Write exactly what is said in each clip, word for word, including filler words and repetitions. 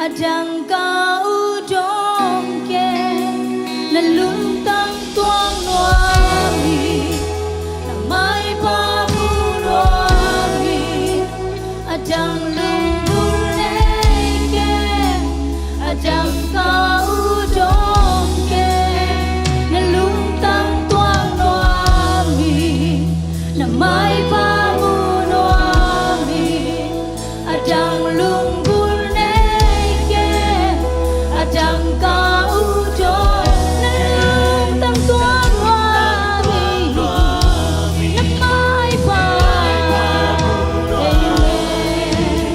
Adang ka ut om kei, na lungtang tuak nuam hi. Na maipha mu nuam hi. Adang lunggulh nei kei, adang ka ut om kei, na lungtang tuak nuam hi. Na maipha mu nuam hi. Adang lunggulh nei kei, adang ka ut om, na lungtang tuak nuam hi. Na maipha mu nuam hi.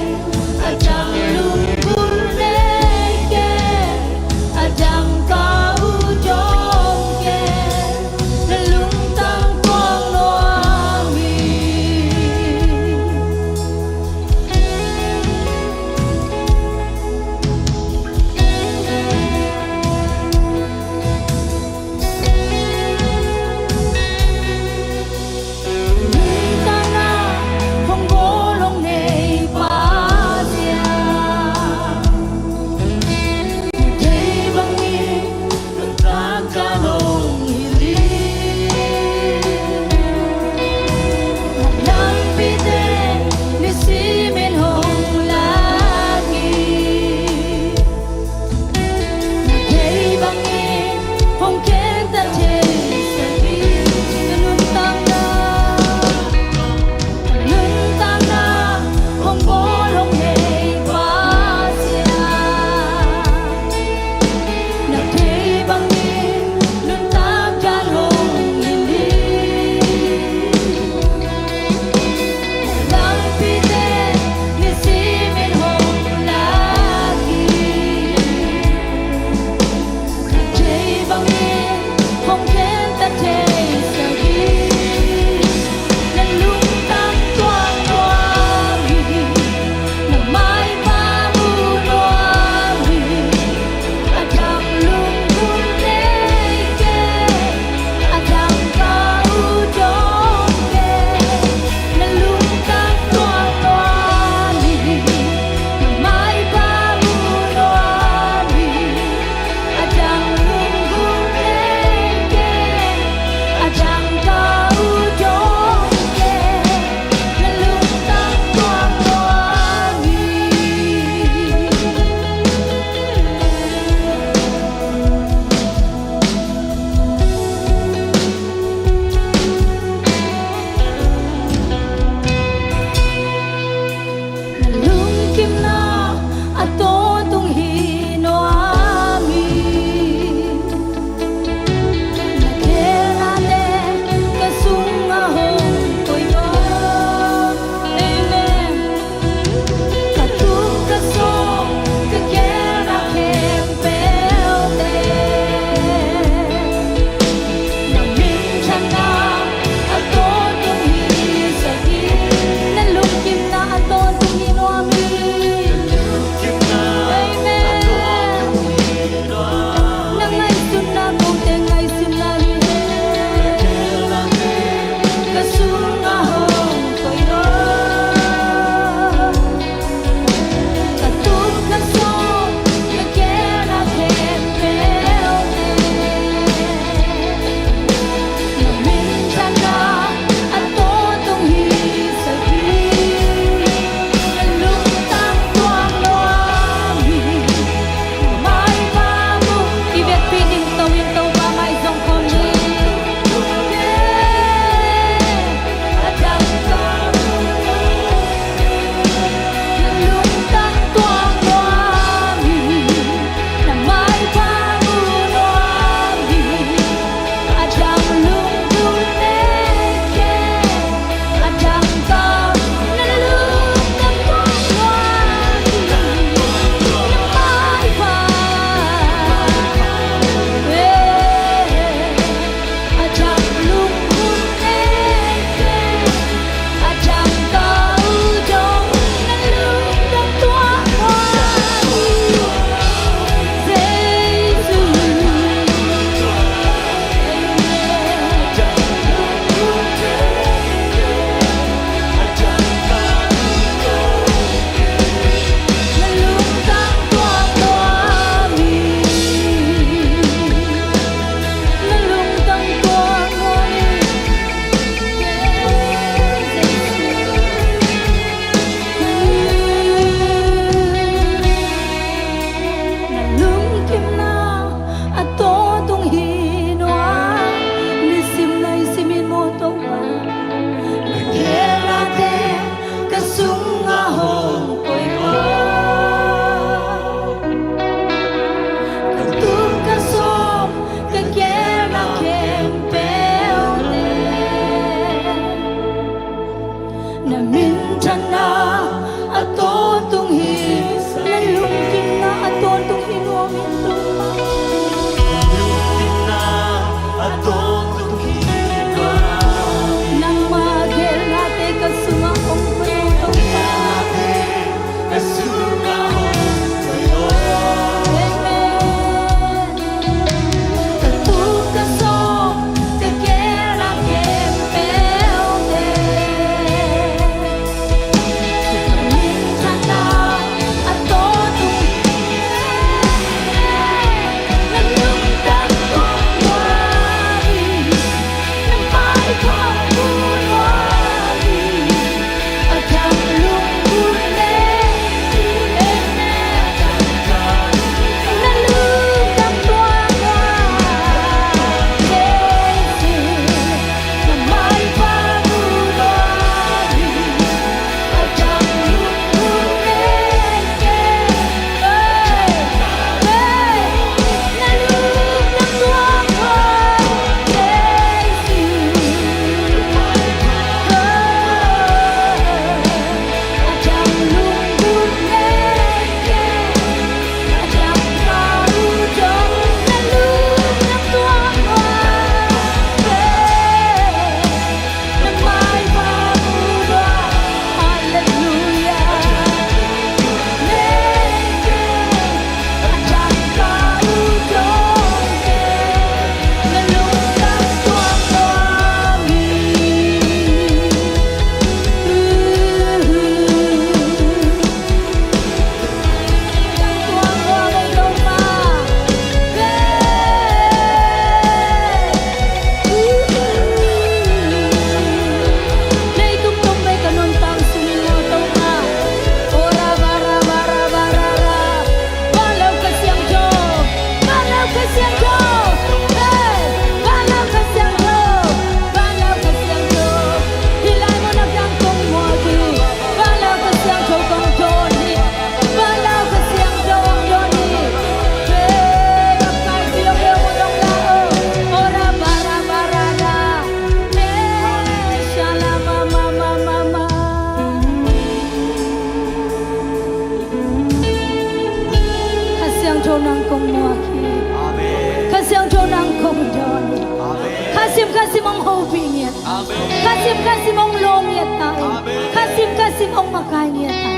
sin hong makai ni a ta.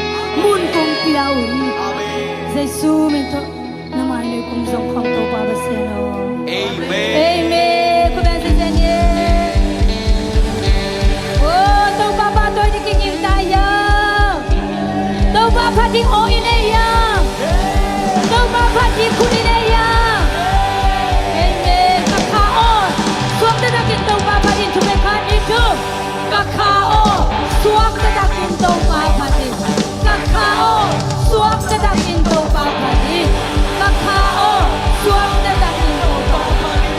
Mun kong pia uh hi. Jesu min tawh na mai nei kong zong khawm Topa Pasian aw. Amen. Amen. Khuaben sese ni. Aw, Topa pahtawi ding kiging ta hiam? Topa phat ding aw i nei hiam? Topa phat ding khut i nei hiam? Amen. Ka kha aw, suakta takin Topa phat in. Thupha khat, nih, thum. Ka kha aw, suakta takin Topa phat in. Ka kha aw, suakta takin Topa phat in. Ka kha aw, suakta takin Topa phat in.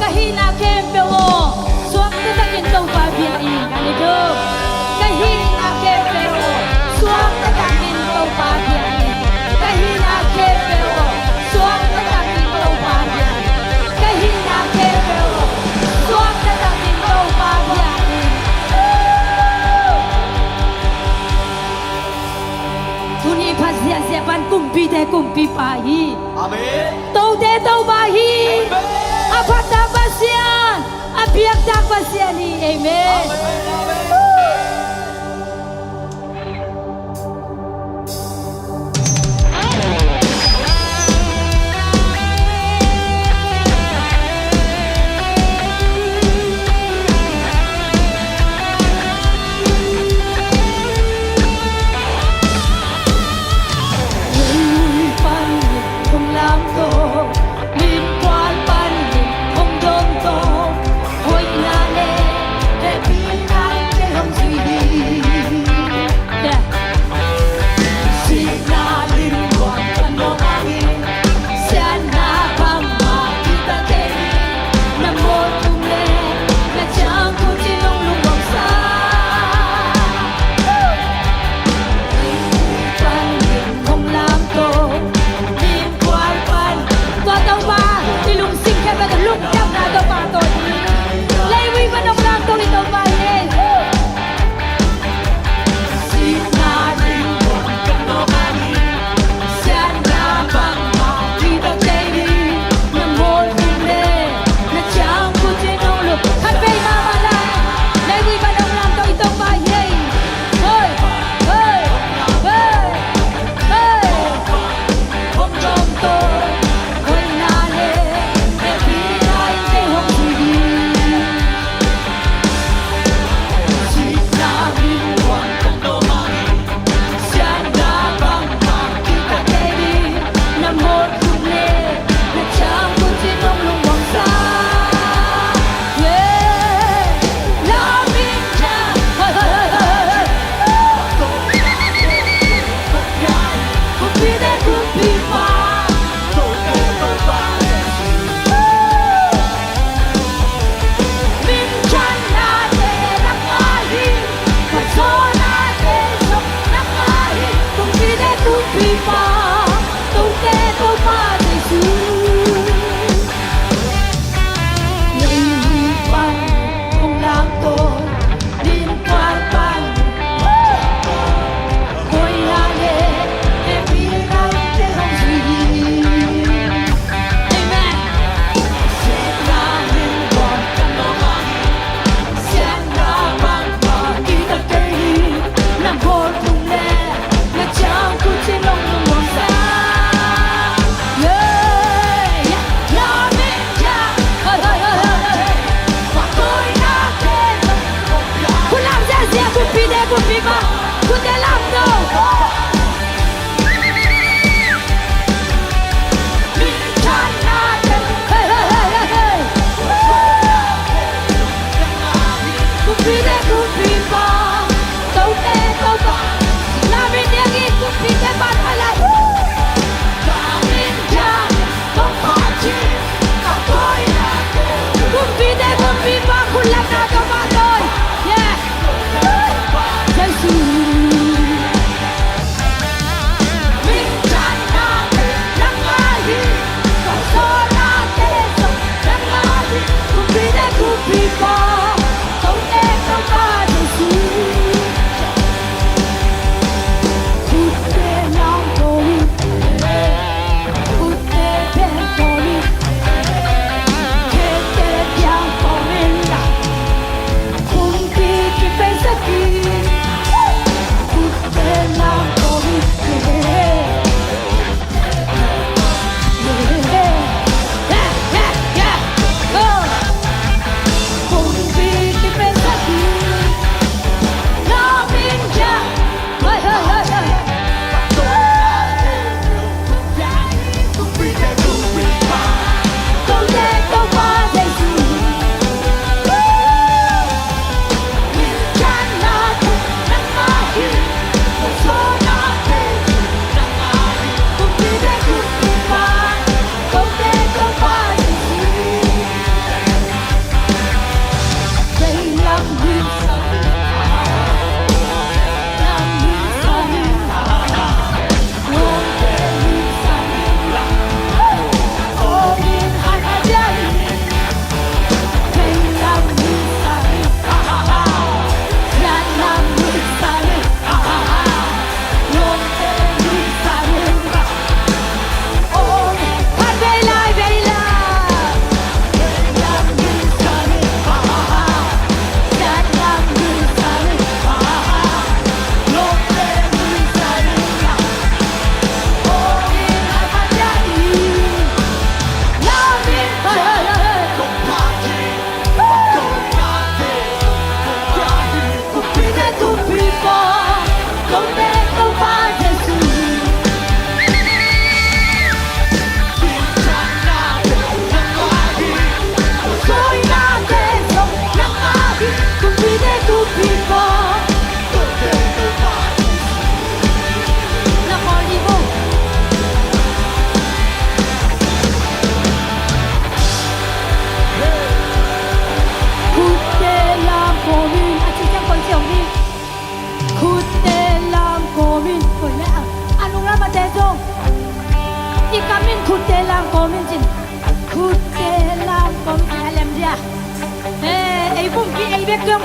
Ka hihna khempeuh aw, suakta takin Topa bia in. Ka ni tu. Ka hihna khempeuh aw, suakta takin Topa bia in. Ka hihna khempeuh aw, suakta takin Topa bia in. Ka hihna khempeuh aw, suakta takin Topa bia in. Tuni pha ziahziah pan kumpite kumpipa hi. Amen. Tote Topa hi. Amen. A phattak Pasian, a biaktak Pasian hi. Amen. Amen. Amen.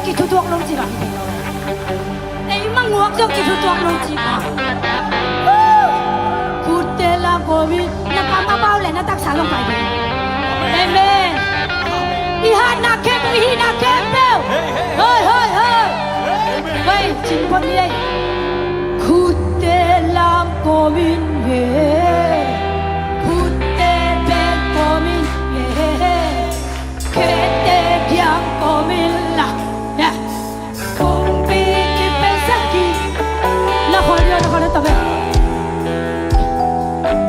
Kithutuak lo ci bang. Ei manguak zong kithutuak lo ci bang. Khutte lam kawmin, na kam a pau le na taksa zong pai ding. Amen. I hatna khempeuh, i hihna khempeuh. Hoi, hoi, hoi. Hoi, cin phot ni ei. Khutte lam kawmin ve. Khutte bel kawmin ve. Khete diang kawmin la. Ya. Kumpi kipe saki. Na khol yo, na khol yo tabe.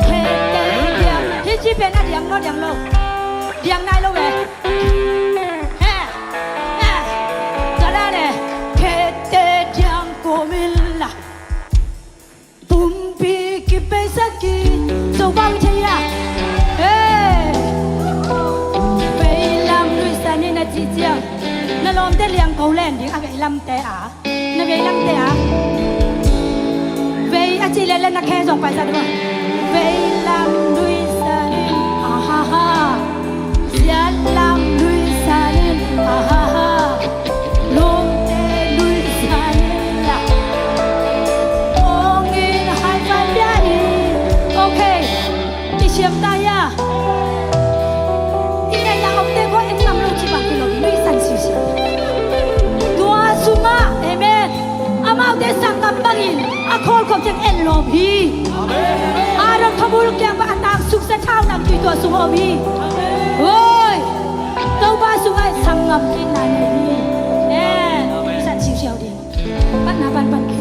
Khete diang. Hi ci pen a diang lo, diang lo. Diang nai lo ve. He. He. Zala le. Khete diang kawmin la. Pumpi kipe saki. So bang thei a. Hey. Veilam lui sanin a ci ciang. Na lawmte liang ko len ding a veilamte a. Na veilamte a. Vei a ci le le na khe zong pai sa ding. Veilam lui sanin. Ha ha ha. Siatlam lui sanin, ahaha. Lungte lui sanin la. Ongin hai fai piani. Okay. Kisiam ta ya. I neihna omte khua en ngam lo ci bang kilo lui san siusiu. Tua sungah, amen. Amaute sanggam bangin a khawlkhop ciang en lawm hi. Aaron khuabul kiang pan a taang suksa thau namtui tua sung om hi. Oi! Topa sungah sanggam kikna nei hi. Eh, san siusiau ding. Patna panpan kik.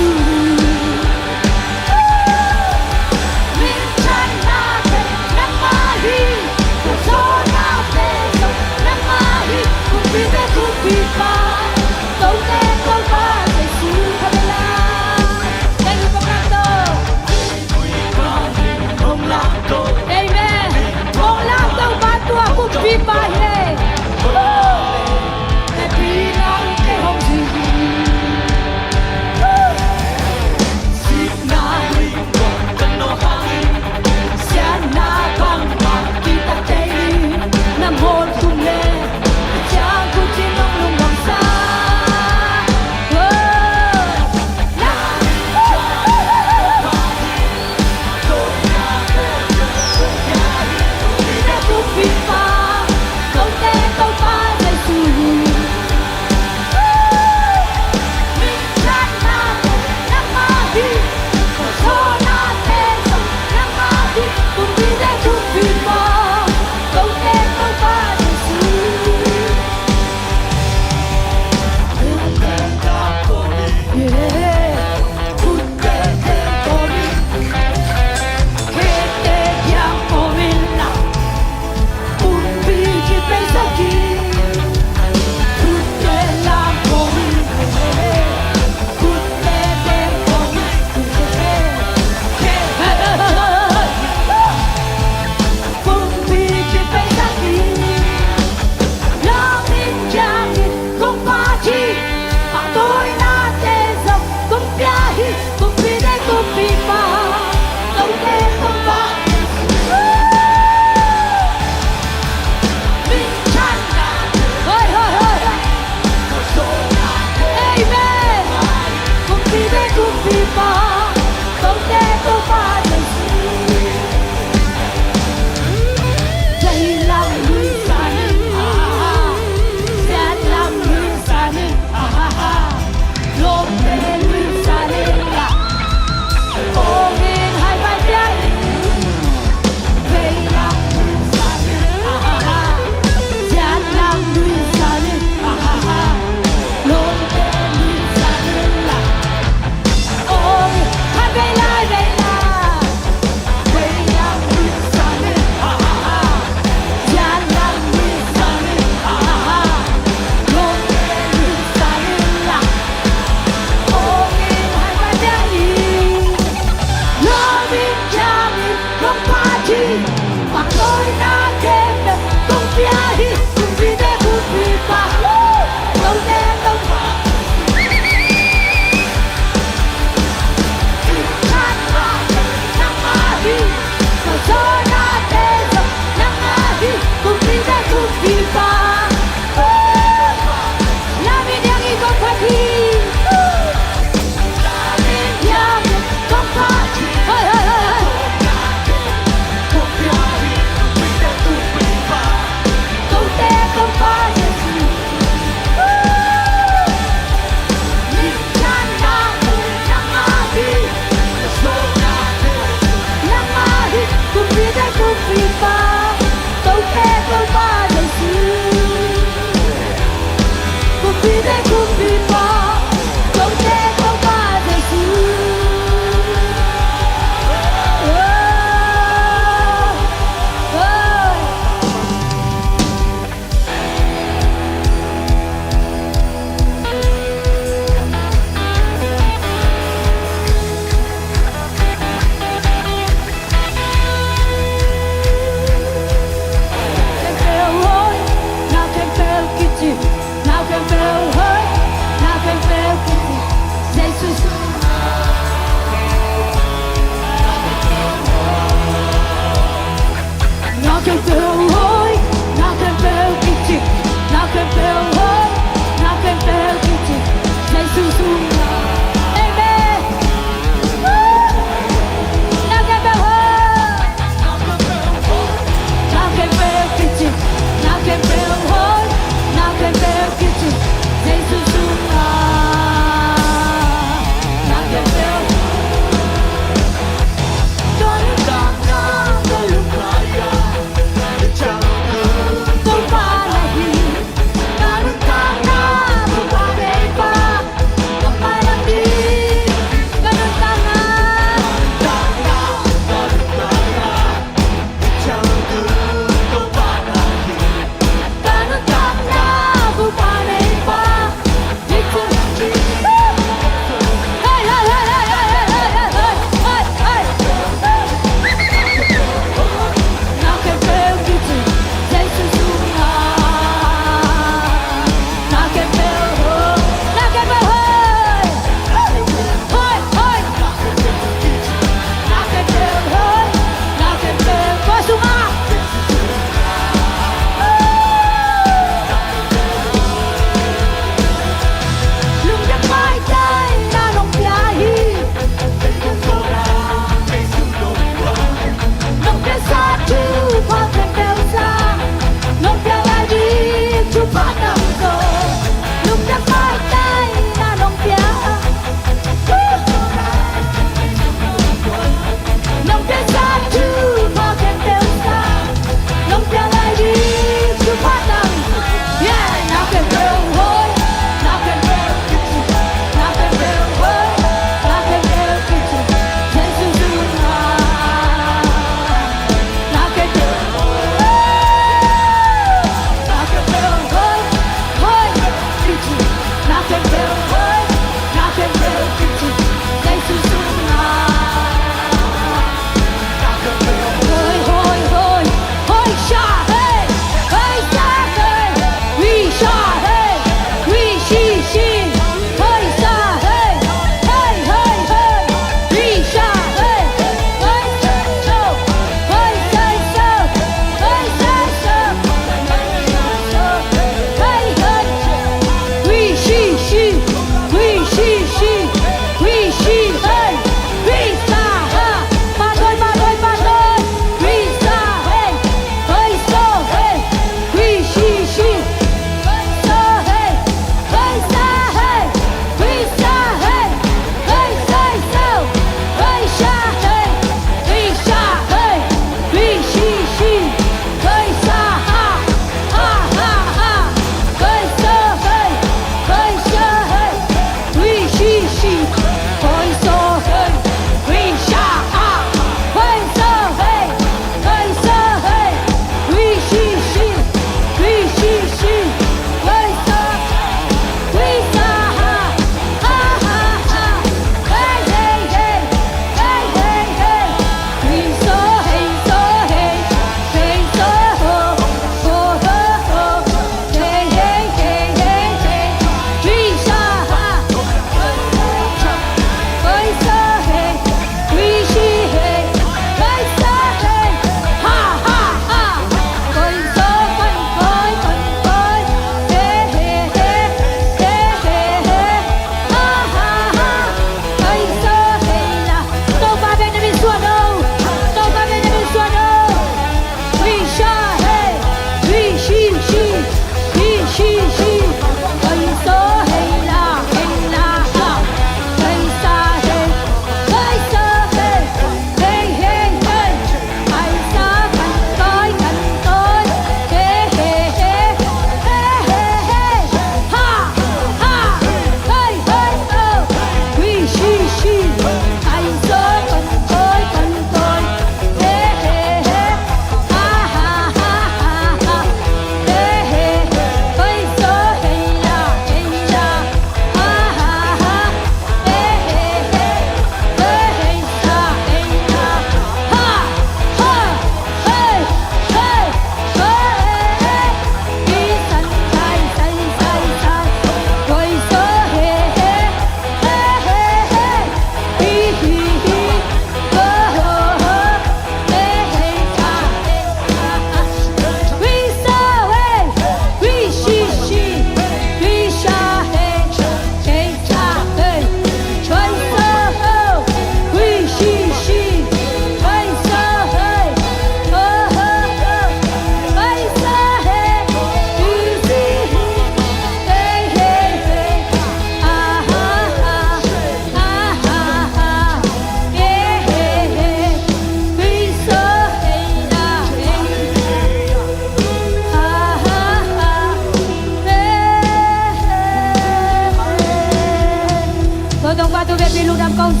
Amen.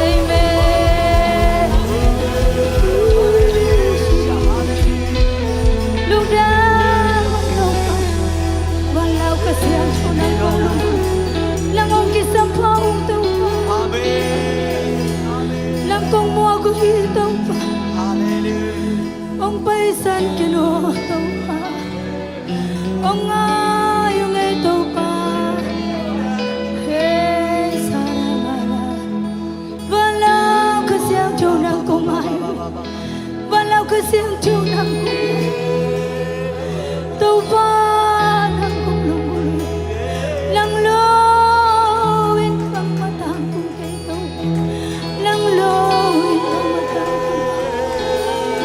Amen. Lungdam, lungdam. Vanlau Kha Siangtho nang kong lungdam. Nang hong kisam pha ung Topa. Nang kong muak uh hi Topa. Hong paisan kei un Topa. Hong ngai ung ei Topa. Hei, sa-ra-ra-ra. Vanlau Kha Siangtho nang kong ngai. Vanlau Kha Siangtho nang kong ngai. Topa nang kong lunggulh. Nang lo in bangmah tang kong kei Topa. Nang lo in bangmah tang kong kei.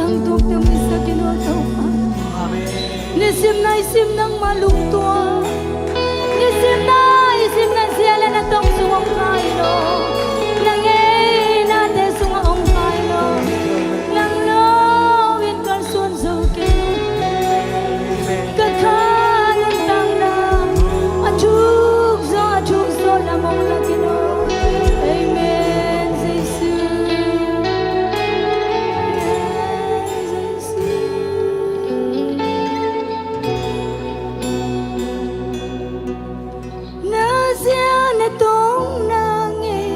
Nang tukte hong hisak in aw Topa. Nisim naisim nangmah lungtuak. Nisim naisim na zia le na tong sung hong kai in aw. Na ngeinate sungah hong kai in aw. Nang lo in kalsuan zo kei in aw. Ka kha nuntakna a thuk zaw a thuk zaw lam hong lak in aw. Amen. Jesu. Amen. Jesu. Na zia na tong na ngei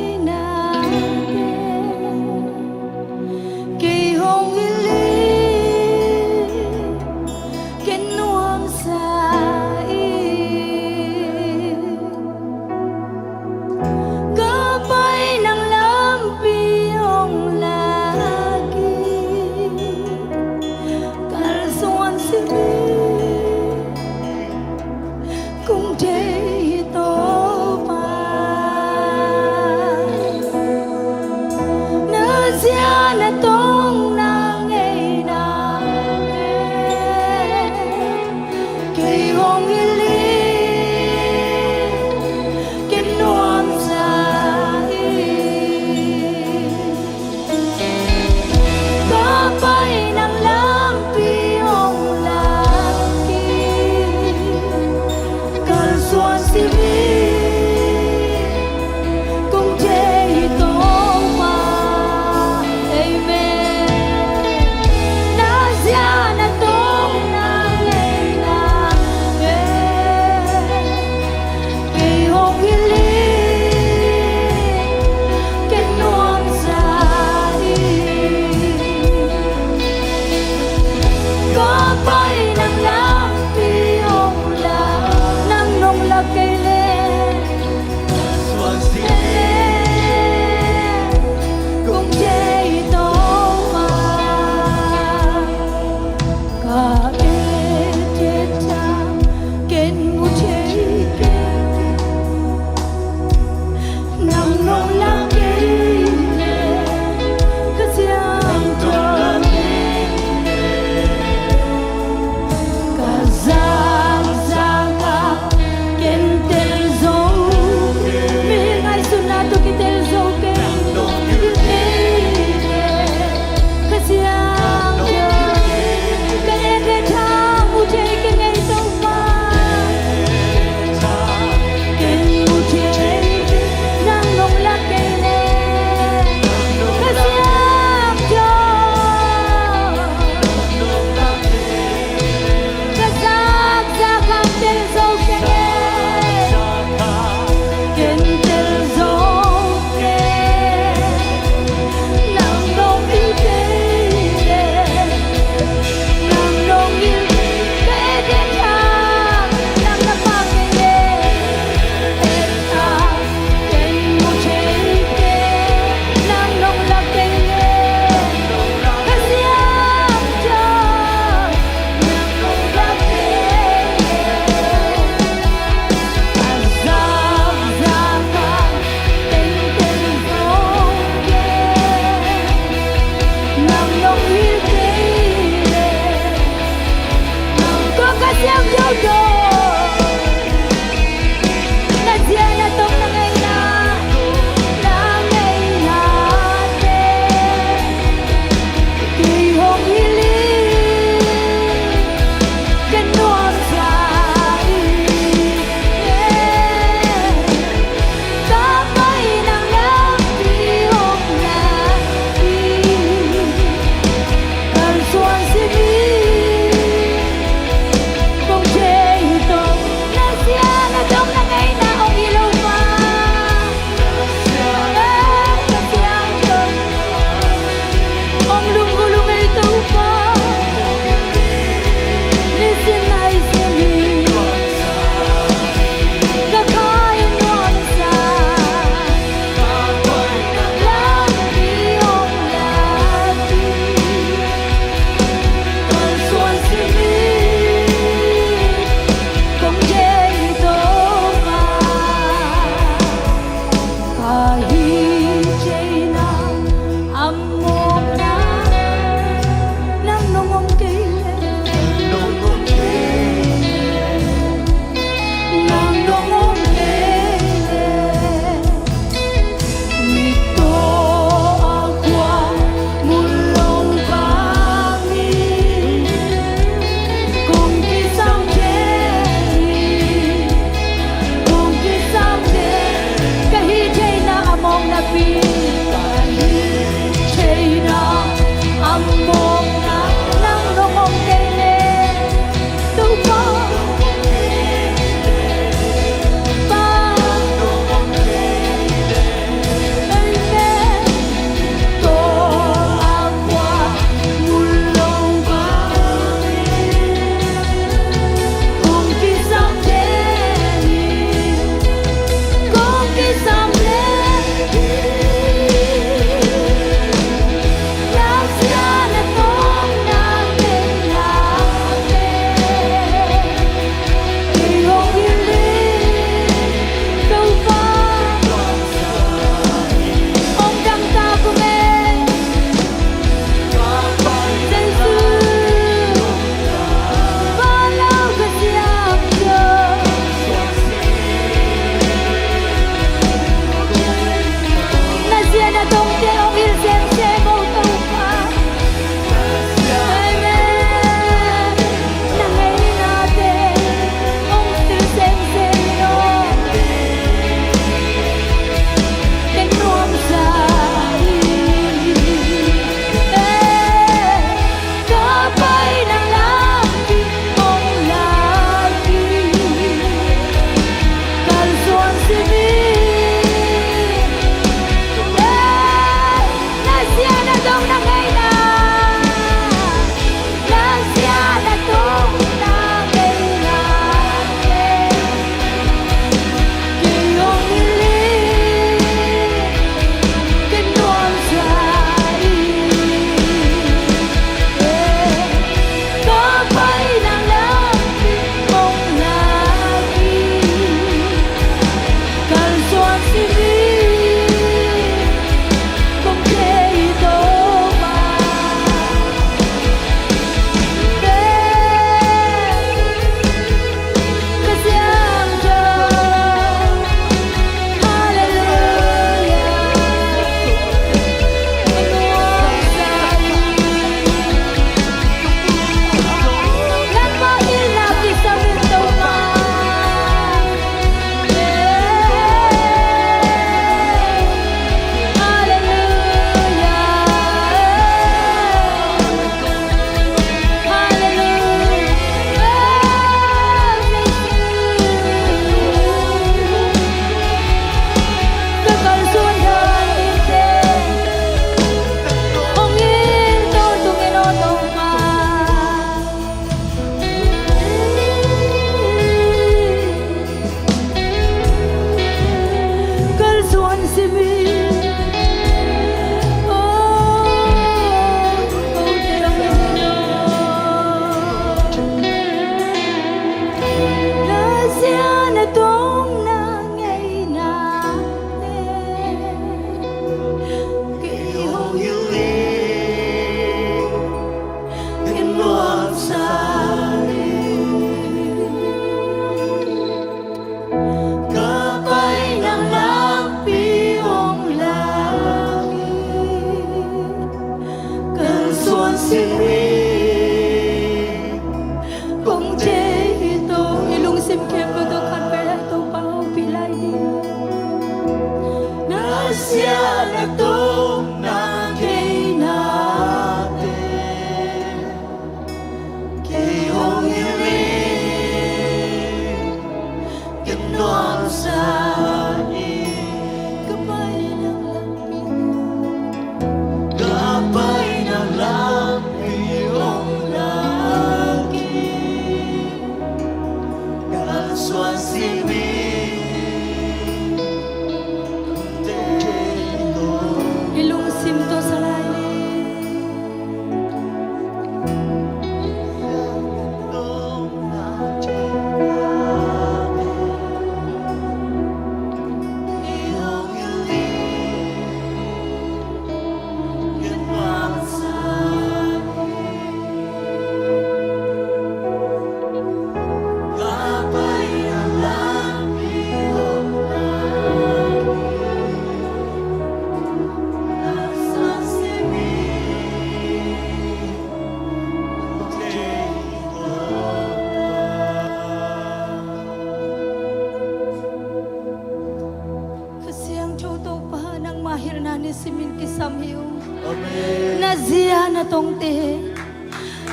kongte,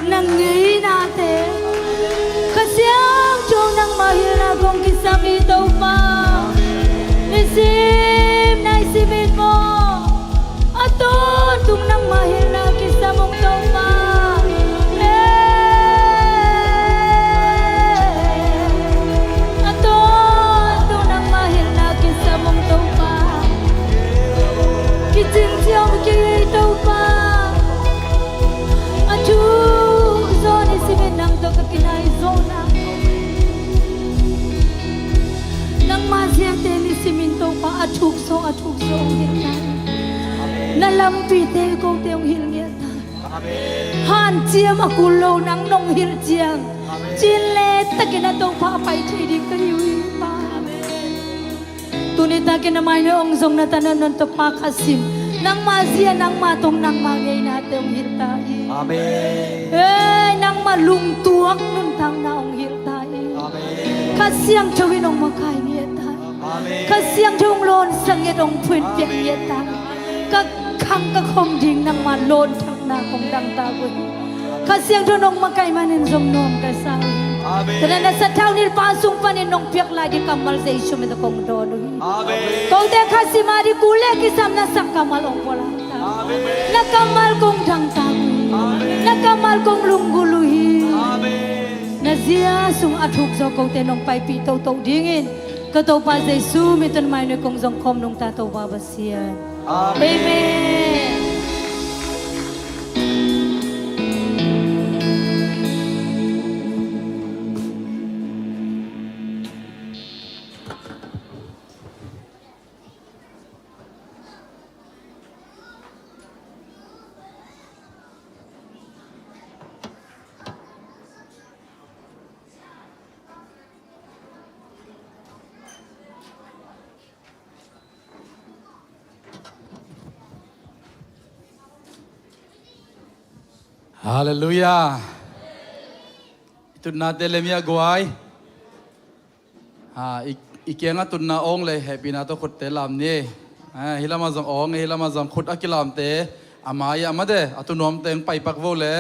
na ngeinate, Kha Siangtho nangmah hilhna kong kisam hi Topa. Nisim nai simin maw, a tawntung nangmah hilhna kisam ung Topa. Eh, a tawntung nangmah hilhna kisam ung Topa. Kicing ciang kei Topa. A thuk zaw nisimin nang tawh ka kinai zawhna, nangmah ziate nisimin Topa a thuk zaw, a thuk zaw hong hilh ta. Na lampite kote hong hilh ngiat ta. Hanciam a kul lo nang nong hilh ciang, cin le takin a Topa a pai thei ding ka hi uh hi Pa. Tuni takin a mai na ong zong na tana non to pa kha sim. Nangmah zia, nangmah tong, nangmah ngeinate ong hilh ta hi. Amen. Hey, nangmah lungtuak nuntakna ong hilh ta hi. Amen. Kha Siangtho in ong makai ngiat ta hi. Amen. Kha Siangtho ong lawnsak ngiat, ong phuinpiak ngiat ta hi. Ka khang ka khom ding nangmah lawnthakna kong dang ta uh hi. Kha Siangtho nong makai manin zong nuam ka sa uh hi. Amen. Tana na sathau nilpa sung panin nong piak lai di kammal Jesu min tawh kong dawn uh hi. Amen. Kote kha sima di kule kisam na sak kammal ong pua lai ta. Amen. Na kammal kong dang ta uh hi. Amen. Na kammal kong lunggulh uh hi. Amen. Na zia sung a thuk zaw kote nong paipih toto dingin ka Topa Jesu min tawh mai nui kong zong khawm nungta Topa Pasian. Amen. Amen. Halleluiah. I tutnate lem hi a guai. Ha, i, i kiangah tutna awng le hehpihna tawh khutte lam ni. Ha, hih lamah zong awng, hih lamah zong khut a kilamte a mai-ah mate a tunuamte hong paipak vo le.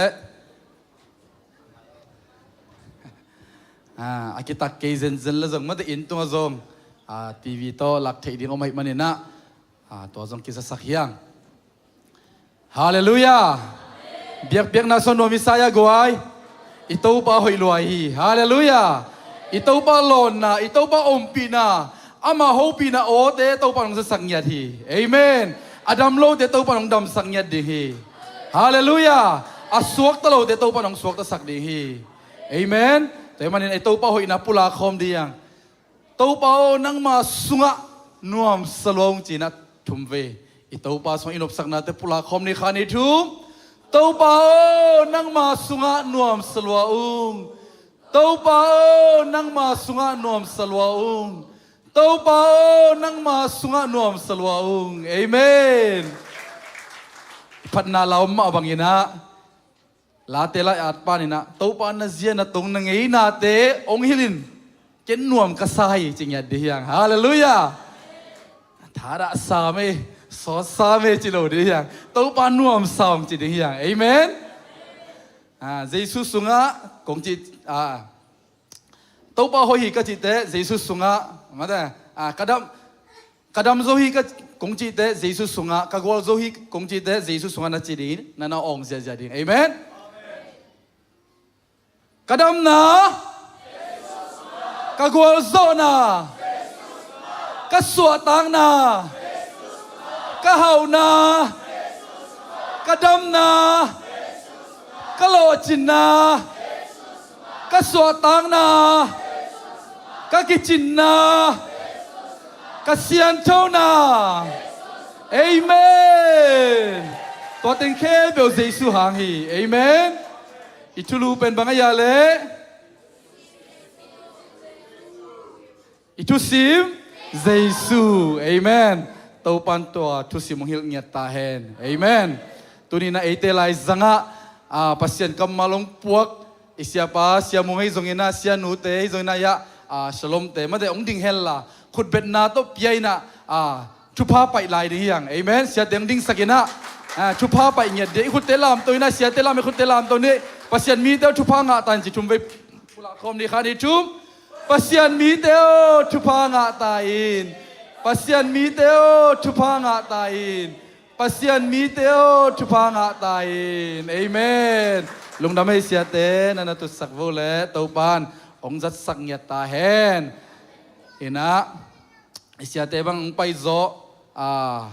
Ha, a kitak kei zenzen le zong mate inn tungah zong, ha, T V tawh lak theih ding om ahih maninah, ha, tua zong kizasak hiang. Halleluiah. Biakpiakna sua nuam i sa-a guai. I Topa hoih lua hi. Halleluiah. I Topa lawnna, i Topa ompihna, ama hopihna awte Topa nong zasak ngiat hi. Amen. A dam lote Topa nong damsak ngiat ding hi. Halleluiah. A suakta lote Topa nong suaktasak ding hi. Amen. Tua ahih manin i Topa hoihna pulak khawm ding hiang. Topa aw, nangma sungah nuamsa lua ung ci-in a thum vei. I Topa sungah i nopsaknate pulak khawm ni, khat, nih, thum. Topa aw, nangma sungah nuamsa lua ung. Topa aw, nangma sungah nuamsa lua ung. Topa aw, nangma sungah nuamsa lua ung. Amen. Phatna lau mah banginah Late lai-at paninah, Topa na zia na tong na ngeinate hong hilhin, ken nuam ka sa hi ci ngiat ding hiang. Halleluiah. Thadah sa mei, sawt sa mei ci lo ding hiang. Topa nuam sa ung ci ding hiang. Amen. Ah, Jesu sungah kong ci, ah, Topa hoih hi ka cihte Jesu sungah, mate, ah, ka dam, ka dam zo hi ka kong cihte Jesu sungah, ka gual zo hi kong cihte Jesu sungah na ci ding, na na awng ziahziah ding. Amen. Ka damna, ka gualzawhna, ka suahtakna, ka hauhna, ka damna, ka lawhcinna, ka suahtakna, ka kicinna, ka sianthona. Amen. Tua teng khempeuh Jesu hang hi. Amen. I thulu pen bang a hia leh? I thusim, Jesu. Amen. Topan tua thusim hong hilh ngiat ta hen. Amen. Tuni-in ah eite lai zangah, ah, Pasian kammal hong puak i siapa, Sia Mung ahi zonginah, Sia Nute ahi zonginah, ah, Shalom-te mate hong ding henla, khutbetna tawh pia-in ah, ah, thupha paih lai ding hiang. Amen. Siate hong dingsakinah, Ah, thupha paih ngiat dih. I khutte lamto in ah, siate lam i khutte lamto ni. Pasian mite aw, thupha ngah ta in ci thum vei. Pulak khawm ni, khat, nih, thum. Pasian mite aw, thupha ngah ta in. Pasian mite aw, thupha ngah ta in. Pasian mite aw, thupha ngah ta in. Amen. Lungdam ei siate, na na tutsak vo le Topan hong zatsak ngiat ta hen. Inah, i siate bang hong pai zaw, ah,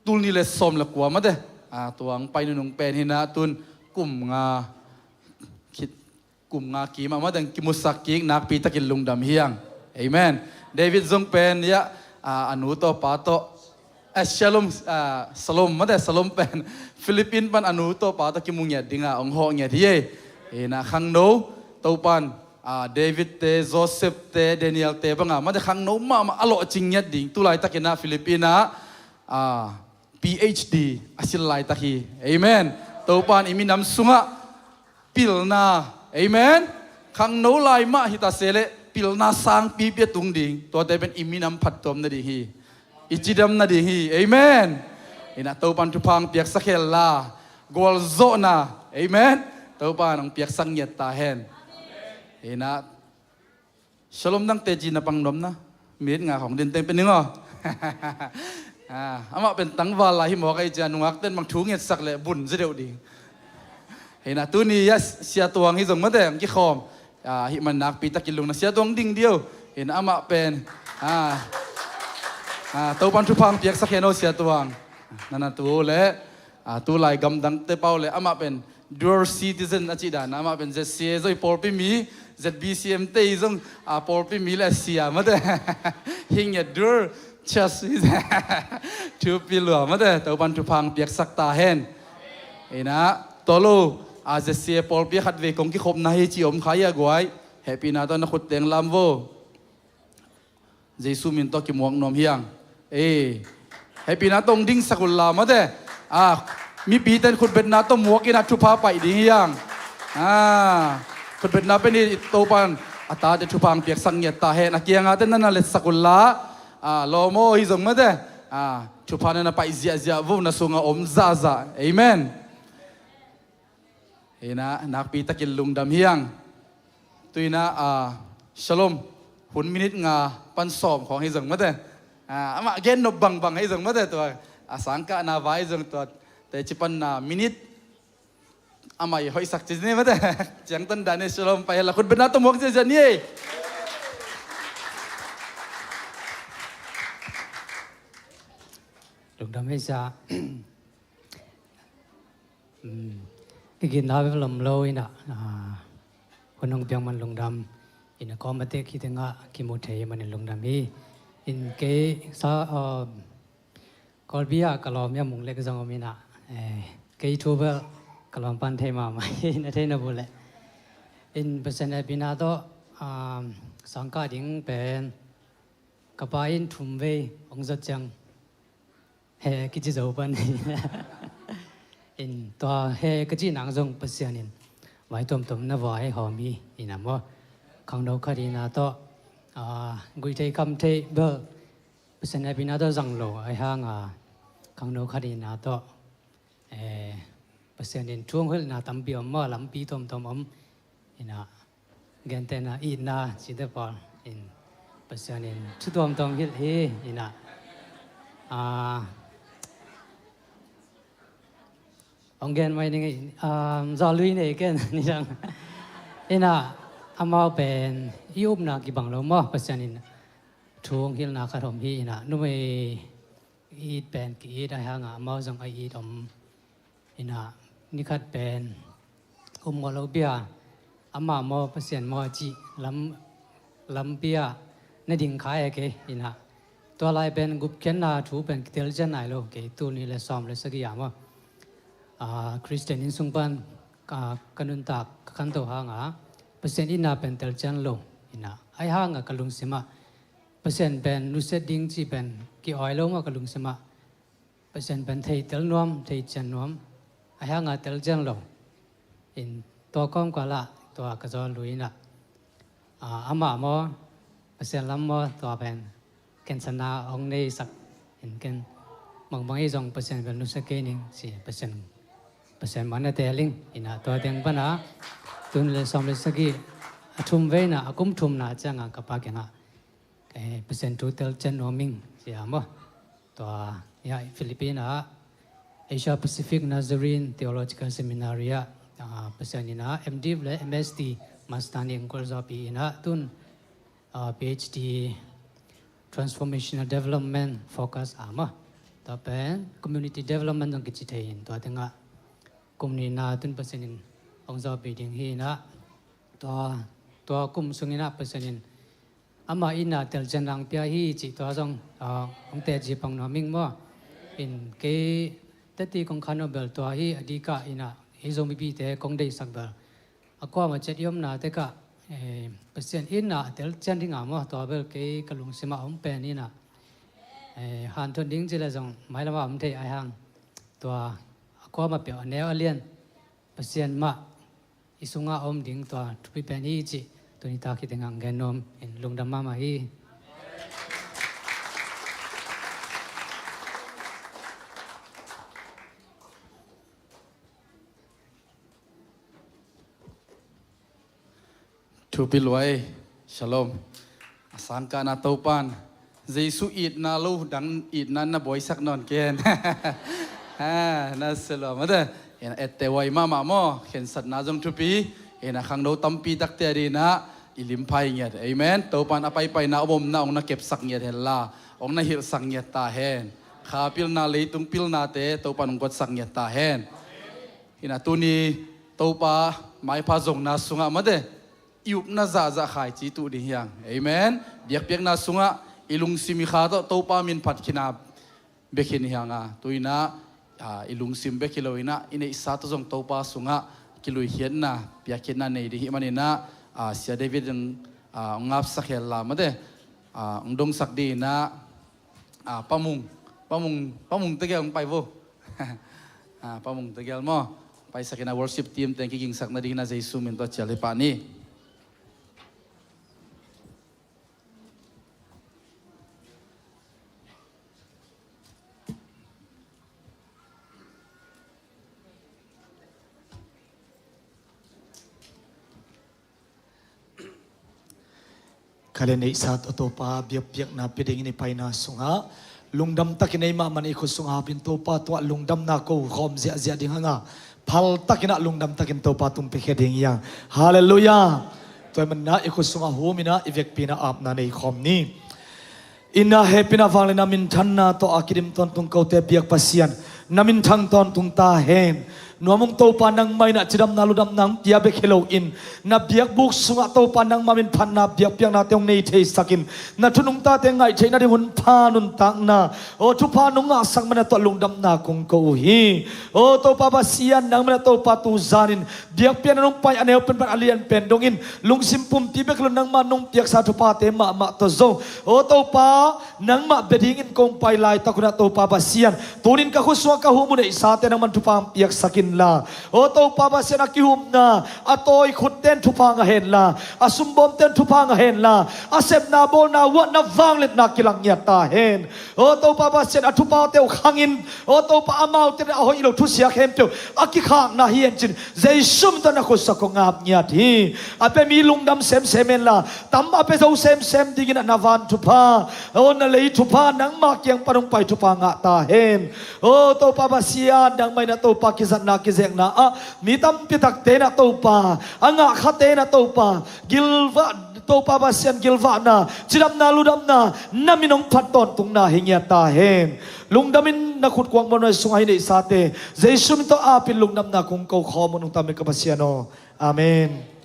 tul nih le sawm le kua mate. Ah, tua hong pai nunung pen hi na, tun kum nga khit, kum nga kim a mate hong kimusak kik, nakpi takin lungdam hi hang. Amen. David zong pen, ya, ah, a nu tawh pa tawh, eh, Shalom, ah, Shalom mate, Shalom pen Philippine pan a nu tawh pa tawh kimu ngiat ding a hong hawh ngiat hi ei. Inah khangno, Topan, ah, David te, Joseph te, Daniel te bang a mate khangno mahmah a lawhcing ngiat ding. Tu laitakin ah Philippine ah, ah, PhD a silh laitak hi. Amen. Topan i minam sungah pilna, amen, khangno lai mah hi ta se leh pilna sangpipi a tung ding. Tuate pen i minam phattuam nading hi. I cidam nading hi. Amen. Inah Topan thupha hong piaksak hen la, gualzawhna, amen, Topan hong piaksak ngiat ta hen. Inah Shalom dang teci na pang nuam na. Minit nga khawng din teng pen ning aw. Ah, amah pen tangval lai hi mawk ahi ciang nungak ten bang thu ngetsak leh bun zia deuh ding. Hei na, tuni a Sia Tuang hi zong mate hong kikhawm. Ah, hih man nakpi takin lungdam, Sia Tuang ding dih o. Hei na, amah pen, ah, ah, Topan thupha hong piaksak hen aw Sia Tuang. Na na tu leh, ah, tu lai gamdangte pau leh amah pen dual citizen a cih dan a, amah pen Z C A zong i pawlpi mi, Z B C M te i zong, ah, pawlpi mi leh a sia mate. Hing a dual church. Thupi lua mate, Topan thupha hong piaksak ta hen. Hei na, tua lo, ah, Z C A pawlpi a khatvei kong kikhopna hi ci om kha hi a guai. Hehpihna tawh na khut teng lam vo. Jesu min tawh kimuak nuam hi hang. Eh, hehpihna tawh hong dingsak un la mate. Ah, mipi ten khutbetna tawh muak in a thupha paih ding hi hang. Ah, khutbetna pen i Topan a tate thupha hong piaksak ngiat ta hen. A kianga ten na na letsak un la. Ah, lawm aw hi zong mate. Ah, thupha na na paih ziahziah vo, na sungah om zahzah. Amen. Hei na, nakpi takin lungdam hi hang. Tu-in ah, ah, Shalom, hun minit nga pan sawm khawng hi zong mate. Ah, amah gen nop bangbang hi zong mate tua. A sangkahna vai hi zong tua. Teci panna minit amah i hoihsak ci ni mate. Ciangtan dan hi Shalom, pai hen la, khutbetna tawh muak ziahziah ni ei. Lungdam hi sa. Um, kigitna bek lam lo in ah, ah, hun hong piak man lungdam. In a kawm a tek hi tengah kimu thei manin lungdam hi. In kei sa, ah, Kawlpi ah ka lawm hi a, Mung Lek zong om in ah, eh, kei thu bel ka lawm pan thei mahmah hi, na thei na bu leh. In Pasian hehpihna tawh, ah, sangkah ding pen ka pa in thum vei hong zat ciang he kici zo pan. In tua he ka cih nang zong Pasian in vai tuamtuam na vai hawm hi in a maw. Khangno khat in a tawh, ah, gui thei kham thei bel Pasian hehpihna tawh zang lo ahi hang a, khangno khat in a tawh, eh, Pasian in thu hong hilhna tampi om maw, lampi tuamtuam om. In ah, gentehna itna cite pawl in Pasian in thu tuamtuam hilh hi. In ah, ah, hong gen mai ning, ah, zaw lui nei ken ni dang. In ah, amau pen i upna kibang lo maw, Pasian in thu hong hilhna khat om hi. In ah, numei i it pen ki it ahi hang a, amau zong a it om. In ah, ni khat pen um ngawh lo pi a, amah maw Pasian maw a cih lam, lampi ah na ding kha e kei. In ah, tua lai pen gupkhiatna thu pen kitel cian nai lo kei, tul nih le sawm le sagih a maw, ah, Khristian inn sung pan ka, ka nuntak ka khanto hang a, Pasian itna pen tel cian lo. In ah, ahi hang a ka lungsim ah Pasian pen nusiat ding cih pen ki-awi lo maw ka lungsim ah. Pasian pen thei tel nuam, thei cian nuam, ahi hang a tel cian lo. In tua kawmkal ah tua ka zaw lui in ah, ah, amah maw, Pasian lam maw, tua pen khensatna hong neisak in ken Bangbang hi zong Pasian bel nusia kei ning ci, Pasian, Pasian man a teel ing. Ina tua teng pana tun le sawm le sagih a thum veina a kum thumna cianga ka pa kiangah, eh, Pasian thu telcian nuam ing ci a maw. Tua, ya, Philippines ah Asia Pacific Nazarene Theological Seminary ah, ah, Pasian ina M.Div le M.Sc master ning kul zapi ina tun, ah, P H D Transformational Development focus a maw. Tua pen community development zong kici thei in tua tengah kum nihna tun Pasian in hong zapi ding hi ina tua, tua kum sung ina Pasian in amah ina telcian lang pia hi cih tua zong, ah, hong teci pang nuam ing maw. In kei teti kong khan uh bel tua hi a dikah ina hi Zomipih te kong deihsak bel a kuamah ciat i omna tekah, eh, Pasian ina a telcian ding a maw, tua bel kei ka lungsimah om pen ina, eh, hanthawn ding ci le zong mailamah om thei ai hang tua a kuamah peuh a neu a lian Pasian mah i sungah a om ding tua thupi pen hi cih tuni tak hi tengah gen nuam in lungdam mahmah hi. Thupi luai. Shalom. A sangkahna Topan Jesu itna lo dang itna na buaisak nawn ken. Ha, na selua mate. Ina ette huai mahmah maw, khensatna zong thupi. Ina khangno tampi takte a dinah i limphai ngiat. Amen. Topan a paipaina a omna ong na kepsak ngiat henla ong na hilhsak ngiat ta hen. Kha pilna leitung pilnate Topan ong guatsak ngiat ta hen. Ina tuni Topa maipha zongna sungah mate i upna zahzah khaici tuh ding hiang. Amen. Biakpiakna sungah i lungsim i kha tawh Topa min phat khina bek hi ni hianga tuina, ah, i lungsim bek hi loina i neihsa tawh zong Topa sungah kiluikhiatna piakkhiatna nei ding hi manina, ah, Sia David in, ah, ngapsak hella mate, ah, dongsak dingina, ah, pamung, pamung, pamung tegel pai vo. Ah, pamung tegel maw. Paisak ina worship team teng kigingsak nadingina Jesu min tawh cial hi pah ni. Kha le neihsa tawh Topa biakpiakna pia dingin i paina sungah lungdam takin ei mahmah i khut sungah hapin Topa tungah lungdamna ko khawm ziahziah ding hanga phal takinah lungdam takin Topa tung piakhia ding hiang. Halleluiah. Tua hi manah i khut sungah huminah i vekpina apna nei khawm ni. Ina hehpihna vangliatna minthanna tawh a kidim tawntung kote biak Pasian, na minthang tawntung ta hen. Nuamung Topa nangmah inah cidamna ludamna hong pia bek hi loin na biakbuk sungah Topa nangmah min phatna biakpiaknate hong nei theisakin na thunungtate ngaih theih nading hunpha nuntakna, aw thupha nong ngahsak mana tawh lungdamna kong ko uh hi. Aw Topa Pasian nangmah inah Topa tuzanin biakpiakna nong pai a neu penpen a lian pen dongin lungsim pumpi bek lo nangmah nong piaksa thuphate mahmah tawh zo. Aw Topa nangmah bia dingin kong pai laitak hunah Topa Pasian tunin ka khut sungah ka hum uh neihsate nangman thupha hong piaksak inla. Aw Topa Pasian a kihumna a tawi khutten thupha ngah henla, a sumbawmten thupha ngah henla, a sepna bawlna uah na vangliatna kilang ngiat ta hen. Aw Topa Pasian a thuphate uh khangin aw Topa amaute a hoih lo thusia khempeuh a kikhakna hi hen cin Jesu min tawh na khutsa kong ap ngiat hi. A pia mi lungdam semsem henla tam a pia zo semsem dingin a na van thupha aw na lei thupha nangmah kiang pan hong pai thupha ngah ta hen. Aw Topa Pasian nangmah inah Topa kizatna kizekna ah mi tampi takte inah Topa a ngah khate inah Topa gilvah Topa Pasian gilvahna cidamna ludamna na min hong phat tawntungna hi ngiat ta hen. Lungdamin na khut kuang manuai sungah hi neihsate Jesu min tawh apin lungdamna kong ko khawm uh nungta met ka Pasian aw. Amen.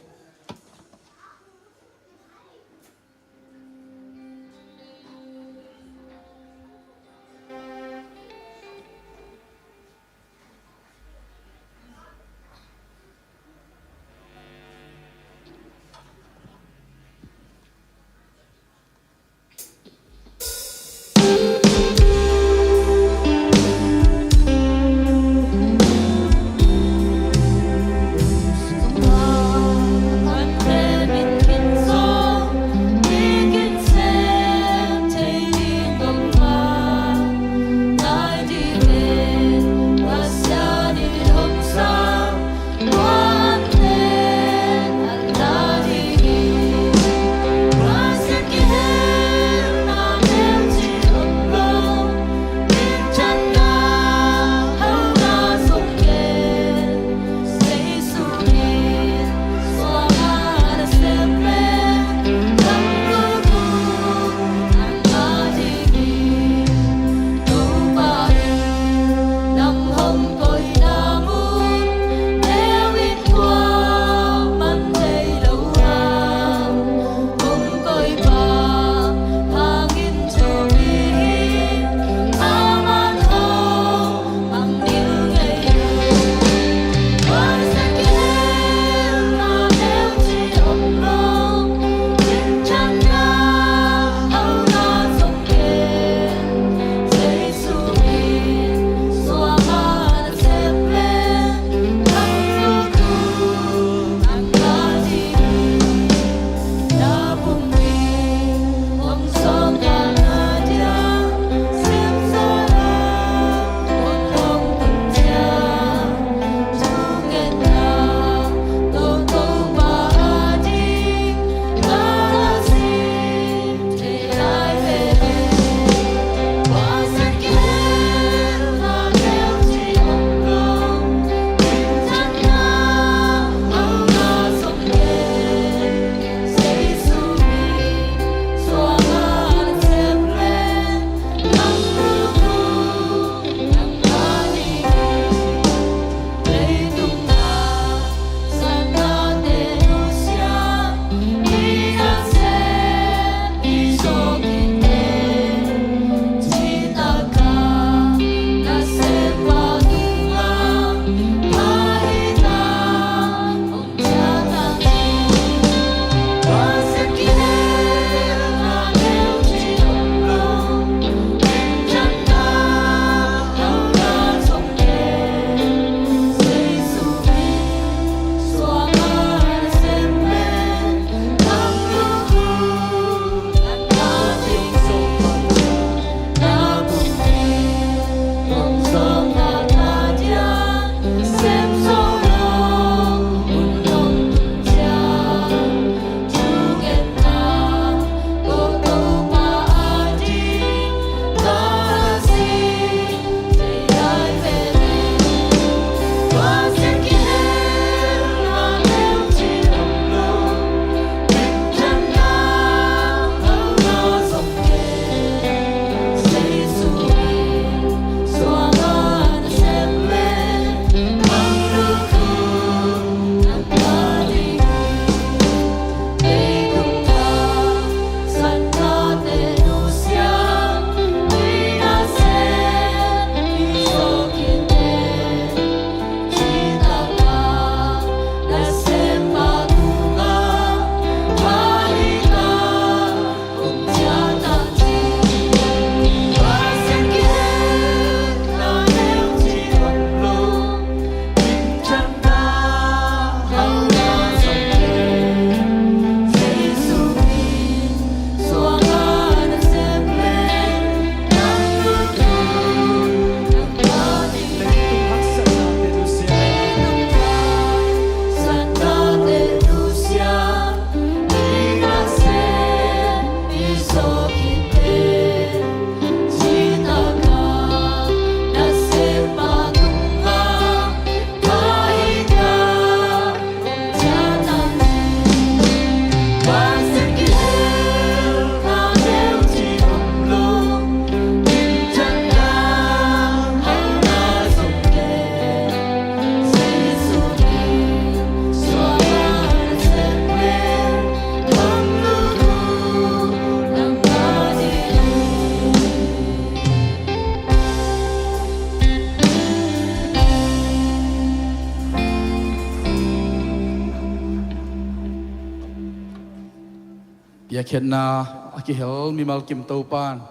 Biakhiatna a kihel mimal kim Topan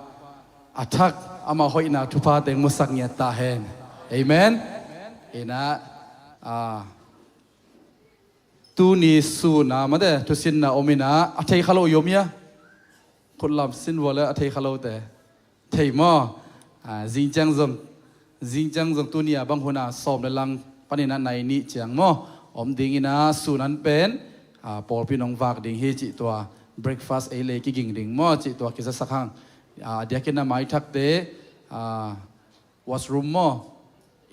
a thak, ama hoihna thupha teng musak ngiat ta hen. Amen. Ina, ah, tuni suna mate thusinna om ina, a thei kha lo i om hia? Khutlam sin vua le a thei kha lote. Thei maw? Ah, zingciang zong, zingciang zong tuni a bang huna sawm le lang panin a nai nih ciang maw? Om ding ina, sunan pen, ah, pawlpi nong vak ding hi cih tua breakfast ei le kiging ding maw cih tua kizasak hang. Ah, a diakin a maithakte, ah, washroom maw?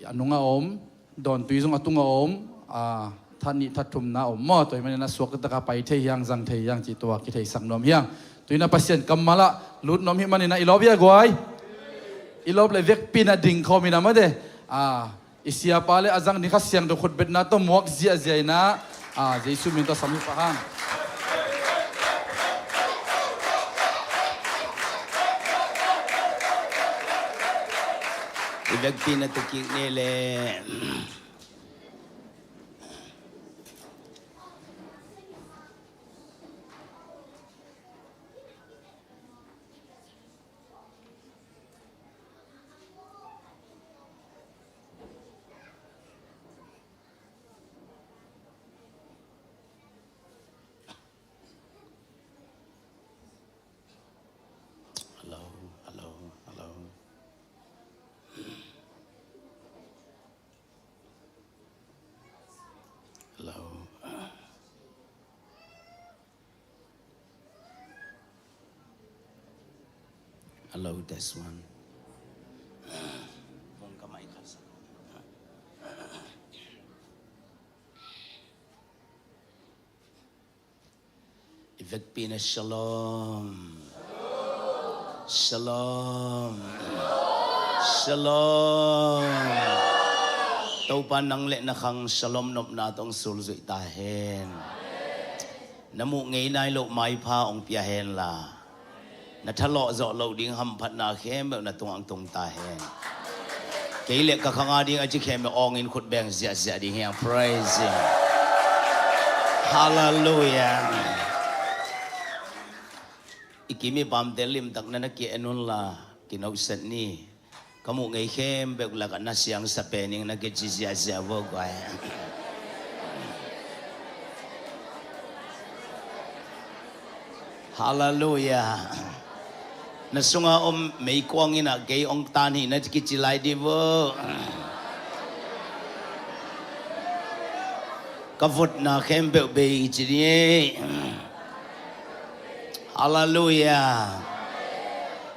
A nunga om, dawntui zong a tunga om, a, that nih that thumna om maw? Tua hi manin a suak taka pai thei hiang, zang thei hiang cih tua kitheisak nuam hiang. Tuina Pasian kammal ah lut nuam hi manin a i lawp hia guai? I lawp le vekpi na ding khawm ina mate. A, i siapa le a zang ding Kha Siangtho khutbetna tawh muak ziahziah ina, a, Jesu min tawh sam hi pah hang. I vekpi na tukik ni le. Hello, hello, hello. Hello. Hello, test one. Phone ka mic khat sa. I vekpi na shalom. Shalom. Shalom. Topa nang le na khang shalom nopna tawh hong sulzuih ta hen. Na muh ngei nai loh maipha hong pia hen la. Na thalawh zawh loh ding hamphatna khempeuh na tungah hong tung ta hen. Kei le ka khang a ding a ci khempeuh awngin khut beng ziahziah ding hiang. Praise Him. Hallelujah. I kim i pamte limtak na na ki-en un la, kinohset ni. Ka muh ngei khempeuh lakah na siangsa pen ing na kici ziahziah vo guai. Hallelujah. Na sunga om meikuang inah kei hong tan hi na kici lai di vo. Ka votna khempeuh bei ci di. Hallelujah.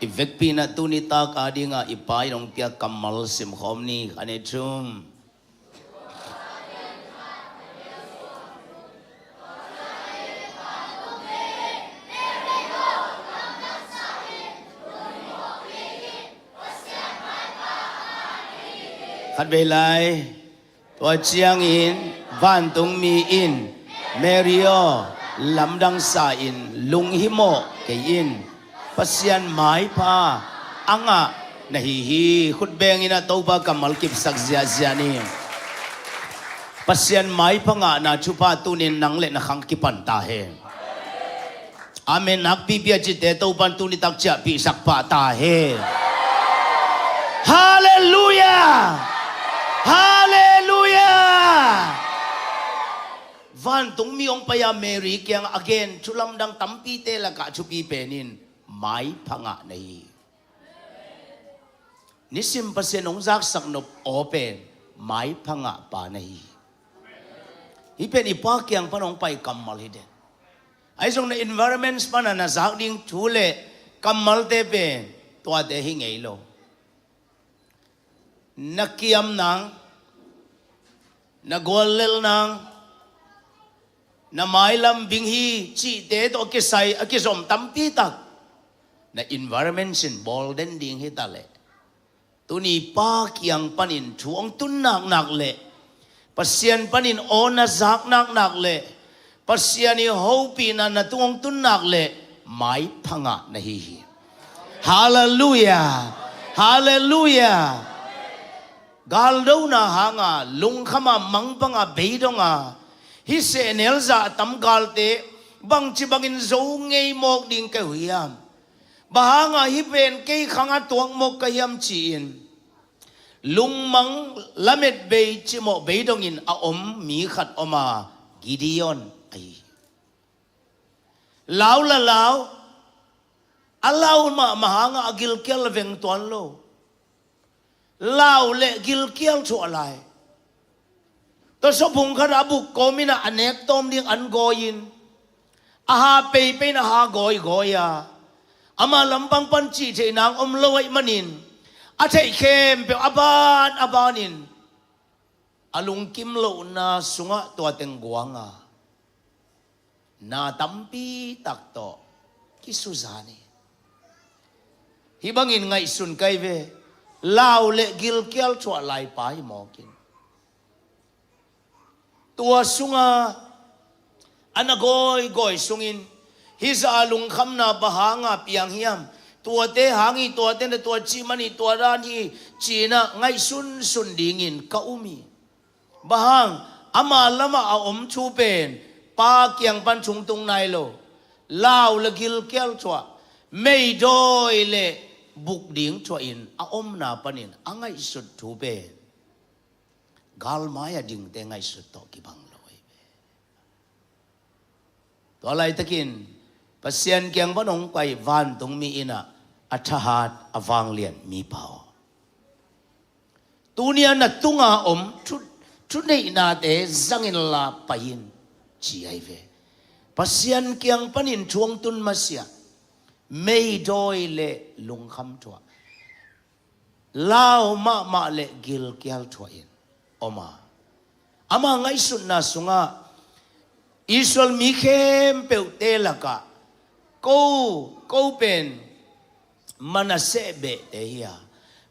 I vekpi na tuni tak a dinga i Pa in hong piak kammal simkhawm ni. Kha ne thum. Khat vei lai. Tua ciangin vantungmi in, Mary aw, lamdang sa in, lunghimawh kei in, Pasian maipha a ngah na hi hi. Khut beng inah Topa kammal kipsak ziahziah ni. Pasian maipha ngahna thupha tunin nang le na khang kipan ta hen. Amen. Nakpipi a cite Topan tuni tak ciahpihsak pah ta hen. Halleluiah. Halleluiah. Vantungmi hong pai-a Mary kiangah a gen thu lamdang tampite lakah thupi pen in maipha ngah na hi. Nisim Pasian hong zaksak nop aw pen maipha ngah pa na hi. Hih pen i Pa kiang pan hong pai kammal hi den. Ahi zong na environments pana na zak ding thu le kammalte pen tuate hi ngei lo. Na kiam nang, na guallelh nang, na mailam bing hi cihte tawh a kisai a kizom tampi tak na environment sin bawl den ding hi ta leh, tuni Pa kiang panin thu hong tun naknak le Pasian panin aw na zak naknak le Pasian i hopihna na tung hong tun nak le maipha ngah na hi hi. Halleluiah. Halleluiah. Galdona hanga lungkhama mangpanga beidonga hih sehnel zah a tam galte Bangci bangin zo ngei mawk ding ka hi uh hiam? Bang hanga hih pen kei khanga tuak mawk ka hiam ci-in lungmang lamet bei cimawh bei dongin a om mi khat om a, Gideon ahi hi. Lau la lau, a lau mahmah hanga a gilkial veng tuan lo. Lau le gilkial thuah lai. Tua sawphung khat a buk kawmin a nek tawm ding an gawi-in, a ha peipei in a ha gawigawi a, ama lampang pan cih theih nang om lo ahih manin a theih khempeuh a ban a banin a lungkim lohna sungah tua teng guanga na tampi tak tawh kisuzan hi. Hih bangin ngaihsun ka hi ve. Lau le gilkial thuah laipa hi mawkin, tua sunga a na gawigawi sungin hih zah a lungkhamna bang hanga piang hiam? Tuate hang hi, tuate na tua cih man hi, tua dan hi, ci-in a ngaihsunsun dingin ka um hi. Bang hang? Ama lamah a om thu pen pa kiang pan thu hong tung nai lo. Lau le gilkial thuah, meidawi le buk ding thuahin a omna panin a ngaihsut thu pen galmai a dingte ngaihsut tawh kibang lo hi ve. Tua laitakin Pasian kiang pan hong pai vantungmi in a, a thahat a vanglian mipa aw, tuni-a na tunga om thu, thuneihnate zang inla pai in, ci ahi ve. Pasian kiang panin thu hong tun masiah, meidawi le lungkham thuah, lau mahmah le gilkial thuahin om a, ama ngaihsutna sungah Israel mi khempeuhte lakah ko, ko pen Manasseh behte hi a,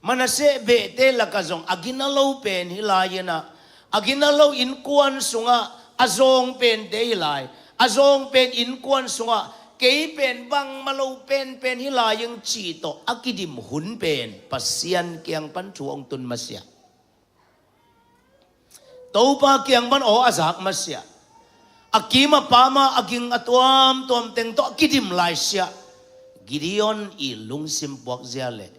Manasseh behte lakah zong a gina lo pen hi lai-in a, a gina lo innkuan sungah a zawng pente hi lai, a zawng pen innkuan sungah kei pen bangmah lo penpen hi lai ing cih tawh a kidim hun pen Pasian kiang pan thu hong tun masiah, Topa kiang pan aw a zak masiah, a kim a pam a, a ging a tuamtuam teng tawh a kidim laisiah, Gideon i lungsim puakzia le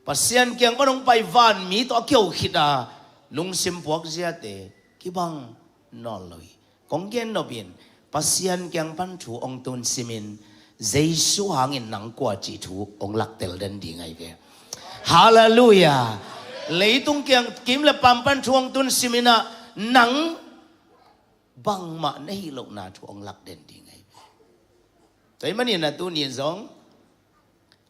Pasian kiang pan hong pai vanmi tawh a kiho khit a lungsim puakziate kibang nawn lo hi. Kong gen nop in, Pasian kiang pan thu hong tun simin Jesu hangin nang kua cih thu hong laktel den ding ahi ve. Halleluiah. Leitung kiang kim le pam pan thu hong tun simin a, nang bangmah na hih lohna thu hong lak den ding ahi ve. Tua ahih manin a tuni zong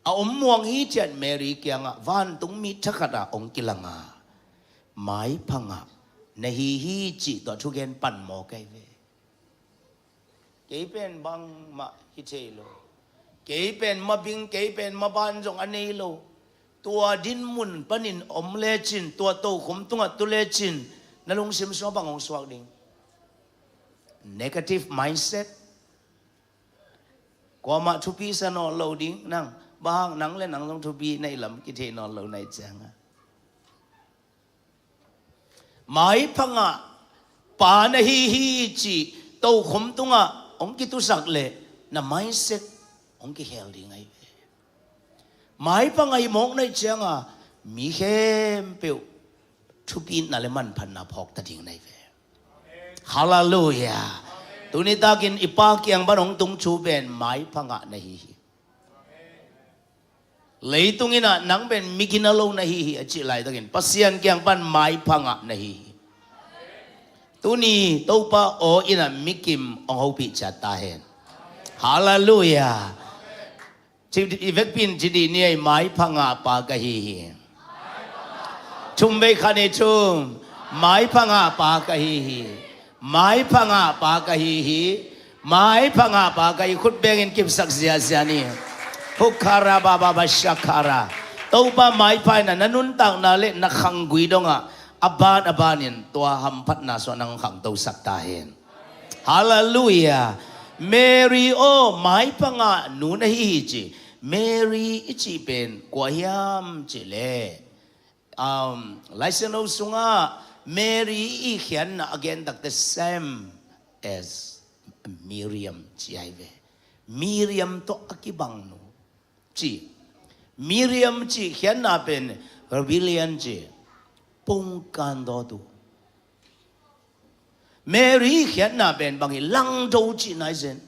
a om muang hithiat Mary kiangah vantungmi thakhat a hong kilang a, maiphang ah na hi hi cih tua thugen pan mawk ahi ve. Kei pen bangmah hi thei lo. Kei pen mabing, kei pen maban zong a nei lo. Tua dinmun panin om lecin, tua tokhom tungah tu lecin, na lungsim sungah bang hong suak ding? Negative mindset. Kuamah thupi sa nawn lo ding nang. Bang hang? Nang le nang zong thupi na hih lam kithei nawn lo na hih ciangin, maiphang ah pa na hi hi cih tokhom tungah hong kitusak leh na mindset hong kikhel ding ahi ve. Maiphang ah hi mawk na hih ciangin mi khempeuh thupitna le manphatna phawkta ding na hi ve. Halleluiah. Tuni takin i Pa kiang pan hong tung thu pen maiphang ah na hi hi. Leitung in ah nang pen mi gina lo na hi hi a cih laitakin Pasian kiang pan maiphang ah na hi hi. Tuni Topa aw in ah mikim hong hopih ciat ta hen. Halleluiah. Ci, i vekpi in ci dih ni ei, maiphang ah pa ka hi hi. Thum vei khat ni thum. Maiphang ah pa ka hi hi. Maiphang ah pa ka hi hi. Maiphang ah pa ka hi. Khut bengin kipsak ziahziah ni. Hukhara baba ba shakhara. Topa maipha in ah na nuntakna le na khanggui dongah a ban a banin tua hamphatna sungah nang khangtosak ta hen. Halleluiah. Mary aw, maiphang ah nu na hi hi ci. Mary i cih pen kua hiam cih leh, um, Lai Siangtho sungah Mary i khiatna a gen takte same as Miriam ci ahi ve. Miriam tawh a kibang nu ci. Miriam cih khiatna pen rebellion ci, pongkan dawtu. Mary khiatna pen bang hi? Langdo cihna hi zen.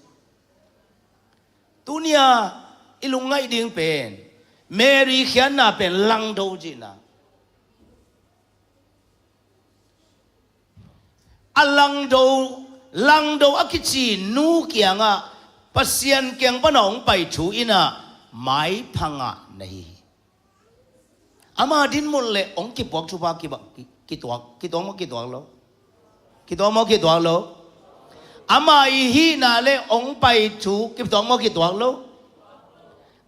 Tunia i lungngaih ding pen Mary khiatna pen langdo cihna. A langdo, langdo a kici nu kiangah Pasian kiang pana hong pai thu inah maipha ngah na hi hi. Ama dinmun le hong kipuak thupha kibang, ki-, kituak, kituak maw kituak lo? Kituak maw kituak lo? Ama i hihna le hong pai thu kituak maw kituak lo?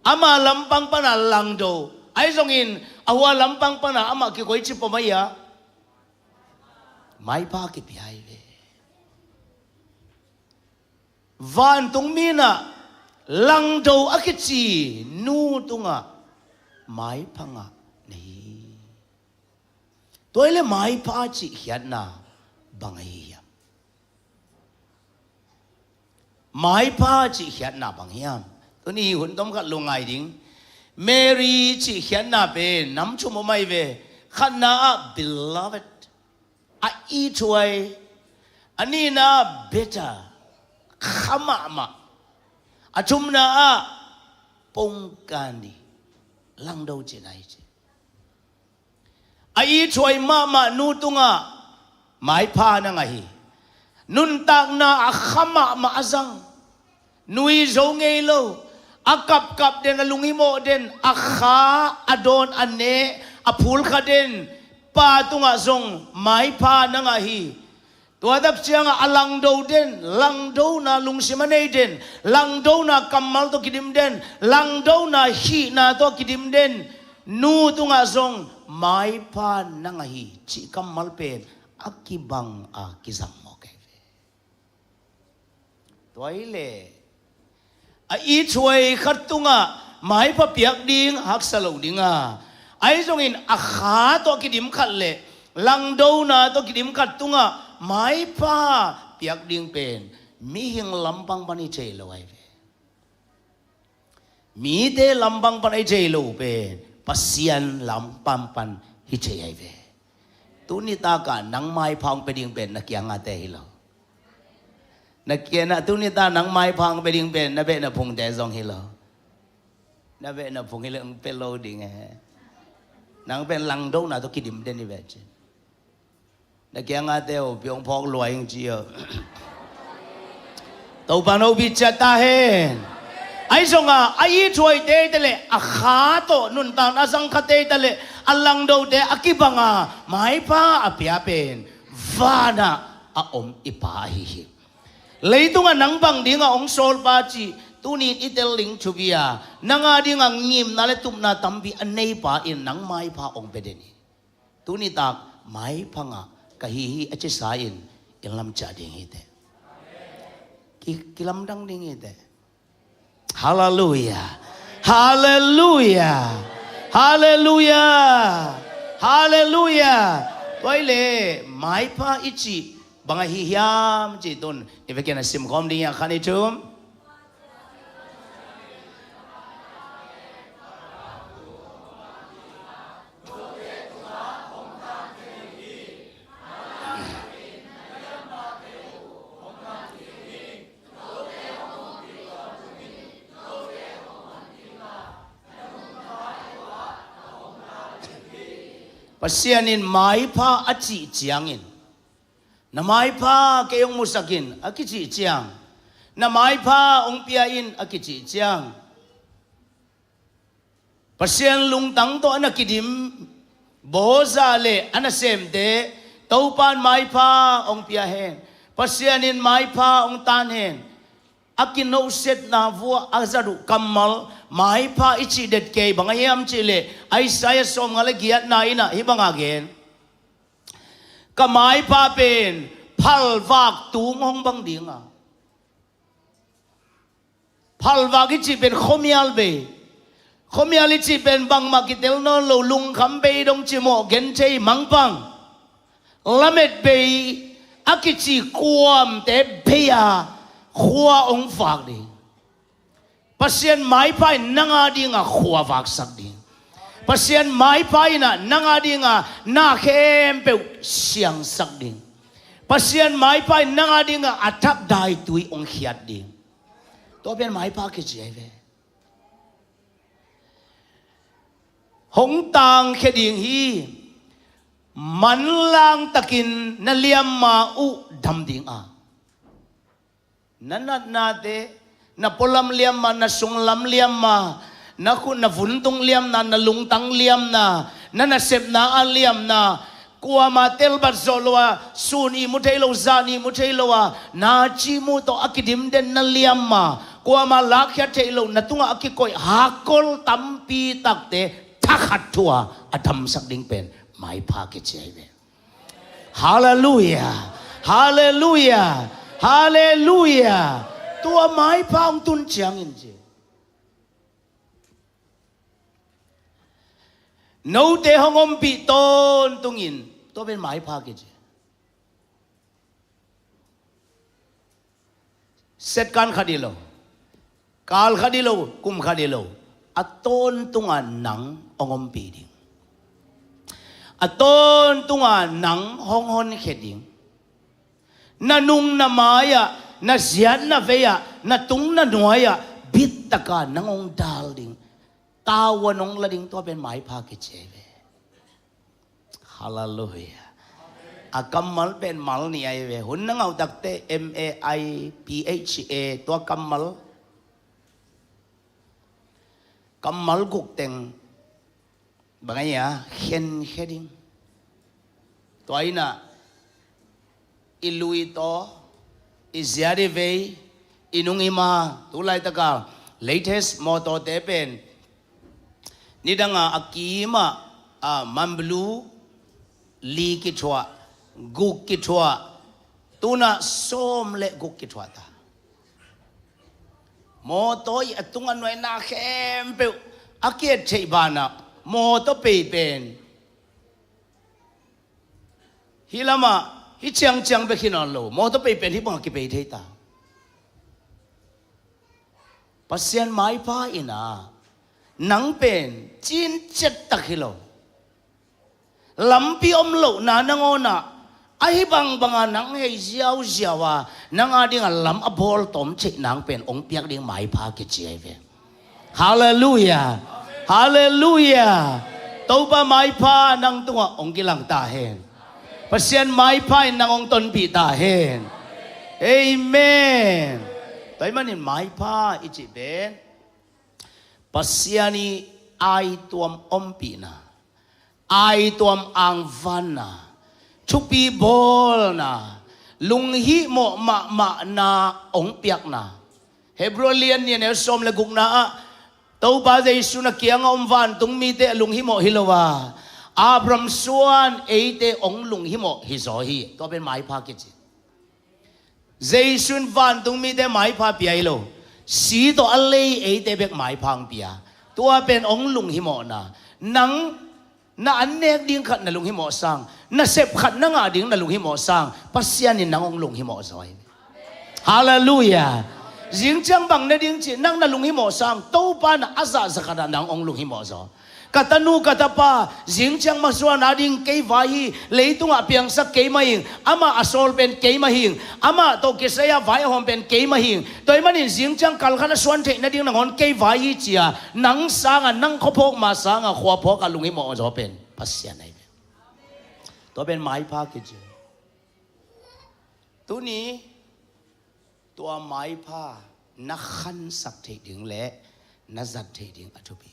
Ama lampang pana langdo. Ahi zongin a hua lampang pana amah kikoici pom ahi a? Maipha kipia hi ve. Vantung mi inah langdo a kici nu tungah maipha ngah na hi. Tua hi le maipha cih khiatna bang ahi hiam? Maipha cih khiatna bang hiam? Tuni hun tom khat lungngai ding. Mary cih khiatna pen nam thum om ahi ve. Khatna ah beloved, a ithuai. A nihna ah better, kha mahmah. A thumna ah pongkan ding, langdo cihna hi ci. A ithuai mahmah nu tungah maipha na ngah hi. Nuntakna a kha mahmah a zang, nui zo ngei lo, a kapkap den, a lunghimawh den, a kha, a dawn, a neh, a phulkha den pa tungah zong maipha na ngah hi. Tua tak ciangah a langdo den, langdona lungsim a nei den, langdona kammal tawh kidim den, langdona hihna tawh kidim den nu tungah zong maipha na ngah hi cih kammal pen a kibang a kizang mawk ahi ve. Tua hi le a ithuai khat tungah maipha piak ding haksa lo ding a, ahi zongin a kha tawh kidim khat le langdona tawh kidim khat tungah maipha piak ding pen mihing lampang pan hi thei lo ahi ve. Mite lampang pan hi thei lo pen Pasian lampang pan hi thei ahi ve. Tuni takah nang maipha hong pia ding pen na kiangahte hi lo. Na kiangah tuni ta nang maipha hong pia ding pen na beh na phungte zong hi lo. Na beh na phung hi lo, hong pia lo ding e. Nang pen langdona tawh kidim den hi ve ci. Na kiangahte uh piong phawk luai hing ci uh. Topa no bit ciat ta hen. Ahi zongah a ithuaite ta le a kha tawh nuntakna a zang khate ta le a langdote a kibanga maipha a pia pen vanah a om i Pa ahi hi. Leitungah nang bang dingah hong sawlpa cih tuni in i tel ding thupi a, nang a dingah ngimna le tupna tampi a neipa in nang maipha hong pia den hi. Tuni tak maipha ngah ka hi hi a cisa in i lamciah ding hi teh. Ki, kilamdang ding hi teh. Halleluia. Halleluia. Halleluia. Halleluia. Tua hi le maipha i cih bang ahi hiam cih tun i vekin a simkhawm ding hi a, khan i thum. Pasian in maipha a cih ciangin, na maipha kei hong musak in a kicih ciang, na maipha hong pia in a kicih ciang, Pasian lungtang tawh a na kidim Boaz le a nasemte Topa in maipha hong pia hen. Pasian in maipha hong tan hen. A kinohsetna vuah a zat uh kammal maipha i cih det kei bang a hiam cih leh Isaiah sawmnga le giatna in ah hih banga gen. Ka maipha pen phalvak tung hong bang ding a. Phalvak i cih pen khuamial bei. Khuamial i cih pen bangmah kitel nawn lo, lungkham bei dong cimawh, genthei, mangpang, lamet bei a kici kuamte bei a, khua hong vak ding. Pasian maipha in nang a dinga khua vaksak ding. Pasian maipha in ah nang a dinga na khempeuh siangsak ding. Pasian maipha in nang a dinga a thak daitui hong khiat ding. Tua pen maipha kici ahi ve. Hong tangkhia ding hi. Manlang takin na liamma uh dam ding a, na natnate, na pualam liamma, na sunglam liamma, na khut, na vuntung liamna, na lungtang liamna, na nasepna a liamna, kuama telbat zawh lo a, sun ihmu thei lo, zan ihmu thei lo a, na cihmu tawh a kidim den na liamma, kuama lakkhiat theih lo, na tungah a kikoih hakkol tampi takte thakhat thu a a damsak ding pen maipha kici ahi ve. Halleluiah. Halleluiah. Halleluiah. Tua maipha hong tun ciangin ci, note hong ompih tawntungin, tua pen maipha kici. Set kan khat hi lo, kal khat hi lo, kum khat hi lo, a tawntunga nang hong ompih ding. A tawntunga nang hong honkhia ding. Na nung na mai-ah, na ziat na vei-ah, na tung na nuai-ah bittaka nang hong dal ding. Tavuan hong la ding, tua pen maipha kici ahi ve. Halleluiah. A kammal pen mal nih ahi ve. Hun na ngah uh takte M A I P H A, tua kammal, kammal guk teng bang ahi a, khenkhia ding. Tua in ah i lui taw, i ziat i vei, i nung i ma, tu laitaka latest mawtawte pen nidanga a kimah, a, manblu li kithuah, guk kithuah, tunah sawm le guk kithuah ta. Mawtaw i a tunga nuaina khempeuh a ki-et theih banah mawtaw pei pen hih lamah hih ciangciang bek hi nawn lo, mawtaw pei pen hih bangah kipei thei ta. Pasian maipha in ah nang pen cinciat tak hi lo. Lampi om lohna nangawnah ahi bangbanga nang hei ziauziau a, nang a dinga lam a bawl tawm theih nang pen hong piak ding maipha kici ahi ve. Halleluiah. Halleluiah. Topa maipha nang tungah hong kilang ta hen. Pasian maipha in nang hong tonpih ta hen. Amen. Tua ahih manin maipha i cih pen Pasian i aituam ompihna, aituam angvanna, thupi bawlna, lunghihmawh mahmahna hong piakna. Hebrew lian nih a neu sawm le gukna ah Topa Jesu na kiangah om vantung mite a lunghimawh hi lo a, Abraham suan eite hong lunghimawh hi zaw hi. Tua pen maipha kici. Jesu in vantung mite maipha pia hi lo, si tawh a lei eite bek maipha hong pia. Tua pen hong lunghimawhna. Nang na an nek ding khat na lunghimawh sang, na sep khat na ngah ding na lunghimawh sang, Pasian in nang hong lunghimawh zaw hi. Halleluiah. Zingciang bang ne ding cih nang na lunghimawh sang, Topa na a zahzah khatah nang hong lunghimawh zaw. Ka tanu ka tapa, zingciang masuan a ding kei vai hi, leitungah piangsak kei mah hing, amah a sawl pen kei mah hing, amah tawh kisai-ah vai a hawm pen kei mah hing. Tua ahih manin zingciang kalkhat a suan theih nading nangawn kei vai hi cia, nang sangah, nang khuaphawk ma sangah, khuaphawkah lunghimawh zaw pen Pasian ahi ve. Tua pen maipha kici. Tuni tua maipha na khansak theih ding le na zat theih ding a thupi.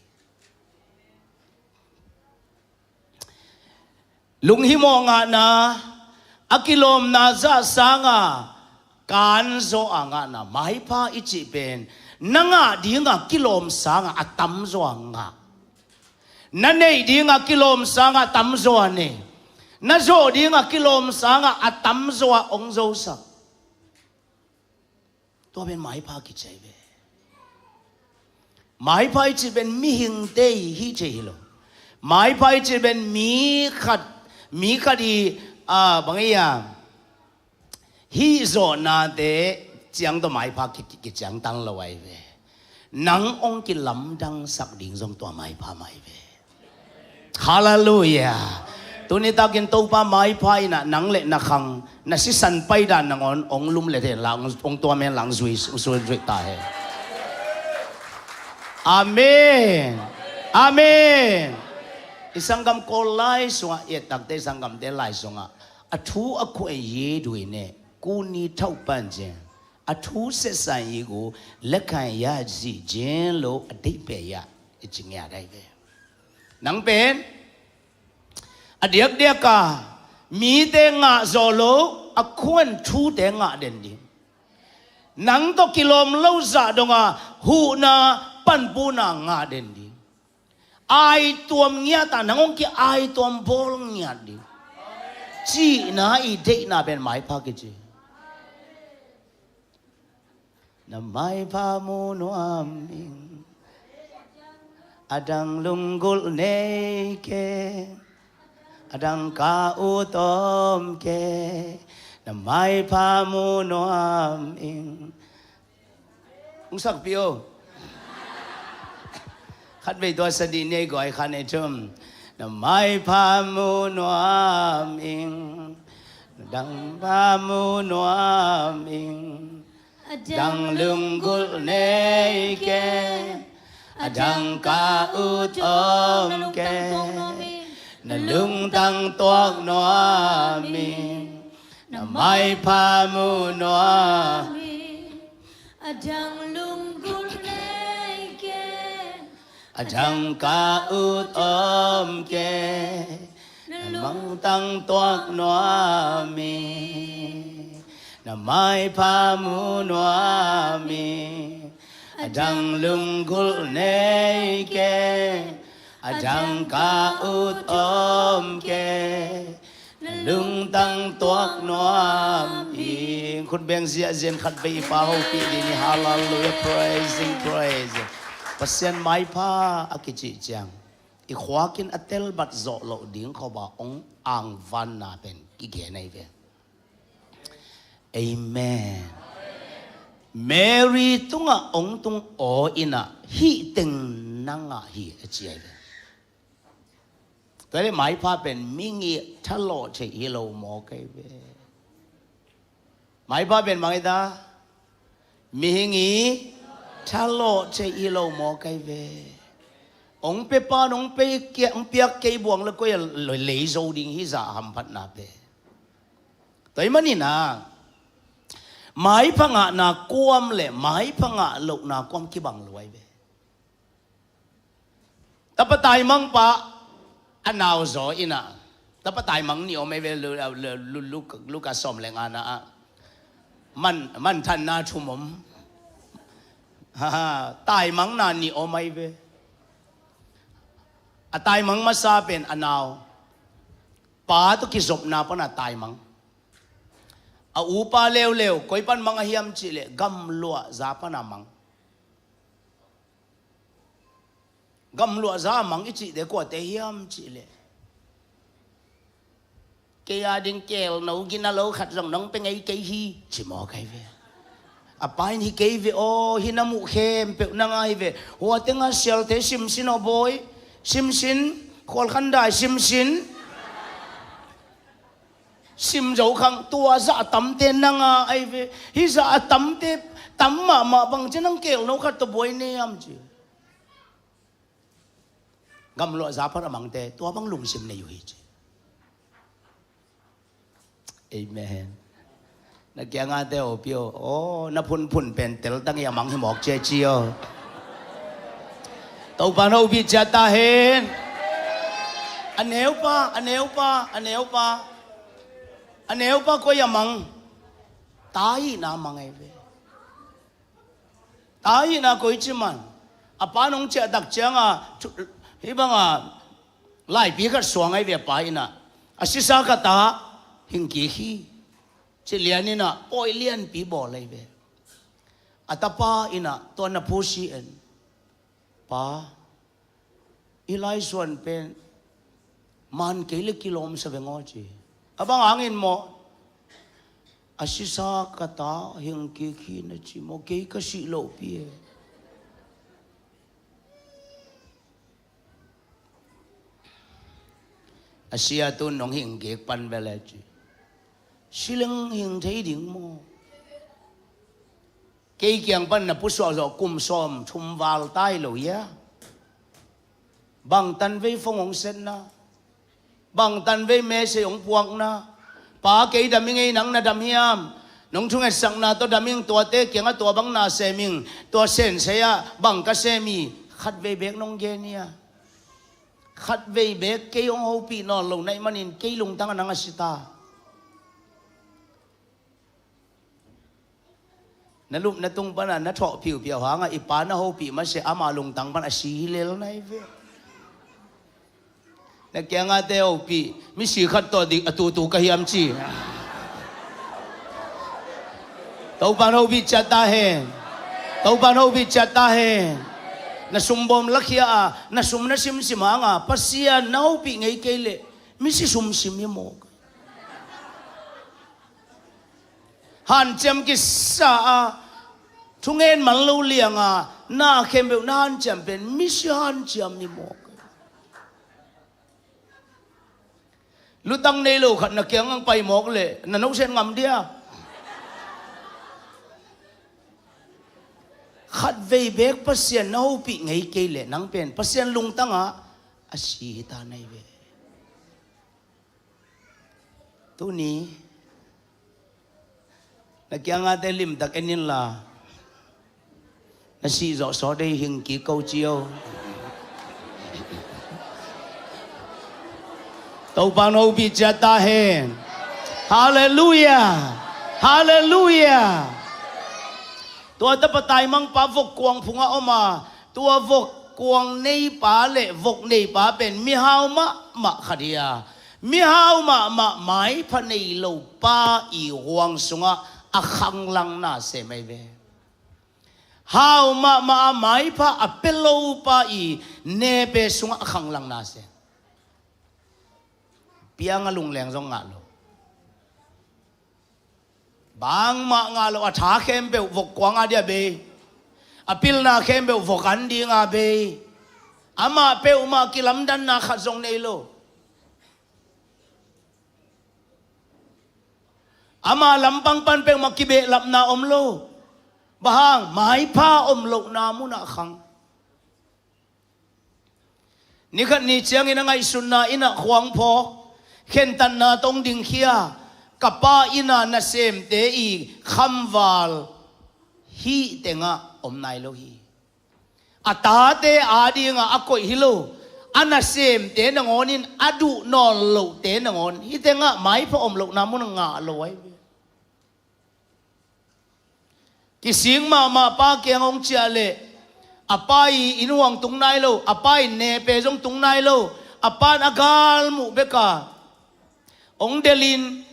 Lunghimawh ngahna, a kilawmna zah sanga kanzaw a ngahna, maipha i cih pen na ngah dinga kilawm sanga a tamzaw a ngah. Na neih dinga kilawm sanga tamzaw a nei. Na zawh dinga kilawm sanga a tamzaw a hong zosak. Tua pen maipha kici ahi ve. Maipha i cih pen mihingte i hih theih hi lo. Maipha i cih pen mi khat, mi khat i, a, bang i a, hih zawhnate ciang tawh maipha ki, ki, kiciangtan lo ahi ve. Nang hong kilamdangsak ding zong tua maipha mah ahi ve. Halleluiah. Tuni takin Topa maipha in ah nang le na khang, na sisan paidan nangawn hong lum le hen la, hong, hong tuam hen la, hong zui, zui, zui ta hen. Amen. Amen. I sanggam Kawl lai sungah, i et takte i sanggamte lai sungah, a thu a khuai ye dui ne, ku ni thau pan jen, a thu sesa i gu, le khan ya zi jen lo, a deih pe ya, i ci ngiat ahi ve. Nang pen a diakdiak a mite ngah zaw lo, a khuan thute ngah den ding. Nang tawh kilawm lo zah donga huhna panpuna ngah den ding. Aituam ngiat a nang hong ki-aituam bawl ngiat ding. Cihna i deihna pen maipha kici. Na maipha mu nuam ing. A dang lunggulh nei kei. A dang ka ut om kei. Na maipha mu nuam ing. Hong sakpih o. Khatvei tua sa dih ni ei, guai, khat, nih, thum. Na maipha mu nuam ing. Na dang pha mu nuam ing. A dang lunggulh nei kei. A dang ka ut om kei. Na lungtang tuak nuam ing. Na maipha mu nuam ing. A dang lunggulh nei kei. A dang ka ut om kei. Na lungtang tuak nuam ing. Na maipha mu nuam ing. A dang lunggulh nei kei. A dang ka ut om kei. Na lungtang tuak nuam ing. Khut beng ziahziah in khatvei i Pa hopih dih ni. Halleluiah. Praise Him, praise Him. Pasian maipha a kicih ciang i khuakin a telbat zawh loh ding khop a hong angvanna pen kigen ahi ve. Amen. Mary tungah hong tung aw in ah hih teng nangah hi a ci ahi ve. Tua leh maipha pen mihing i thalawh theih hi lo mawk ahi ve. Maipha pen bang hi ta? Mihing i thalawh theih hi lo mawk ahi ve. Hong pia pan hong pia, hong piak kei buang le koi a lei zo ding hi zah a hamphatna pen. Tua ahih manin ah maipha ngahna kuam le maipha ngah lohna kuam kibang lo ahi ve. Tapa taimang pa a nau zaw in ah, tapa taimang nih om ahi ve. Lu-, lu-, lu-, Luka, Luka sawm le ngana ah man, manthanna thum om. Taimangna nih om ahi ve. A taimang masa pen a nau pa tawh kizopna pana taimang. A upa leuleu koi pan mang a hiam cih leh gamluahza pana mang. Gamluahza a mang i cihte kuate hiam cih leh, kei a ding kelno gina lo khat zong nong pia ngei kei hi, ci mawk ahi ve. A pa in hi kei ve aw, hi na muh khempeuh nang a hi ve. Hua teng a sialte simsin aw bawi, simsin, khualkhandai simsin. Sim zo khang, tua zah a tamte nang a ahi ve. Hih zah a tamte tam mahmah bang ci nang kelno khat tawh buai ne hiam ci. Gamluahza pan a mangte tua bang lungsim nei uh hi ci. Amen. Na kiangah te aw pi aw, aw, na phunphun pen teltang i a mang hi mawk cia ci aw. Topa na upih cia ta hen. A neupa, a neupa, a neupa. A neupa koi a mang? Ta hihna mang ahi ve. Ta hihna koi ci man? A pa nong ciahtak cianga, hih banga laipi khat suang ahi ve a pa in ah. A sisa khat ta hing kik hi. Ci lian in ah pawi lianpi bawl ahi ve. A tapa in ah tua na phusi en. Pa, i laisuan pen man kei le kilawm sa veng aw ci. A bang hangin maw? A sisa ka ta hing kik hi na ci maw, kei ka sih lohpi e. A sia tun nong hing kik pan ve le ci. Si leng hing thei ding maw? Kei kiang pan na pusuak zawh kum sawm thum val tai lo hia? Bang tan vei phone hong setna? Bang tan vei message hong puakna? Pa, kei dam i ngei, nang na dam hiam? Nong thungetsakna tawh dam ing, tuate kiangah tua bang na sem ing, tua sensei ah bang ka sem hi? Khat vei beek nong gen hia? Khat vei beek kei hong hopih nawn lo na hih manin kei lungtang ah nang a si ta. Na lupna tung panah na thawh phiuphiau hangah i pa na hopih masiah ama lungtang pan a si hi lel na hi ve. Na kiangahte hopih, misi khat tawh dik a tutu ka hiam ci. Topan hopih ciat ta hen. Topan hopih ciat ta hen. Na sumbawm lakhia a, na sum na simsim hanga Pasian na hopih ngei kei leh misi sumsim hi maw? Hanciam kisa a, thungen man lo lianga na khempeuh na hanciam pen misi hanciam hi maw? Lutang nei lo khat na kiang ang pai mawk leh na nosen ngam dia? Khat vei beek Pasian na hopih ngei kei leh nang pen Pasian lungtangah a si hi ta na hi ve. Tuni na kiangahte limtak en inla, na sih zawh sawt ei, hing kik ko ci o. Topan hopih ciat ta hen. Halleluiah. Halleluiah. Tua tapa taimangpa vok kuang phungah om a, tua vok kuang neipa le vok neipa pen mihau mahmah khat hi a, mihau mahmah maipha nei lo pa i huang sungah a khanglang na sem ahi ve. Hau mahmah a maipha a pia lo pa i nepe sungah a khanglang na sem. Piang a lungleng zong ngah lo. Bangmah ngah lo, a tha khempeuh vok kuang a dia bei. A pilna khempeuh vok an dinga bei. Amah peuhmah kilamdanna khat zong nei lo. Ama lampang pan peuhmah kibehlapna om lo. Bang hang? Maipha om lohna munah khang. Nikhat ni ciangin a ngaihsutna innah khuang phawk, khentatna tawh dingkhia, ka pa innah nasemte i khamval hih tengah om nai lo hi. A tate adingah a koih hi lo, a nasemte nangawnin a duh nawn lohte nangawn hih tengah maipha om lohna mun ngah lo ahi ve. Kisik mahmah pa kiang hong ciah leh a pa i inn huang tung nai lo, a pa i nepe zong tung nai lo, a pan a galmuh beka hong delhin,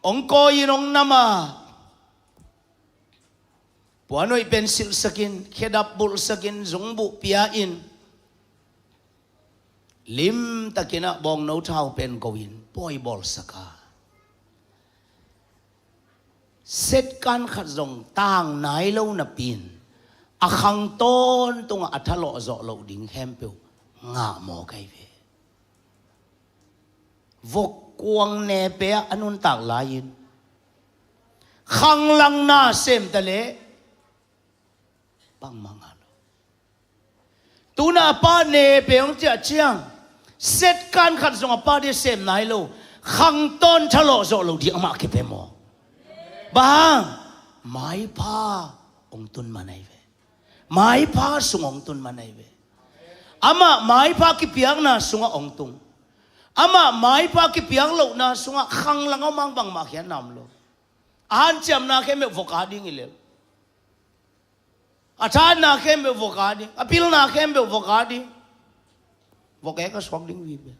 hong kawi-in hong nam a, puanhoih pen silhsakin, khedap bulhsakin, zungbuh pia-in, limtakin ah bawngno thau pen go-in pawi bawlsak a, setkan khat zong tang nai lo napi-in a khang tawntungah a thalawh zawh loh ding khempeuh ngah mawk ahi ve. Vok kuang nepe ah a nuntak lai-in khanglang na sem ta leh bangmah ngah lo. Tuna a pa nepe hong ciah ciang setkan khat zong a pa dia sem nai lo, khang tawn thalawh zawh loh ding amah kipia maw? Bang hang? Maipha hong tun man ahi ve. Maipha sung hong tun man ahi ve. Amah maipha kipiakna sungah hong tung. Amah maipha kipiak lohna sungah khanglang a om hang bangmah khiatna om lo. A hanciamna khempeuh vok a ding hi lel. A thatna khempeuh vok a ding, a pilna khempeuh vok a ding. Vok ek a suak ding vive.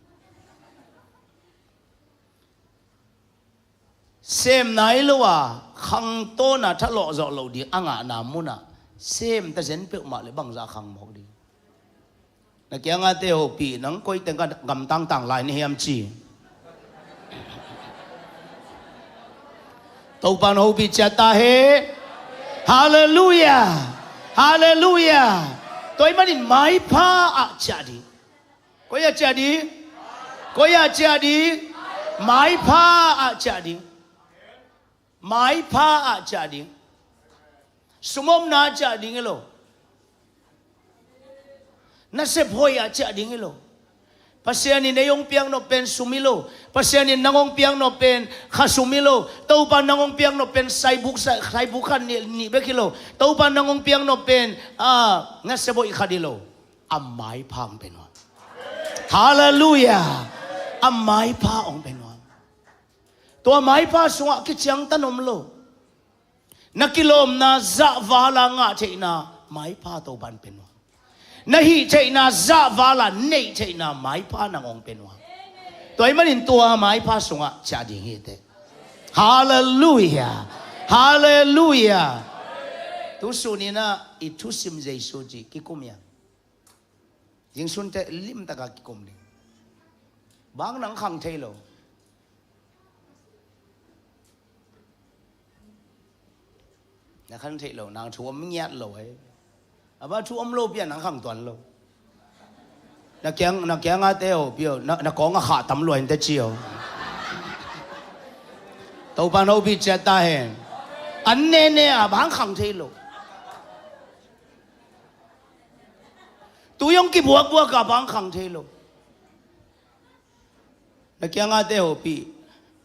Sem nai lo a khang tawn a thalawh zawh loh ding a ngahna munah sem ta zen peuhmah leh bangzah khang mawk ding. Na kiangahte hopih, nang koi teng ka gamtang tang lai na hiam ci. Topa in hopih ciat ta hen. Halleluia. Halleluia. Tua ahih manin maipha ah ciah ding. Koi ah ciah ding? Koi ah ciah ding? Maipha ah ciah ding. Maipha ah ciah ding. Sum omna ah ciah ding hi lo. Nasep hoih ah ciah ding hi lo. Pasian in ei hong piaknop pen sum hi lo. Pasian in nang hong piaknop pen khasum hi lo. Topa in nang hong piaknop pen saibuk, sa-, saibuk khat nih, nih bek hi lo. Topa in nang hong piaknop pen, ah, nasep hoih khat hi lo. A maipha hong pia nuam. Halleluia. A maipha hong pia nuam. Tua maipha sungah kiciangtan om lo. Na kilawmna zahval a ngah theihna maipha Topa in pia nuam. Na hih theihna zahval a neih theihna maipha nang hong pia nuam. Tua ahih manin tua maipha sungah ciah ding hi teh. Halleluia. Halleluia. Tu sun in ah i thusim Jesu cih kikum hiam? Zingsun teh limtak a kikum ding. Bang nang khang thei lo. Na khang thei lo, nang thu om ngiat lo ei. A bang thu om lo pi a nang khang tuan lo. Na kiang, na kiang a te o pi o, na, na kawng a khah tam lua in te ci o. Topa in hopih ciat ta hen. An nene a bang khang thei lo. Tui hong kibuakbuak a bang khang thei lo. Na kiang a te hopih.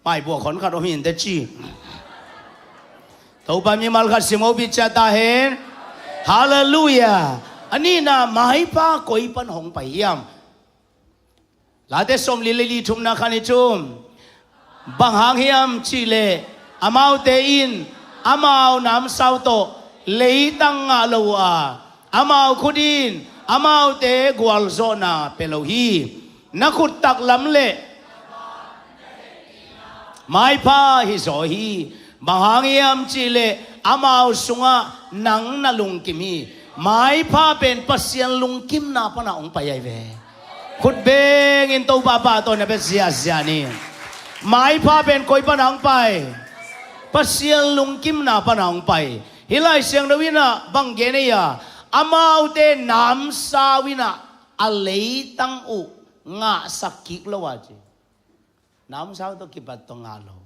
Maibuak hon khat om hi in te ci. Topa in mimal khat sim hopih ciat ta hen. Halleluia. A nihna maipha koi pan hong pai hiam? Late sawmli le li, thumna khan i thum. Bang hang hiam cih leh amaute in amau namsau tawh leitang ngah lo uh a, amau khut in amaute gualzawhna pia lo hi. Na khut taklam le maipha hi zaw hi. Bang hang hiam cih leh amau sungah nang na lungkim hi. Maipha pen Pasian lungkimna pan a hong pai ahi ve. Khut bengin Topa pahtawi na pia ziahziah ni. Maipha pen koi pan a hong pai? Pasian lungkimna pan a hong pai. Hih Lai Siangtho in ah bang gen ei a, amaute namsau in ah a leitang uh ngahsak kik lo a ci. Namsau tawh kipat tawh ngah lo.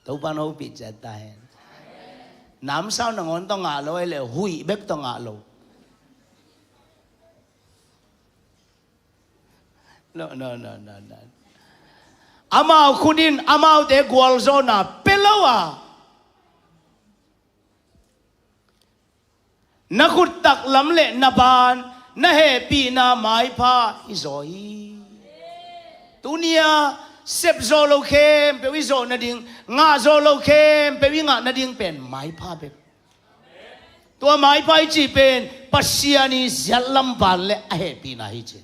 Topa in hopih ciat ta hen. Namsau nangawn tawh ngah lo ei leh huih bek tawh ngah lo. No, no, no, no, no. Amau khut in amaute gualzawhna pia lo a, na khut taklam le na ban na hehpihna maipha hi zaw hi. Tuni a sep zawh lo khempeuh i zawh nading, ngah zawh lo khempeuh i ngah nading pen maipha bek. Tua maipha i cih pen Pasian i ziatlam ban le a hehpihna hi ci.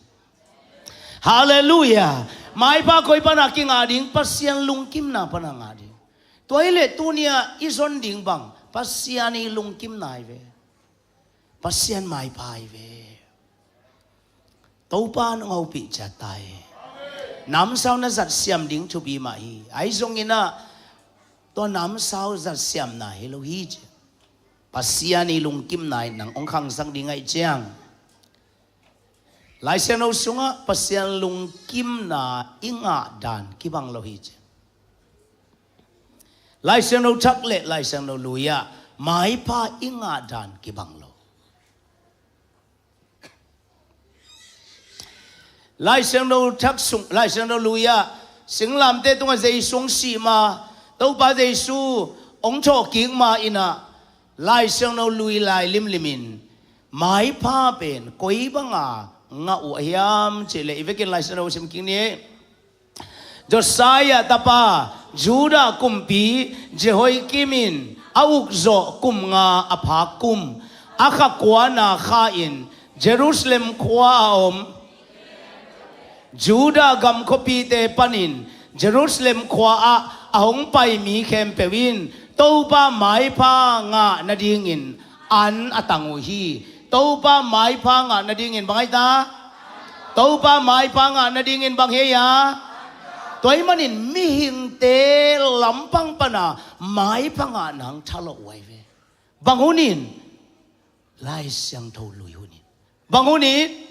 Halleluia. Maipha koi pan a kingah ding? Pasian lungkimna pan a ngah ding. Tua hi leh tuni a i zon ding bang? Pasian i lungkimna hi ve. Pasian maipha hi ve. Topa in hong hopih ciat ta hi. Namsau na zat siam ding thupi mah hi. Ahi zongin ah tua namsau zat siamna hi lo hi ci. Pasian i lungkimna in nang hong khangsak ding ahih ciang, Lai Siangtho sungah Pasian lungkimna i ngah dan kibang lo hi ci. Lai Siangtho thak le Lai Siangtho lui ah maipha i ngah dan kibang lo. Lai Siangtho thak sung, Lai Siangtho lui ah singlamteh tungah Jesu hong sih ma, Topa Jesu hong thawhkik ma in ah Lai Siangtho lui lai limlim in maipha pen koi banga ngah uh a hiam cih leh i vekin Lai Siangtho sim kik ni. Josiah tapa, Judah kumpi Jehoiakim in a ukzawh kum nga a phak kum, a kha kuana kha-in Jerusalem khua a om Judah gam khuapite panin Jerusalem khua-ah a hong pai mi khempeuh in Topa maipha ngah nadingin an a tang uh hi. Topa maipha ngah nadingin bang ahi ta? Topa maipha ngah nadingin bang hi a? Tua ahih manin mihingte lampang pana maipha ngah nang thalawh uh ahi ve. Bang hunin? Lai Siangtho lui hunin. Bang hunin?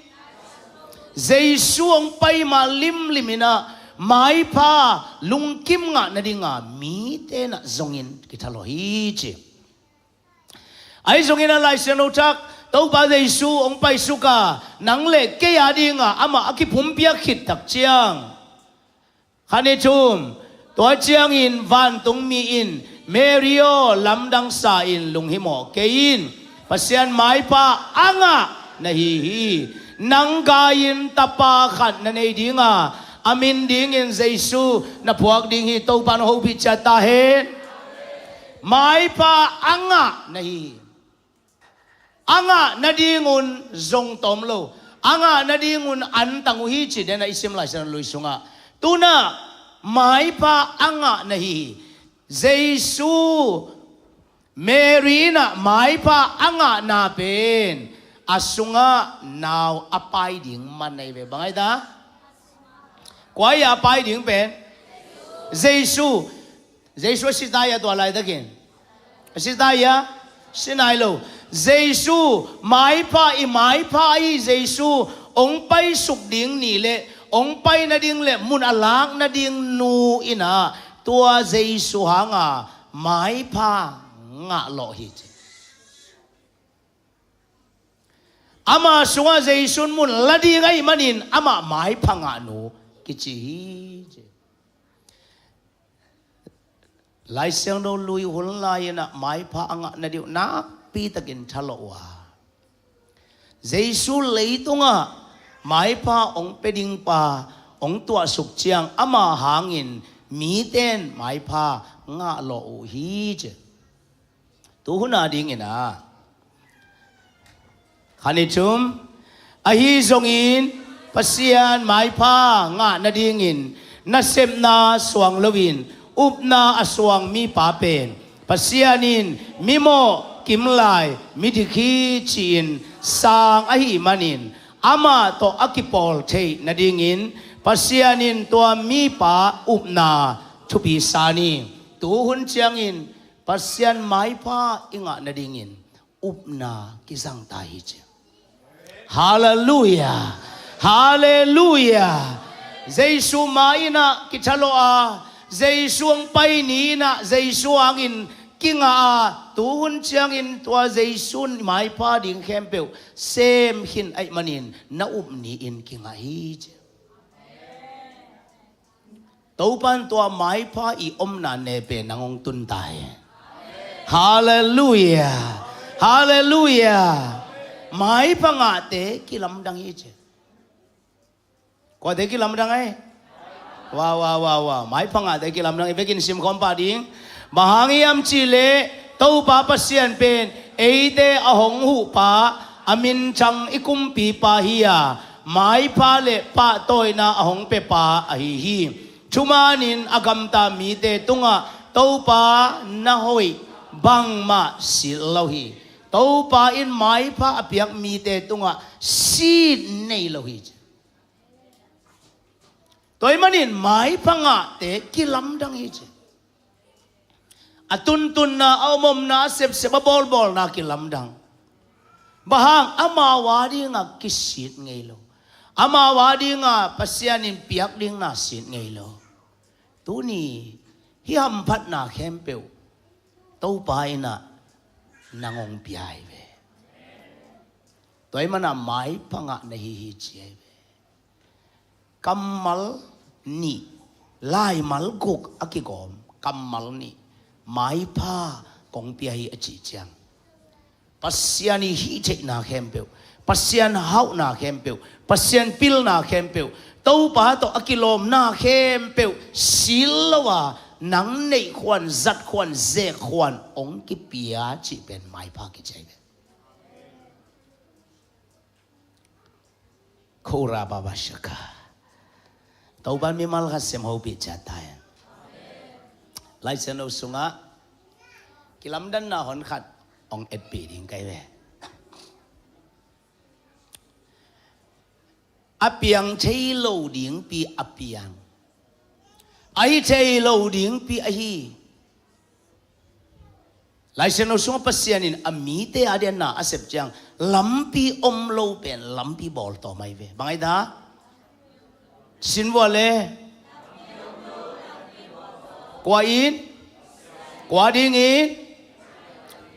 Jesu hong pai ma limlim inah maipha lungkim ngah nadinga mite nah zongin kithalawh hi ci. Ahi zongin a Lai Siangtho thak, Topa Jesu hong paisuk a, nang le kei a dinga amah a kipumpiak khit tak ciang, khan i thum, tua ciangin vantungmi in, Mary aw, lamdang sa in, lunghimawh kei in, Pasian maipha a ngah na hi hi. Nang gai-in tapa khat na nei dinga, a min dingin Jesu na phuak ding hi. Topa in hong hopih ciat ta hen. Maipha a ngah na hi hi. A ngah nadingun zong tawm lo, a ngah nadingun antang uh hi ci den a i sim Lai Siangtho lui sungah. Tunah maipha a ngah na hi hi. Jesu, Mary inah maipha a ngahna pen a sungah nau a pai ding man ahi ve. Bang ahi ta? Kua hi a pai ding pen? Jesu. Jesu a si ta hi a tua laitakin? A si ta hi a? Si nai lo. Jesu, maipha, i maipha ahi Jesu hong paisuk ding ni le hong pai nading le mun a lak nading nu inah tua Jesu hanga maipha ngah lawh hi ci. Ama sungah Jesu in mun la ding ahih manin amah maipha ngah nu kici hi ci. Lai Siangtho lui hun lai inah maipha a ngah nading uh nakpitakin thalawh uh a, Jesu leitungah maipha hong pia ding pa hong tuahsuk ciang ama hangin mite in maipha ngah lawh uh hi ci. Tu hun a dingin a, khan i thum, ahi zongin Pasian maipha ngah nadingin nasepna suang loin upna a suang mipa pen Pasian in mimawh kimlai midik hi ci-in sang ahih manin amah tawh a kipawl theih nadingin Pasian in tua mipa upna thupi sa ni. Tu hun ciangin Pasian maipha i ngah nadingin upna kizang ta hi ci. Halleluia. Halleluia. Jesu ma inah kithalawh a, Jesu hong pai ni inah Jesu hangin kingah a, tu hun ciangin tua Jesu in maipha ding khempeuh sem khin ahih manin na up ni-in kingah hi ci. Topa in tua maipha i omna ne pen nang hong tun ta hi. Halleluia. Halleluia. Maipha ngahte kilamdang hi ci. Kuate kilamdang ei? Wa, wa, wa, wa. Maipha ngahte kilamdang hi. Vekin sim khawm pah ding. Bang hang hiam cih leh Topa Pasian pen eite a hong huhpa, a minthang i kumpipa hi a, maipha le pahtawina a hong piapa ahi hi. Thumanin a gamta mite tungah Topa na hoih bangmah silh lo hi. Topa in maipha a piak mite tungah sit nei lo hi ci. Tua ahih manin maipha ngahte kilamdang hi ci. A tuntunna, a omomna, a sepsep, a bawlbawlna kilamdang. Bang hang? Amau a dinga kisit ngei lo. Amau a dinga Pasian in piak dingna sit ngei lo. Tuni hih hamphatna khempeuh Topa inah nang hong pia hi ve. Tua ahih mana maipha ngah na hi hi ci ahi ve. Kammal nih, laimal guk a kigawm kammal nih, maipha kong pia hi a cih ciang, Pasian i hih theihna khempeuh, Pasian hauhna khempeuh, Pasian pilna khempeuh, Topa tawh a kilawmna khempeuh sil lo a, nang neih khuan, zat khuan, zek khuan hong kipia cih pen maipha kici ahi ve. Kora baba shaka. Topa in mimal khat sem hopih ciat ta hen. Lai Siangtho sungah kilamdanna hon khat hong etpih ding ka hi ve. A piang thei lo dingpi a piang, a hi thei lo dingpi ahi. Laisiangtho sungah Pasian in a mite a di'n na a sep ciang lampi om lo pen lampi bawl tawm ahi ve. Bang ahi ta? Sin vua le. Kua in? Kua dingin?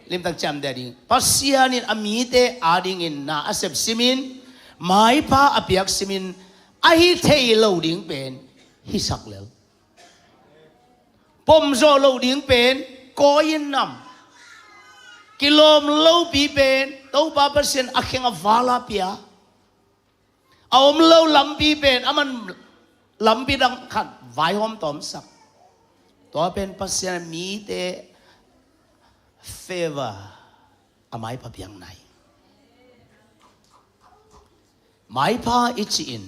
Limtak ciamteh ding. Pasian in a mite a dingin na a sep simin, maipha a piak simin, a hi thei lo ding pen hisak lel. Pom zawh loh ding pen kawi in nam. Kilawm lopi pen Topa Pasian a kheng a val a pia. A om lo lampi pen aman lampi dang khat vaihawm tawmsak. Tua pen Pasian mite favor a maipha piang nai. Maipha i cih in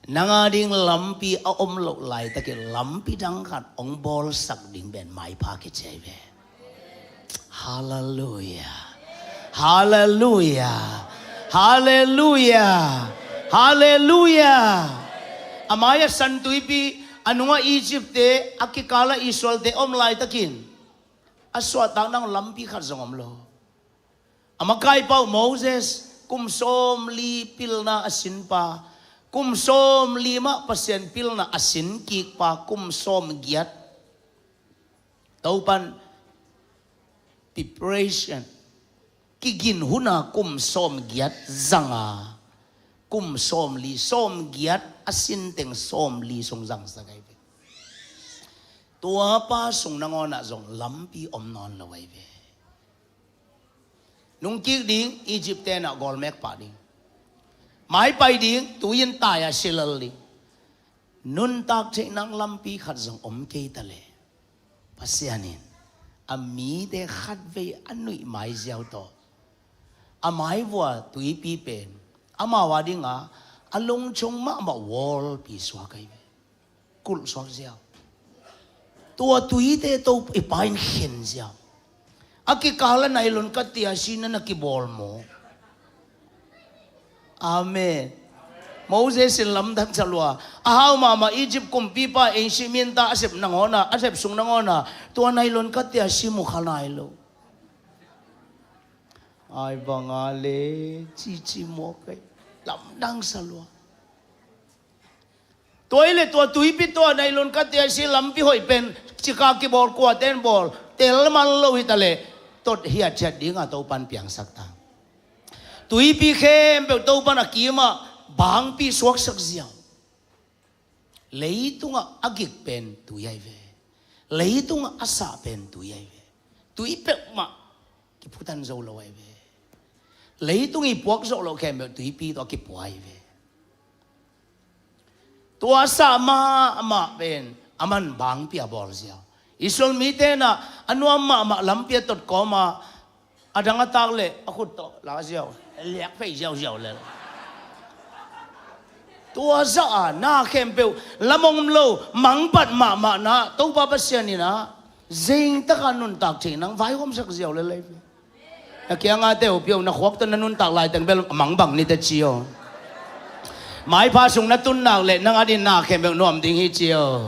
nang a ding lampi a om loh laitakin lampi dang khat hong bawlsak ding pen maipha kici ahi ve. Halleluia. Halleluia. Halleluia. Halleluia. A mai-ah San Tuipi, a nungah Egypt-te, a kikal-ah Israel-te om laitakin a suahtak nang lampi khat zong om lo. A makaipa uh Moses, kum sawmli pilna a sinpa, kum sawmli mah Pasian pilna a sin kikpa, kum sawmgiat. Topan preparation, kigin huna kum sawmgiat zanga, kum sawmli, sawmgiat a sinteng sawmli sung zangsak ahi ve. Tuapa sung nangawnah zong lampi om nawn lo ahi ve. Nungkik ding, Egypt tenah gawlmek pah ding. Maipai ding, tui-in tai-a silal ding. Nuntak theih nang lampi khat zong om kei ta leh, Pasian in a mite khatvei a nuih maiziau tawh a maivua tuipi pen amau a dinga a lungchung mahmah wallpi suak ahi ve. Kulh suak ziau. Tua tuite to i Pa in khen ziau. A kikal a nailon katia si na na kibawl maw? Amen. Moses in lamdang sa lua. A hau mahmah Egypt kumpipa Egypt minta a sep nangawnah, a sep sung nangawnah, tua nailon katia si mu kha nai lo. Ai banga le cici maw kei. Lamdang sa lua. Tua hi leh tua tuipi tua nailon katia si lampi hoih pen cika kibawl kuaten bawl tel man lo hi ta leh tot hiathiat dinga Topan piangsak ta. Tuipi khempeuh Topan a kimah bangpi suaksak ziau. Leitungah a gik pen tui ahi ve. Leitungah a sah pen tui ahi ve. Tui peuhmah kiphutan zo lo ahi ve. Leitung i puak zawh loh khempeuh tuipi tawh a kipua ahi ve. Tua sah mahmah pen aman bangpi a bawl ziau. Israel mite na a nuam mahmah lampi a tot kawma a dang a tak leh a khut tawh la ziau, liak phei ziauziau lel. Tua zah a na khempeuh lamong lo mangpat mahmah na Topa Pasian in a zingtaka nuntak thei nang vaihawmsak ziau lel ahi ve. Na kiangate uh pio na khuak tawh na nuntak laiteng bel a mang bang nite ci aw. Maipha sung na tun nak leh nang a ding na khempeuh nuam ding hi ci aw.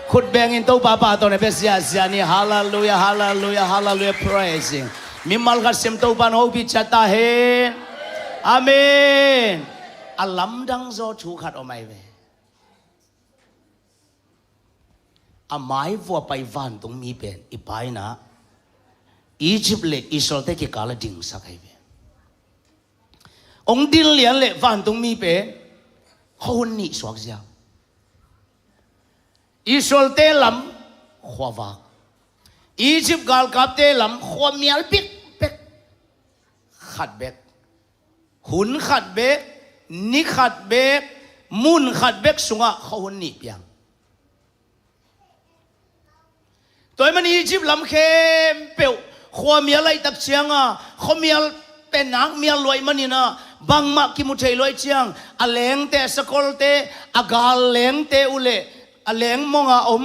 Khut bengin Topa pa tawh na bia ziazia ni. Halleluia, halleluia, halleluia, praising. Mimal khat sim Topa na hopih ciat ta hen. Amen. A lamdang zaw thu khat om ahi ve. A maivua pai vantungmi pen i Pa in a Egypt le Israel-te kikal a dingsak ahi ve. Hong din lian leh vantungmi pen khuahun nih suak ziau. Israel-te lam khuavak, Egypt galkapte lam khuamial bikbek. Khat bek, hun khat bek, ni khat bek, mun khat bek sungah khuahun nih piang. Tua ahih manin Egypt lam khempeuh khuamial ahih tak cianga khuamial pen nak mial luai manin a bangmah kimu thei luai ciang a lengte, a sakolte, a gal lengte uh leh a leng monga om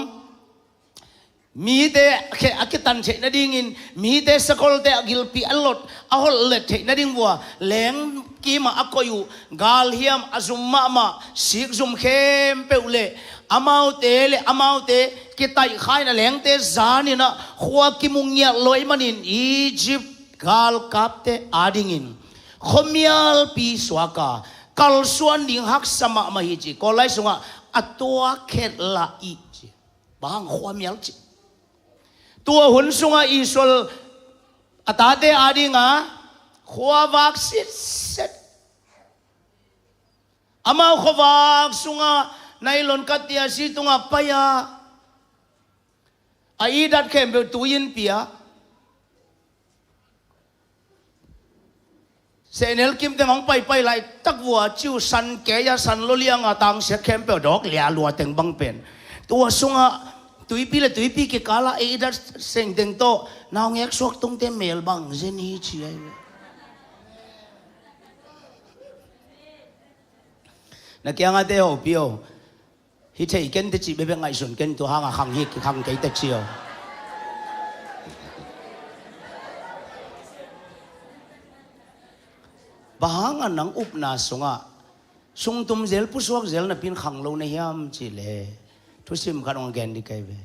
mite khe a kitan theih nadingin, mite sakolte a gilpi a lot a holh let theih nading vua leng kimah a koih uh galhiam a zum mahmah, sikzum khempeuh le amaute le amaute kitaihkhaina lengte zaninah khua kimungiat lo ahih manin Egypt galkapte adingin khuamialpi suaka kalsuan ding haksa mahmah hi ci. Kawl lai sungah a tuakhet lah ih ci. Bang hang khuamial ci. Tua hun sungah Israel a tate adinga khuavak sitset. Amau khuavak sungah nailon katia si tungah pai-a a idat khempeuh tui in pia. Sehnel kim teng hong paipai laitak vua ciu san kei a san lolianga tangsiat khempeuh dawk lia lua teng bang pen. Tua sungah tuipi le tuipi kikala ei ida sengteng tawh naungek suak tungte mel bang zen hi ci ahi. Na kiangate hopi o. Hi thei ken teci bebek ngaihsun ken tua hanga khang hi khang kei teci o. Bang hanga nang upna sungah sungtum zel pusuak zel napin khang lo na hiam cih le thusim khat hong gen dih kai ve.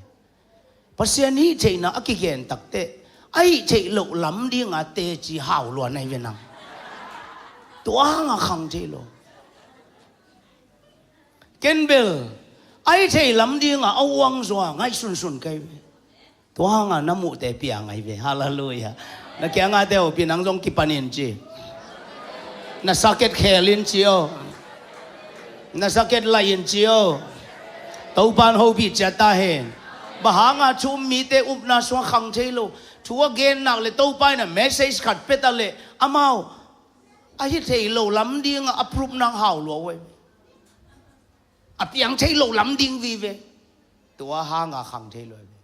Pasian hih theihna a kigen takteh a hih theih loh lam dinga teci hau lua na hi ve nang. Tua hanga khang thei lo. Ken bel a hih theih lam dinga a uang zua ngaihsunsun kai ve. Tua hanga na muhte pia ngai ve. Halleluiah. Na kiangate hopi nang zong kipanin ci. Na saket khelin ci o. Na saket laihin ci o. Topan hopi cia ta hen. Bang hanga thu um mite upna sungah khang thei lo. Thu a gen nak le Topa in a message khat peta le amau a hi thei lo lam dinga a proof nang hau lua uh ahi ve. A piang thei lo lam ding vive. Tua hanga khang thei lo ahi ve.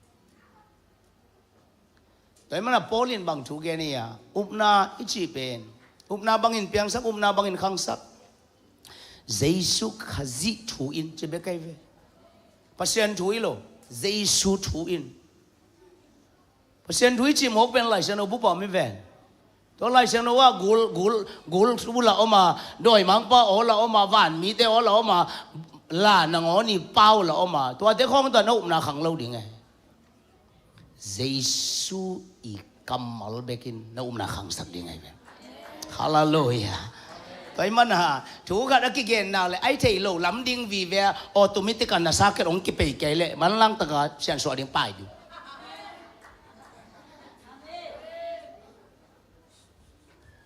Tua hi mana Paul in bang thu gen hi a upna i cih pen upna bangin piangsak upna bangin khangsak. Jesu Khazih thu in ci bek ahi ve. Pasian thu hi lo. Jesu thu in. Pasian thu i cih mawk pen Laisiangtho bupa mi ven. Tua Laisiangtho ah gul gul gul thu la om a dawimangpa aw la om a vanmite aw la om a la nangawn i pau la om a tuate khawng tua na upna khang lo ding e. Jesu i kammal bekin na upna khangsak ding ahi ve. Halleluiah. Tua hi mana thu khat a kigenna le a hi thei lo lam ding vive a automatic a na saket hong kipei kei le manlang taka siansuah ding pai ding.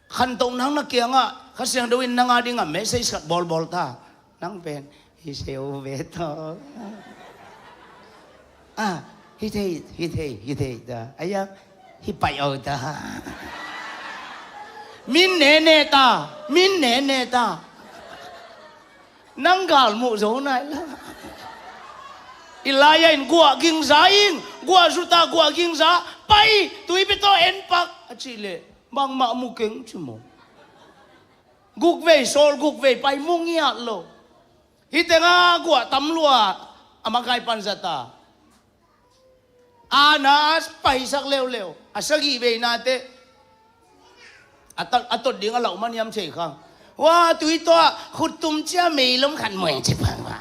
Khantoh nang na kiangah Kha Siangtho in nang a dingah message khat bawlbawl ta. Nang pen hi seu ve tawh. Ah, hi thei hi thei hi thei ta. Aya hi pai au ta. Min ne ne ta. Min ne ne ta. Nang gal muh zo nai la. Elijah in guah gingza in guah zuta guah gingza pai tuipi tawh en pak a cih leh bangmah mu keng ci maw. Guk vei sawl guk vei pai mu ngiat lo. Hih tengah guah tam lua a makai panzat a. Ana a paisak leuleu a sagih veinate a tot ding a lauh maniam thei kha. Wa tui tawh khuttum cia meilom khat mueng ci pang wa.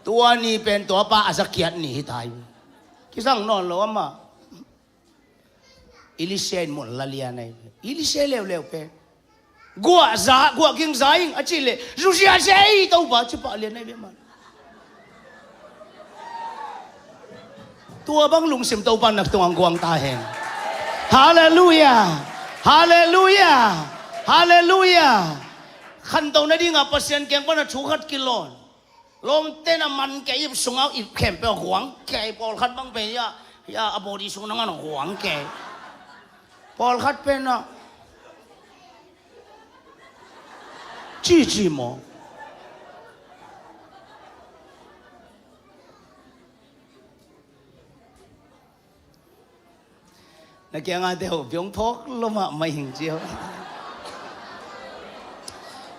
Tua ni pen tua pa a zakiat ni hi tai. Kisang nawn lo amah. Elisha in mun la lian ahi. Elisha leuleu pen guah za guah ging za ing a cih leh zuzia zia ei Topa ci pah lian ahi ve man. Tua bang lungsim Topa nak tungah guang ta hen. Halleluiah. Halleluiah. Halleluiah. Khanto nadingah Pasian kiang pana thu khat kilawn. Lawmte na man kei ip sungah ip khempeuh a huang kei pawlkhat bang pen ia ia a bawdi sung nangan a huang kei. Pawlkhat pen a cici maw? Na kiangah te ho piong phawk lo mahmah hing cio.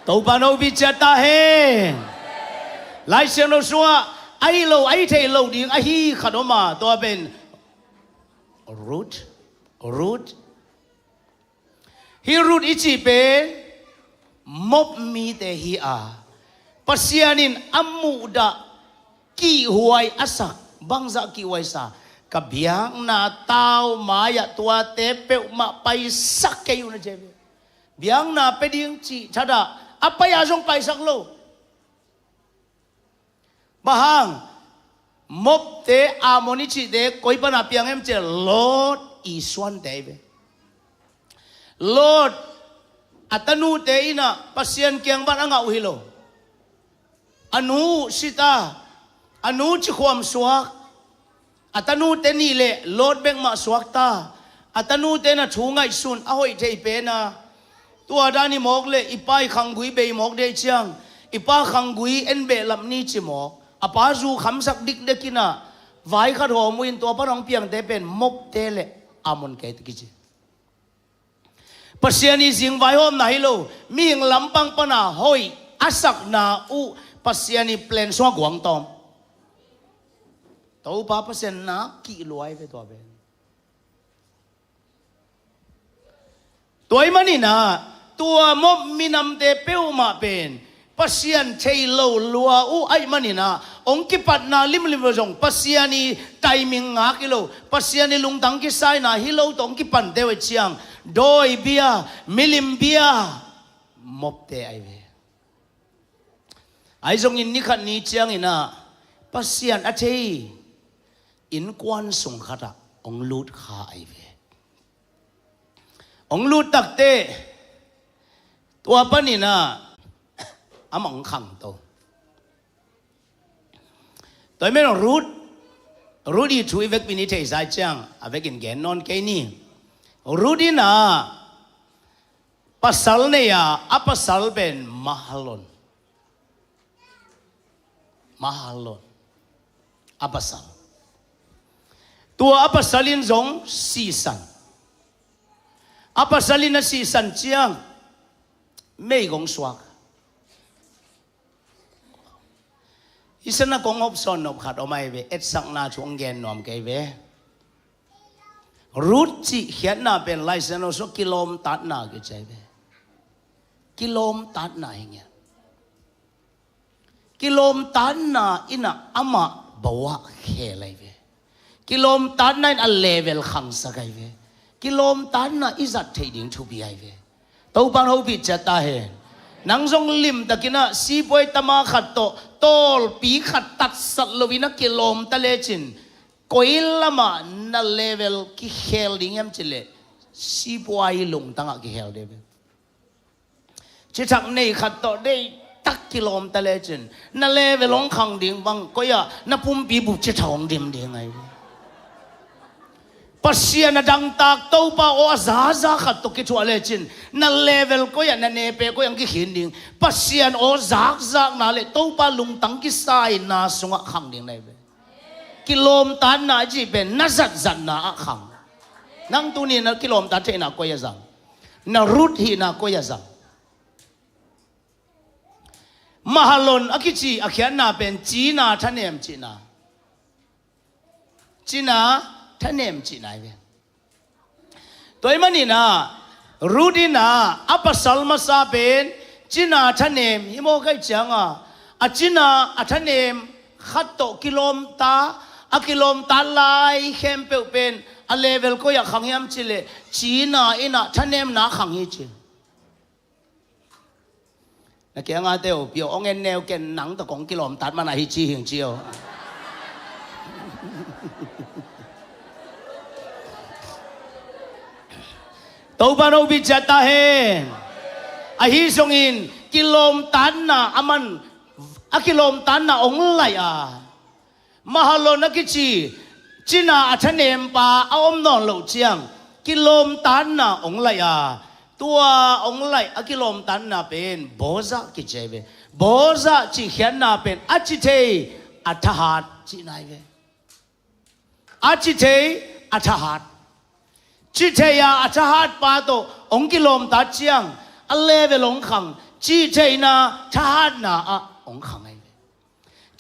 Topa no bi cia ta hen. Lai Siangtho sungah a hi lo a hi thei lo ding a hi khat om a tua pen Ruth. Ruth. Hih Ruth i cih pen Moab mite hi a, Pasian in a muhdah kihhuai a sak. Bangzah kihhuai sa? Ka biakna tau mai-ah tuate peuhmah paisak kei un, a ci ve. Biakna pia ding cih thadah a pai-a zong paisak lo. Bang hang? Moabte, Ammon i cihte koi pana piang hiam cih leh Lot i suante ahi ve. Lot a tanute in ah Pasian kiang pan a ngah uh hi lo. A nu uh si ta, a nu cikhuam suak, a tanute nih le Lot bek mah suak ta. A tanute in ah thu ngaihsun a hoih thei pen a, tua dan hi mawk leh i pa i khanggui bei mawk dei ciang, i pa khanggui en behlap ni ci mawk. A pa zu khamsak dikdek in ah vai khat hawm uh in tua pan hong piangte pen Moabte le Ammon kei ta kici. Pasian i zing vaihawmna hi lo, mihing lampang pana hoih a sakna uh Pasian i plan sungah guang tawm. Topa Pasian na kih lua ahi ve tua pen. Tua ahih manin ah tua Moab minamte peuhmah pen Pasian thei lo lua uh ahih manin ah hong kipatna limlim uh zong Pasian i timing ngak hi lo, Pasian i lungtang kisaina hi lo tawh hong kipante uh ahih ciang dawi bia, milim bia, Moabte ahi ve. Ahi zongin ni khat ni ciangin ah Pasian a thei innkuan sung khatah hong lut kha ahi ve. Hong lut takteh tua panin ah amah hong khangto. Tua ahih manin Ruth, Ruth i thu i vekpi in i theihsa ahih ciang a vekin gen nawn kei ni. Ruth in ah pasal nei a, a pasal pen Mahlon. Mahlon a pasal. Tua a pasal in zong sisan. A pasal in a sisan ciang meigong suak. Hih sanah kong hopsawn nop khat om ahi ve, etsakna thu hong gen nuam kei ve. Ruth cih khiatna pen Lai Siangtho sungah kilawmtatna kici ahi ve. Kilawmtatna hi ngiat. Kilawmtatna in ah amah Boaz khel ahi ve. Kilawmtatna in a level khangsak ahi ve. Kilawmtatna i zat theih ding thupi ahi ve. Topa in hopih ciat ta hen. Nang zong limtakin ah sipuai tama khat tawh tawlpi khat tatsat loin a kilawmta lecin koi lamah na level kikhel ding hiam cih leh sipuai lungtangah kikhel ding ve. Cithak nei khat tawh deihtak kilawmta lecin na level hong khang ding bang, koi-ah na pumpi bup cithak hong dim ding ahi ve. Pasian a dangtak Topa aw a zaza khat tawh kithuah lecin na level koi-ah, na nepe koi-ah hong kikhin ding. Pasian aw zakzakna le Topa lungtang kisaina sungah khang ding na hi ve. Kilawmtatna a cih pen na zatzatna ah khang. Nang tuni na kilawmtat theihna koi-ah zang? Na Ruth hihna koi-ah zang? Mahlon a kici a khiatna pen cina thanem cihna. Cina thanem cihna hi ve. Tua ahih manin ah Ruth in ah a pasal masa pen cina thanem hi mawk ahih ciangin a cina a thanem khat tawh kilawmta, a kilawmtat lai khempeuh pen a level koi-ah khang hiam cih leh cina in ah thanemna khang hi ci. Na kiangah te uh, pio, hong en neu ken, nang tawh kong kilawmtat man ahi ci hing ci uh. Topa in hopih ciat ta hen. Ahi zongin kilawmtatna a man, a kilawmtatna hong laih a, Mahlon a kici cina a thanempa a om nawn loh ciang kilawmtatna hong laih a, tua hong laih a kilawmtatna pen Boaz kici ahi ve. Boaz cih khiatna pen a ci thei, a thahat cihna hi ve. A ci thei, a thahat. Ci thei a, a thahat pa tawh hong kilawmtat ciang a level hong khang, cih theihna thahatna ah hong khang ahi ve.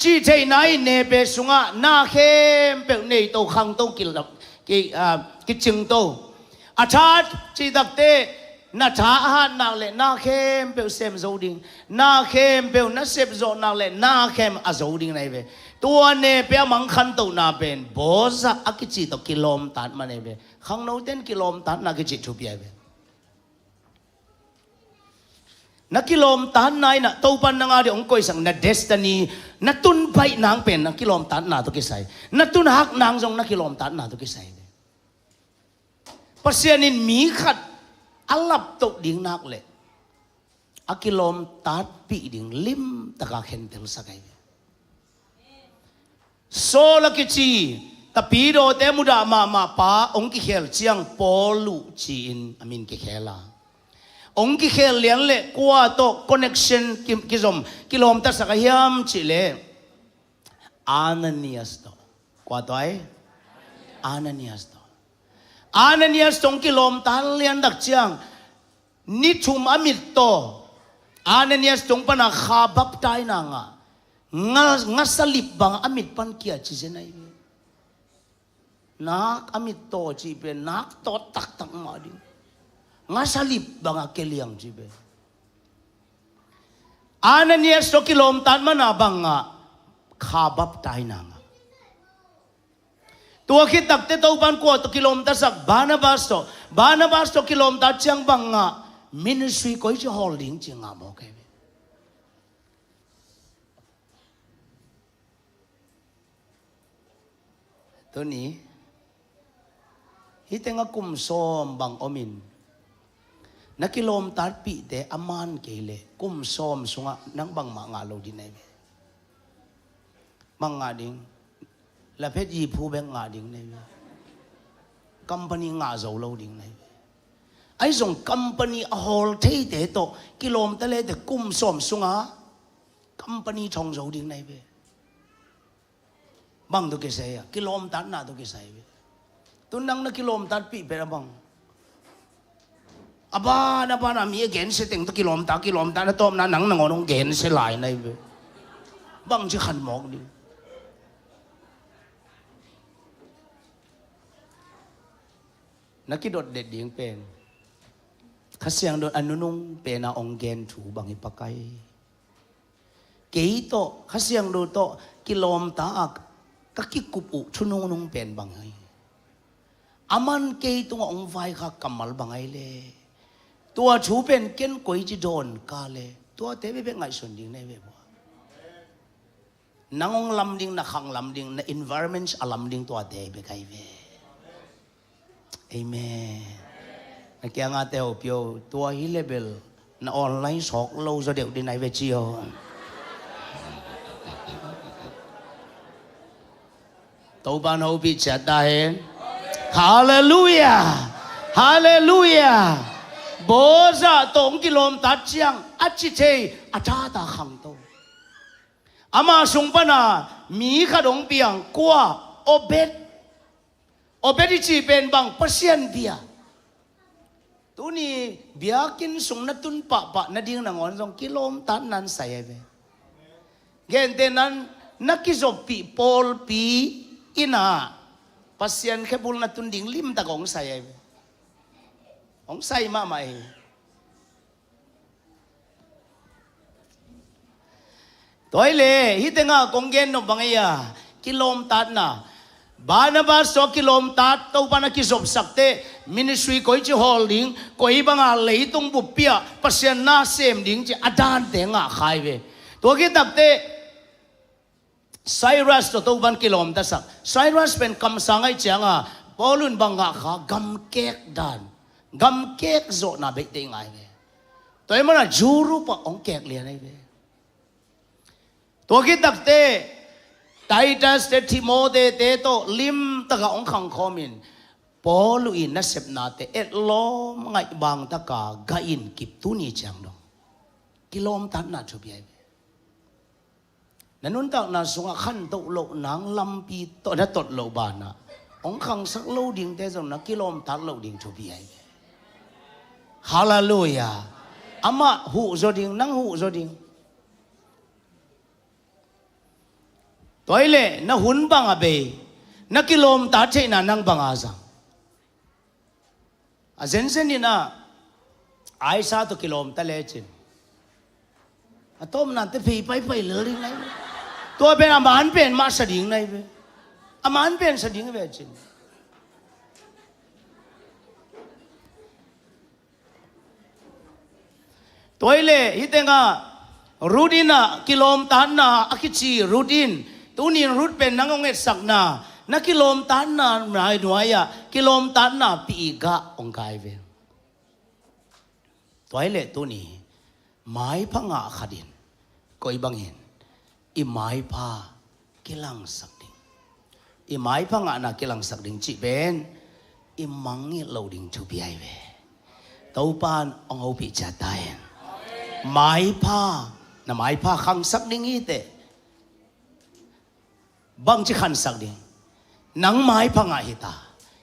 Cih theihna in nepe sungah na khempeuh neito khangto kilap, ki, ah, kicingto. A thahat cih takteh Na tha a hat nak leh na khempeuh sem zo ding. Na khempeuh na sep zawh nak leh na khem a zo ding na hi ve. Tua ne pia mangkhan tohna pen bawzah a kici tawh kilawmtat man hi ve. Khangnoten kilawmtatna kici thupi hi ve. Na kilawmtatna in ah Topan nang a ding hong koihsak na destiny, na tun baih nang pen na kilawmtatna tawh kisai. Na tun hak nang zong na kilawmtatna tawh kisai. Pasian in mi khat a laptoh ding nak leh a kilawmtatpih ding limtaka khentelsak ahi. Saul a kici tapidawte mudah mahmah pa hong kikhel ciang Paul uh ci-in a min kikhel a, hong kikhel lian leh kua tawh connection ki, kizom kilawmtatsak a hiam cih leh Ananias tawh. Kua tawh ai? Ananias tawh. Ananias tawh hong kilawmtat lian tak ciang ni thum a mit tawh Ananias tung pana kha baptaina ngah. Nga, ngasalip bang a mit pan kia ci zen ahi. Nak a mit taw cih pen nak taw taktak mah ding. Ngasalip bang a keliang cih pen. Ananias tawh kilawmtat mana bang ngah? Kha baptaina ngah. Tua khit takte Topan kua tawh kilawmtatsak? Barnabas tawh. Barnabas tawh kilawmtat ciang bang ngah? Ministry koici hawl ding ci ngah mawk hi. Tuni hih tengah kum sawm bang omin na kilawmtatpihte a man kei leh kum sawm sungah nang bangmah ngah lo ding na hi ve. Bang ngah ding? Laphet yiphu bek ngah ding na hi ve. Company ngah zo lo ding na hi ve. Ahi zong company a hawl theite tawh kilawmta lete kum sawm sungah company thong zo ding na hi ve. Bang tawh kisai a? Kilawmtatna tawh kisai ve. Tu nang na kilawmtatpih pen a bang? A ban a ban a mi a gensia teng tawh kilawmta kilawmta na tawpna nang nangawn hong gensia lai na hi ve. Bangci khan mawk ding? Na kidot det ding pen Kha Siangtho a nunung pen a hong gen thu bang hi pakai. Kei tawh Kha Siangtho tawh kilawmta a ka kikup uh thu nungnung pen bang hi. A man kei tungah hong vaikhak kammal bang ahi le. Tua thu pen ken koici dawn ka le. Tuate bekbek ngaihsun ding na hi ve bua. Nang hong lam ding, na khang lam ding, na environment a lam ding tuate bekbek ahi ve. Amen. Na kiangah te hopih o, tua hi le bel na online sawk lo zaw deuh ding na hi ve ci o. Topan hopih ciat ta hen. Halleluiah. Halleluiah. Bawzah tawh hong kilawmtat ciang a ci thei a thata khangto. Ama sung pana mi khat hong piang, kua? Obed. Obed i cih pen bang? Pasian bia. Tuni biakinn sung na tun pahpah nading nangawn zong kilawmtatna sai ahi ve. Gentehna in na kizoppih pawlpi in ah Pasian khebul na tun ding limtak hong sai ahi ve. Hong sai mahmah hi. Tua hi le hih tengah kong gen nop bang ei a, kilawmtatna. Barnabas tawh kilawmtat, Topan a kizopsakte ministry koici hawl ding, koi banga leitung buppi ah Pasian na sem ding ci a dante ngah kha hi ve. Tua khit takte Cyrus tawh Topan kilawmtatsak. Cyrus pen kamsang ahi cianga Paul un bang ngah kha? Gamkek dan, gamkek zawhna beite i ngah hi ve. Tua hi mana Europe ah hong kek lian ahi ve. Tua khit takte Titus te Timothy te tawh limtaka hong khangkhawmin Paul uh i nasepnate etlawm ngaih bangtaka gah in kip tuni ciang dong. Kilawmtatna thupi ahi ve. Na nuntakna sungah khantoh loh nang lampi tawh na tot loh banah hong khangsak lo dingte zong na kilawmtat loh ding thupi ahi ve. Halleluiah. Amah huh zaw ding, nang huh zaw ding. Tua hi leh na hun bang a bei, na kilawmtat theihna nang bang a zang? A zenzen in ah Aisa tawh kilawm ta lecin, a tawpna te phei paipai lel ding nai ve. Tua pen a man pen mah sa ding nai ve. A man pen sa ding ve cin. Tua hi leh hih tengah Ruth in ah kilawmtatna a kici Ruth in, tuni in Ruth pen nang hong etsakna, na kilawmtatna nuai-ah kilawmtatna pi-i gah hong kai ve. Tua hi leh tuni maipha ngah khat in koi bangin i maipha kilangsak ding, i maipha ngahna kilangsak ding cih pen i mangngilh loh ding thupi ahi ve. Topa in hong hopih ciat ta hen. Maipha, na maipha khangsak ding hi teh. Bangci khangsak ding? Nang maipha ngah hi ta.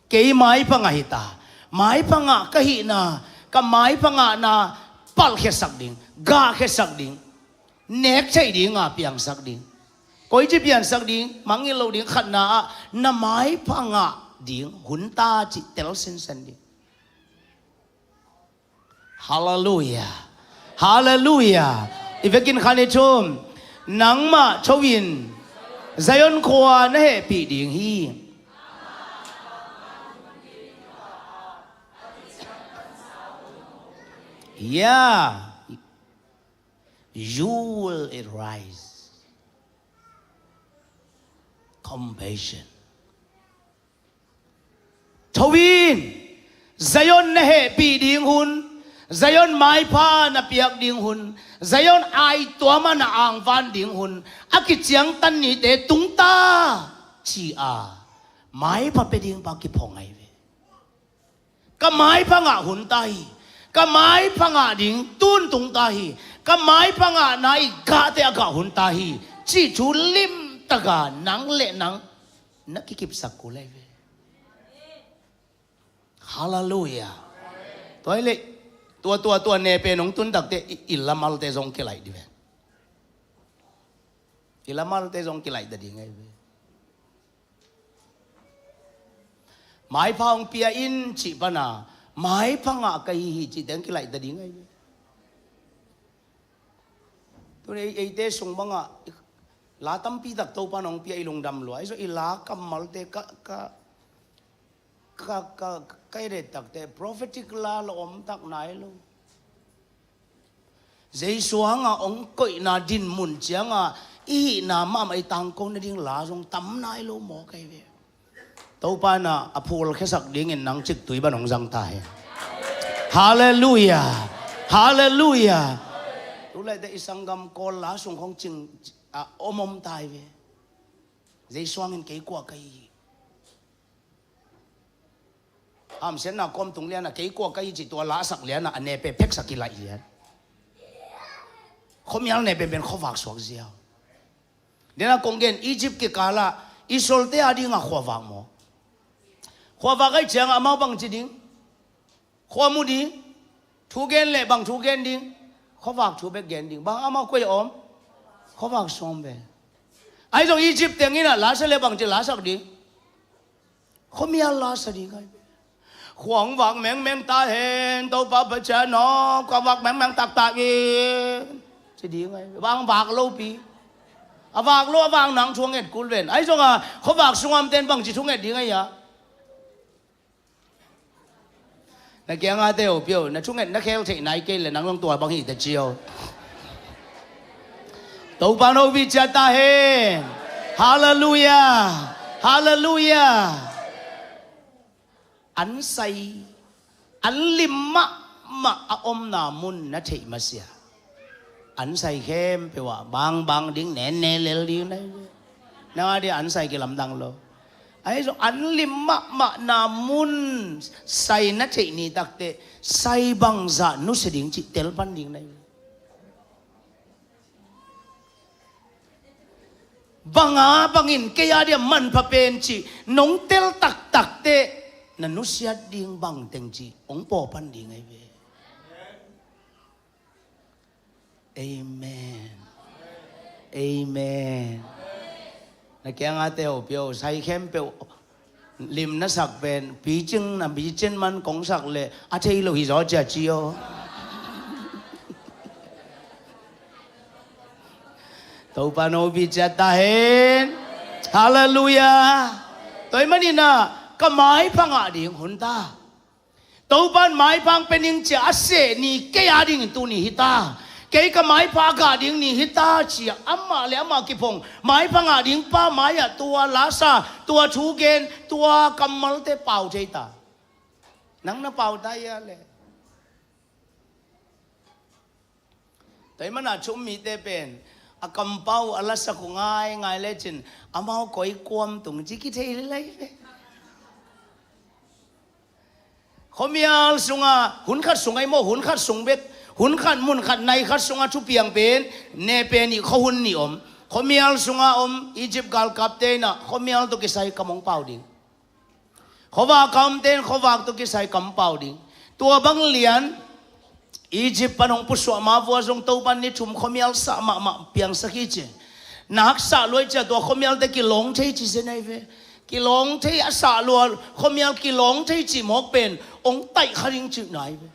Kei maipha ngah hi ta. Maipha ngah ka hihna, ka maipha ngahna palhkhiasak ding, gahkhiasak ding, nek theih dinga piangsak ding. Koici piansak ding, mangngilh loh ding? Khatna ah na maipha ngah ding hun ta cih tel sinsen ding. Halleluia. Halleluia. I vekin khan i thum. Nangmah tho in Zion khua na hehpih ding hi. Yeah. You will arise. Compassion. Tho in, Zion na hehpih ding hun, Zion maipha na piak ding hun, Zion aituama na angvan ding hun, a kiciangtan nite tung ta, ci-a maipha pia ding pa kiphawng ahi ve. Ka maipha ngah hun ta hi. Ka maipha ngah ding tun tung ta hi. Ka maipha ngahna i gahte a gah hun ta hi, cih thu limtaka nang le nang na kikipsak kul ahi ve. Halleluia. Tua hi leh tua, tua, tua ne pen hong tun takte i, i lamalte zong kilaih dih ve. I lamalte zong kilaih ta ding ahi ve. Maipha hong pia in cih pana maipha ngah ka hi hi cih teng kilaih ta ding ahi ve. Tuni ei, eite sung bangah la tampi tak Topa in hong pia, i lungdam lua. Ahi zong i la kammalte ka, ka, ka, ka, ka i ret takte prophetic la lo om tak nai lo. Jesu hanga hong koihna dinmun cianga i hihna mahmah i tangko nading la zong tam nai lo mawk ahi ve. Topa in a phulkhiasak dingin nang ciktui bang hong zang ta hi. Halleluia. Halleluia. Tulaite i sanggam Kawl la sung khong cing a om om ta hi ve. Jesu hangin kei kua ka hi hi. Hamsiatna kawm tung liana kei kua ka hi cih tua lasak liana a nepe pheksak i laih lian. Khuamial nepe pen khuavak suak ziau. Dena kong gen Egypt kikala Israelte a dinga khuavak maw? Khuavak ahi cianga amau bangci ding? Khua mu ding? Thu gen le bang thu gen ding? Khuavak thu bek gen ding. Bang amau koi a om? Khuavak sawm ve. Ahi zong Egypt tengin a lasak le bangci lasak ding? Khuamial la sa ding ahi ve. Khua hong vak mengmeng ta hen, Topa Pasian aw, khua vak mengmeng taktak in, ci ding ahi ve. Vang vak lopi. A vak lo, a vak nang thunget kul ven. Ahi zonga khuavak sungamten bangci thunget ding ahi a? Na kiangate uh pio, na thunget na khel theih nai kei le nang long tua bang hi ta cio. Topa no vi cia ta hen. Halleluia. Halleluia. An sai, an lim mahmah a omna mun na theih masia. An sai khempeuh ah bangbang ding, nenne lel ding na hi ve. Nang a dia an sai kilamdang lo. Ahi zong an lim mahmahna mun sai na theih ni takte sai bangzah nusia ding cih tel pan ding na hi ve. Banga bangin kei a dia manpha pen cih nong tel taktakte na nusiat ding bangteng cih hong pawpan ding ahi ve. Amen. Amen. Na kiangate uh pio, sai khempeuh lim na sak pen picing na picing man kong sak le a thei lo hi zaw cia cio. Topa hopih ciat ta hen. Halleluiah. Tua ahih manin ah ka maipha ngah ding hun ta. Topa in maipha hong pia ning ci-a a seh ni kei a dingin tuni hi ta. Kei ka maipha a gah ding ni hi ta ci-a amah le amah kiphong maipha ngah ding pa mai-ah tua lasa, tua thugen, tua kammalte pau thei ta. Nang na pau ta hia le? Tua ahih manin ah thu-um mite pen a kampau a lasak uh ngaingai lecin amau koi kuam tung ci kithei lai ve. Khuamial sungah hun khat sung ahi maw, hun khat sung bek, hun khat mun khat nai khat sungah thupiang pen ne pen ih khuahun nih om. Khuamial sungah om Egypt galkapte in ah khuamial tawh kisai kam hong pau ding. Khuavak a omte in khuavak tawh kisai kam pau ding. Tua bang lian Egypt pan hong pusuah ma vua zong Topa in ni thum khuamial sah mahmah piangsak hi ci. Na haksah lua ahih ciang tua khuamialte kilawng thei ci zen ahi ve. Kilawng thei a sah lua khuamial kilawng thei cih mawk pen hong taih kha ding cihna ahi ve.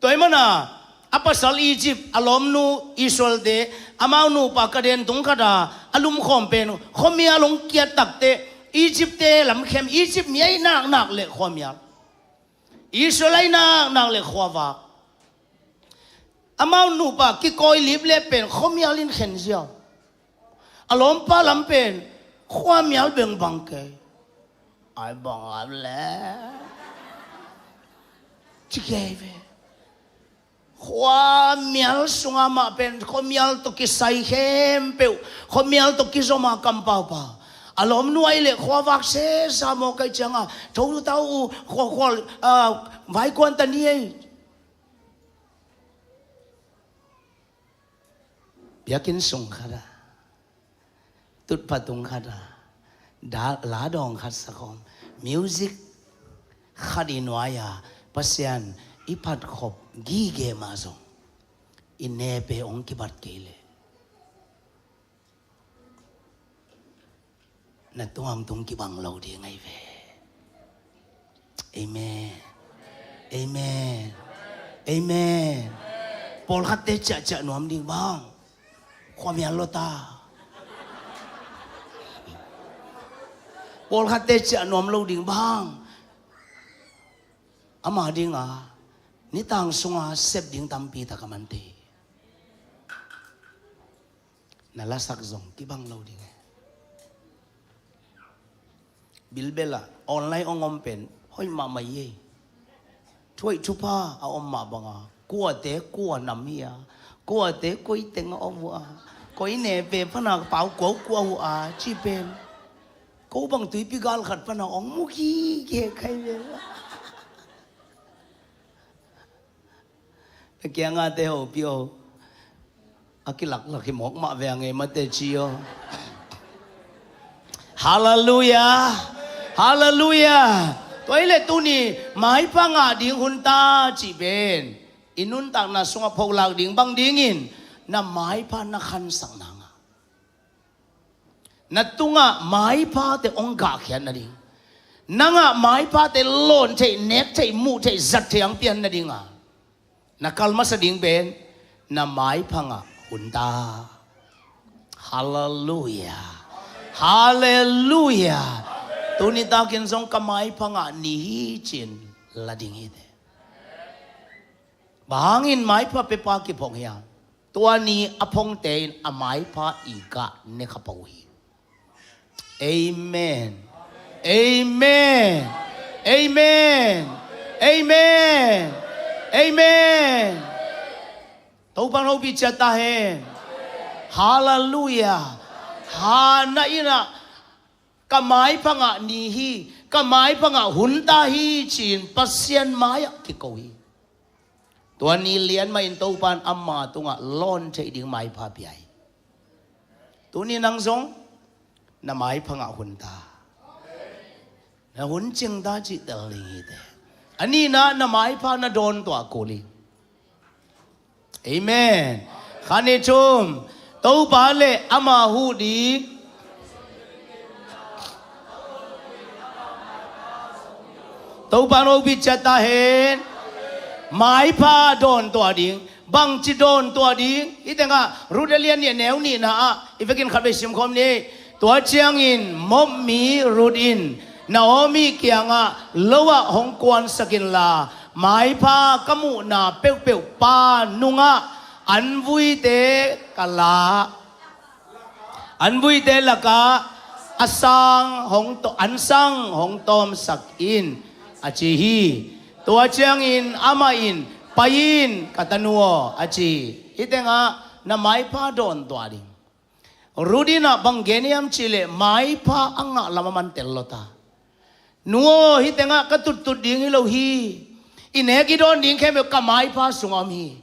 Tua ahih manin ah a pasal Egypt a lawmnu Israelte amau nupa kaden tung khat a a lumkhawm pen khuamial hong kiat takteh Egyptte lamkhem, Egypt mi ahi naknak le khuamial, Israel ahi naknak le khuavak. Amau nupa kikawi lip le pen khuamial in khen ziau. A lawmpa lam pen khuamial bengbang kei. Ai bang am le ci kei ve. Khuamial sungah mah pen khuamial tawh kisai khempeuh, khuamial tawh kizom a kampaupa. A lawmnu ahi leh khuavak sesa mawk ahih ciangah tho ta uh, khua, khua, ah, vaikuan ta ni ei. Biakinn sung khat ah, tutphah tung khat ah, da-, la dawng khat sak om, music khat i nuai-a Pasian i phatkhop gige mah zong i nepe hong kibat kei leh na tungah hong tung kibang lo ding ahi ve. Amen. Amen. Amen. Pawlkhatte ciahciah nuam ding bang khuamial lo ta. Pawlkhatte ciah nuam lo ding bang ama dinga nitang sunga sep ding tampi tak a man thei. Na lasak zong kibang lo ding e. Bilbel ah online hong om pen hoih mahmah hi ei. Thuaih thupha a om mah banga kuate kua nam hi a, kuate koi teng a om uh a, koi nepe pana pau kua uh kua uh a cih pen ko bang tuipi gal khat pana hong mu gige khai ve. Na kiangate hopih o. A kilaklak hi mawk mah ve a ngei mate ci o. Halleluiah. Halleluiah. Tua hi leh tuni maipha ngah ding hun ta cih pen i nuntakna sungah pholak ding bang dingin na maipha na khansak nang a na tungah maiphate hong gahkhiat nading, nangah maiphate lawn theih, nek theih, muh theih, zat theih hong pian nadinga na kal masa ding pen na maipha ngah hun ta. Halleluiah. Halleluiah. Tuni takin zong ka maipha ngah ni hi ci-in la ding hi te. Bang hangin maipha pepa kiphong hiam? Tua ni a phongte in a maipha i gah ne kha pah uh hi. Amen. Amen. Amen. Amen. Amen. Topa in hopih ciat ta hen. Halleluiah. Hannah in ah ka maipha ngah ni hi, ka maipha ngah hun ta hi ci-in Pasian mai-ah kiko hi. Tua ni lian mahin Topa in ama tungah lawn theih ding maipha pia hi. Tuni nang zong na maipha ngah hun ta. Na hun cing ta cih tel ding hi te. A nihna na maipha na dawn tuah kul hi. Amen. Khan i thum. Topa le ama huh ding. Topa in hopih ciat ta hen. Maipha dawn tuah ding. Bangci dawntuah ding? Hih tengah Ruth a lian nih a neu nihna ah i vekin khatvei simkhawm ni. Tua ciangin Moab mi Ruth in Naomi kiangah, "Lo ah hong kuansak inla, maipha ka muhna peuhpeuh pa nungah anvuite ka la, anvuite lakah a sang hong to-, ansang hong tawmsak in," a ci hi. Tua ciangin amah in, "Pai in, ka tanu aw," a ci. Hih tengah na maipha dawntuah ding. Ruth in ah bang gen hiam cihleh maipha a ngah lam a man tel lo ta. Nu aw, hih tengah ka tuttut ding hi lo hi. I nek i dawn ding khempeuh ka maipha sungah om hi.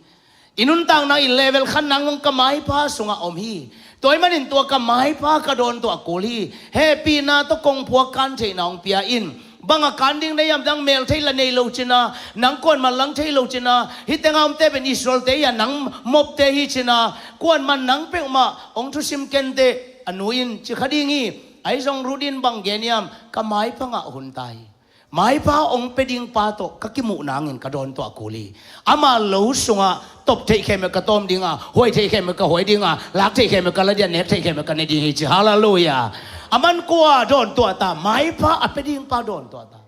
I nuntakna i level khat nang zong ka maipha sungah om hi. Tua ahih manin tua ka maipha ka dawntuah kul hi. Hehpihna tawh kongphuak kan theihna hong pia in. Bang a kan ding na hiam, nang mel thei la nei lo cin a, nang kuaman lang thei lo cin a, hih tengah omte pen Israelte hi a, nang Moabte hi cin a, kuaman nang peuhmah hong thusim kenteh, a nu in ci kha ding hi. Ahi zong Ruth in bang gen hiam, ka maipha ngah hun ta hi. Maipha hong pia ding pa tawh ka kimuh nangin ka dawntuah kul hi. Ama lo sungah tawp theih khempeuh ka tawm ding a, huai theih khempeuh ka huai ding a, lak theih khempeuh ka la ding a, nek theih khempeuh ka ne ding hi ci. Halleluiah. A man kua dawntuah ta? Maipha a pia ding pa dawntuah ta.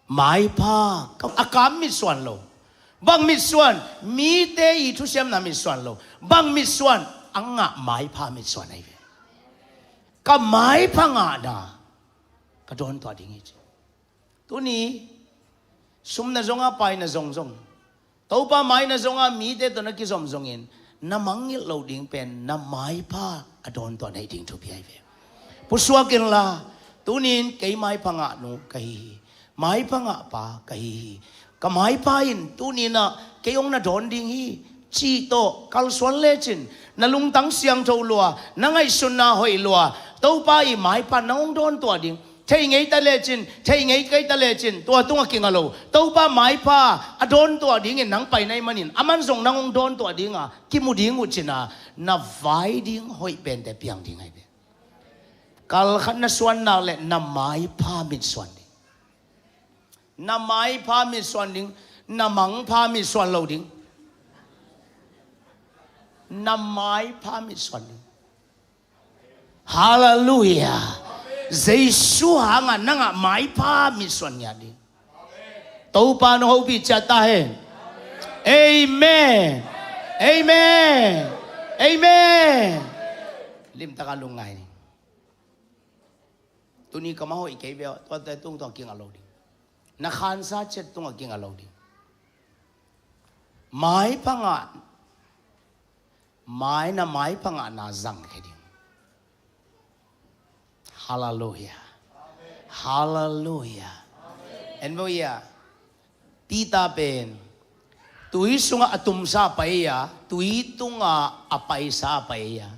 Maipha, ka, a kam mitsuan lo. Bang mitsuan? Mite i thusiamna mitsuan lo. Bang mitsuan? A ngah maipha mitsuan ahi ve. Ka maipha ngahna ka dawntuah ding hi ci. Tuni sumna zong a, paina zongzong, Topa maina zong a mite tawh na kizom zongin, na mangngilh loh ding pen na maipha a dawntuah na hih ding thupi ahi ve. Pusuak inla, tunin kei maipha ngah nu ka hi hi. Maipha ngah pa ka hi hi. Ka maipha in tuninah kei hong na dawn ding hi, cih tawh kalsuan lecin, na lungtang siangtho lua, na ngaihsutna hoih lua, Topa i maipha nang hong dawntuah ding. Thei ngei ta lecin, thei ngei kei ta lecin, tua tungah kinga lo. Topa maipha a dawntuah dingin nang pai na hih manin, a man zong nang hong dawntuah dinga kimu ding uh cina, na vai ding hoih pente piang ding ahi ve. Kalkhat na suan nak le na maipha mitsuan ding. Na maipha mitsuan ding. Na mangpha mitsuan lo ding. Na maipha mitsuan ding. Halleluiah. Jesu hangah nangah maipha mitsuan ngiat ding. Topa nong hopih ciat ta hen. Amen. Amen. Amen. Limtaka lungngai ni. Tuni ka mah hoih kei ve, tuate tungtungah kinga lo ding. Na khansa ciat tungah kinga lo ding. Maipha ngah, mai na maipha ngahna zangkhia ding. Halleluiah. Halleluiah. En vo ia. Peter pen tui sungah a tumsa a pai a, tui tungah a paisa a pai a.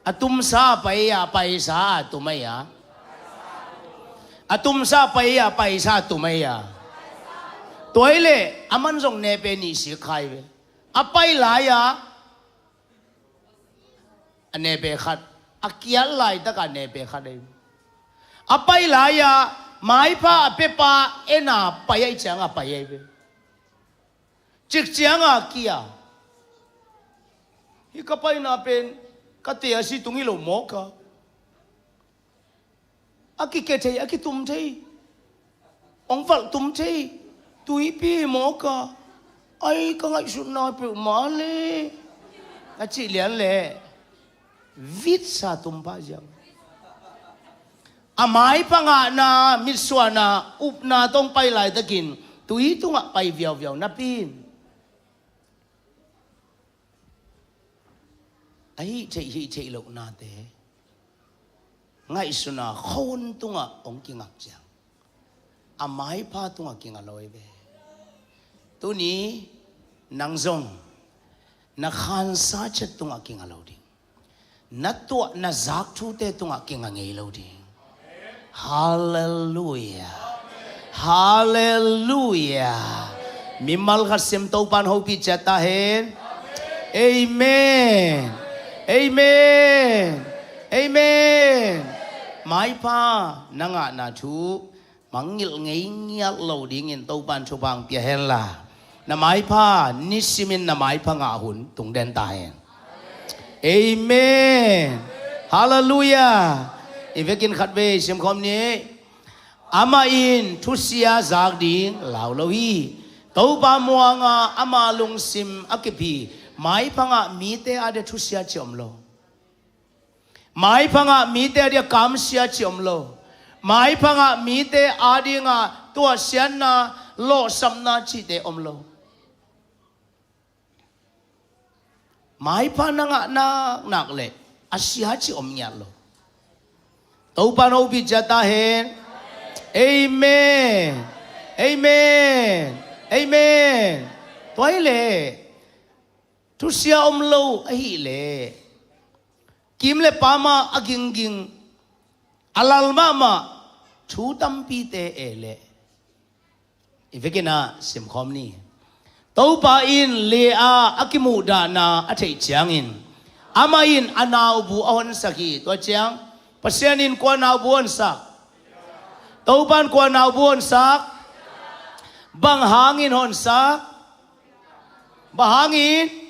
A tumsa a pai a, a paisa a tum a ia. A tumsa a pai a, a paisa a tum a ia. Tua hi leh a man zong nepe nih sik khai ve. A pai lai-a a nepe khat, a kiat laitaka nepe khat ahi. A pai lai-a maipha a pepa ena pai ahi cianga pai ahi ve. Cik cianga kia, hih ka paina pen ka te a si tung hi lo mawk a. A kike thei, a kitum thei, hong valh tum thei, tuipi mawk a, ai ka ngaihsutna peuhmah le, a cih lian le vitsa tum pah ziang. A maipha ngahna mitsuanna upna tawh hong pai laitakin tui tungah pai viauviau napi in a hih theih hih theih lohnate ngaihsutna khon tungah hong kingak ciang a maipha tungah kinga lo hi ve. Tuni nang zong na khansa ciat tungah kinga lo ding. Na tuah na zak thute tungah kinga ngei lo ding. Halleluiah. Halleluiah. Mimal khat sim Topan hopih ciat ta hen. Amen. Amen. Amen. Maipha na ngahna thu Mangngilh ngei ngiat lo dingin Topan thupha hong pia henla, na maipha, nisimin na maipha ngah hun tung den ta hen. Amen. Halleluiah. I vekin khatvei simkhawm ni. Amah in thusia zak ding lau lo hi. Topa muanga ama lungsim a kip hi. Maipha ngah mite a dia thusia ci om lo. Maipha ngah mite a dia kamsia ci om lo. Maipha ngah mite a dinga tuahsiatna, lawhsapna cihte om lo. Maipha na ngah naknak le a sia ci om ngiat lo. Topa in hopih ciat ta hen. Amen. Amen. Amen. Tua hileh thusia om lo ahileh kim le pam ah a gingging, a lal mahmah thu tampite e leh, i vekin ah simkhawm ni. Topa in Leah a kimuhdahna a theih ciangin amah in a naubu a honsak hi. Tua ciang Pasian in kua naubu honsak? Topa in kua naubu honsak? Bang hangin honsak? Bang hangin?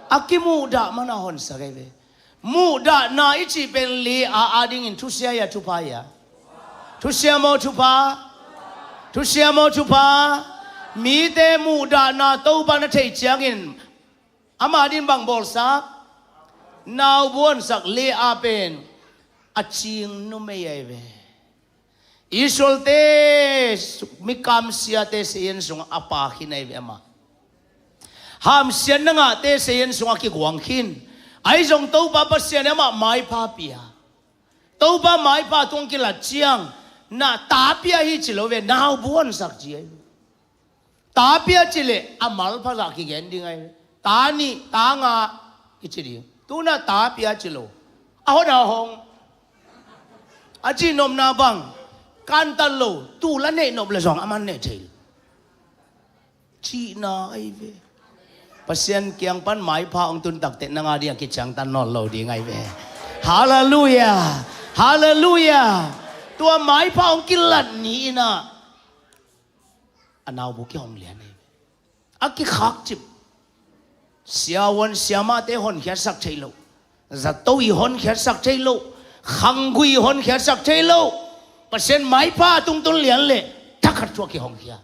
A kimuhdah man a honsak ahi ve. Muhdahna i cih pen Leah a dingin thusia hia, thupha hia? Thusia maw, thupha? Thusia maw, thupha? Mite muhdahna Topa in a theih ciangin ama dingin bang bawlsak? Naubu honsak. Leah pen a cing numei ahi ve. Israelte, mi kamsiate seiyan sungah a pha khin ahi ve amah. Hamsiatna ngahte seiyan sungah kiguang khin. Ahi zong Topa Pasian in amah maipha pia. Topa maipha tung kilat ciang, na ta pia hi ci lo ve, naubu honsak ci ahi ve. Ta pia ci leh a malpha zah kigen ding ahi ve. Ta nih, ta nga i ci ding. Tu-in ah ta pia ci lo. A hon a hong. A cihnopna bang, kantan lo, tul a neihnop le zong aman nei thei lo cihna ahi ve. Pasian kiang pan maipha hong tun takteh nang a ding a kiciangtan nawn lo ding ahi ve. Halleluiah. Halleluiah. Tua maipha hong kilat ni-in ah a naubu kihong lian ahi ve. A kikhakcip. Siavuan siamahte honkhiatsak thei lo. Zato i honkhiatsak thei lo. Khanggui i honkhiatsak thei lo. Pasian maipha a tungtun lian leh thakhat thu a kihongkhia.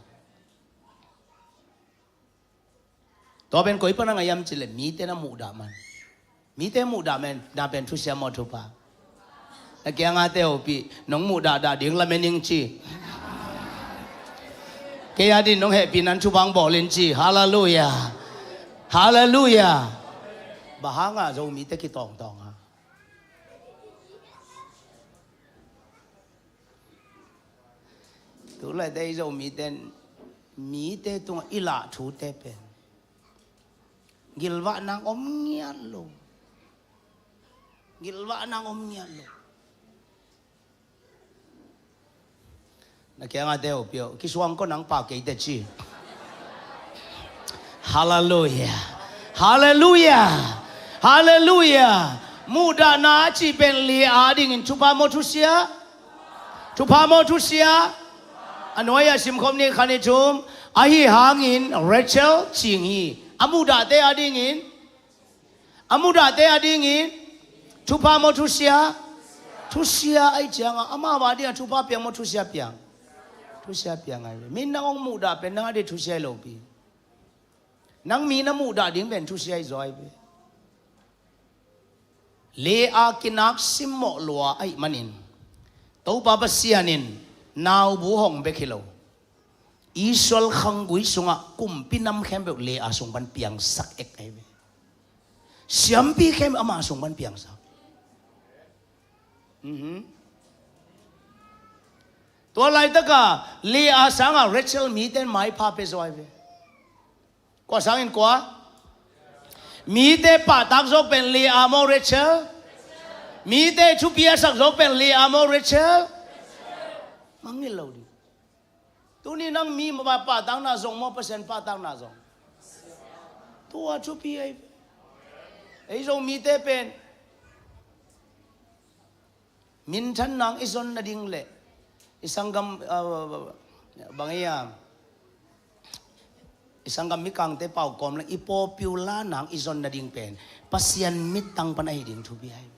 Tua pen koi pan a ngai hiam cih leh mite na muhdah man. Mite muhdah man, na pen thusia maw, thupha? Na kiangah te hopih, nong muhdahdah ding lamen ing ci. Kei a dingin nong hehpihna in thupha hong bawl in ci. Halleluiah. Halleluiah. Bang hangah Zomite kitawngtawng a? Tu laitakin Zomite in mite tungah i lah thute pen gilvahna hong om ngiat lo. Gilvahna hong om ngiat lo. Na kiangah te hopih, kisuang ko nang pa kei teh ci. Halleluiah. Halleluiah. Halleluiah. Muhdahna a cih pen Leah a dingin thupha maw, thusia? Thupha maw, thusia? A nuai-ah simkhawm ni, khat, nih, thum. Ahi hangin Rachel cing hi. A muhdahte a dingin, a muhdahte a dingin thupha maw, thusia? Thusia ahih ciangah amau a dingah thupha piang maw, thusia piang? Thusia piang ahi ve. Min nang hong muhdah pen nang a ding thusia hi lopi. Nang mi na muhdah ding pen thusia hi zaw ahi ve. Leah kinak simmawh lua ahih manin Topa Pasian in naubu hong bek hi lo, Israel khanggui sungah kumpi nam khempeuh Leah sung pan piangsak ek ahi ve. Siampi khempeuh ama sung pan piangsak. Mhm. Tua laitaka Leah sangah Rachel mite in maipha pia zaw ahi ve. Kua sangin kua? Mite pahtak zawk pen Leah maw, Rachel? Mite thupi a sak zawk pen Leah maw, Rachel? Mangngilh lo ding. Tuni nang mi pahtakna zong maw, Pasian pahtakna zong? Tua thupi ahi ve. Ei Zomite pen minthan nang i zon nading le I sanggam, ah, bang ei a, i sanggam mikangte pau kawm leng i popular nang i zon nading pen Pasian mittang pan ahi ding thupi ahi.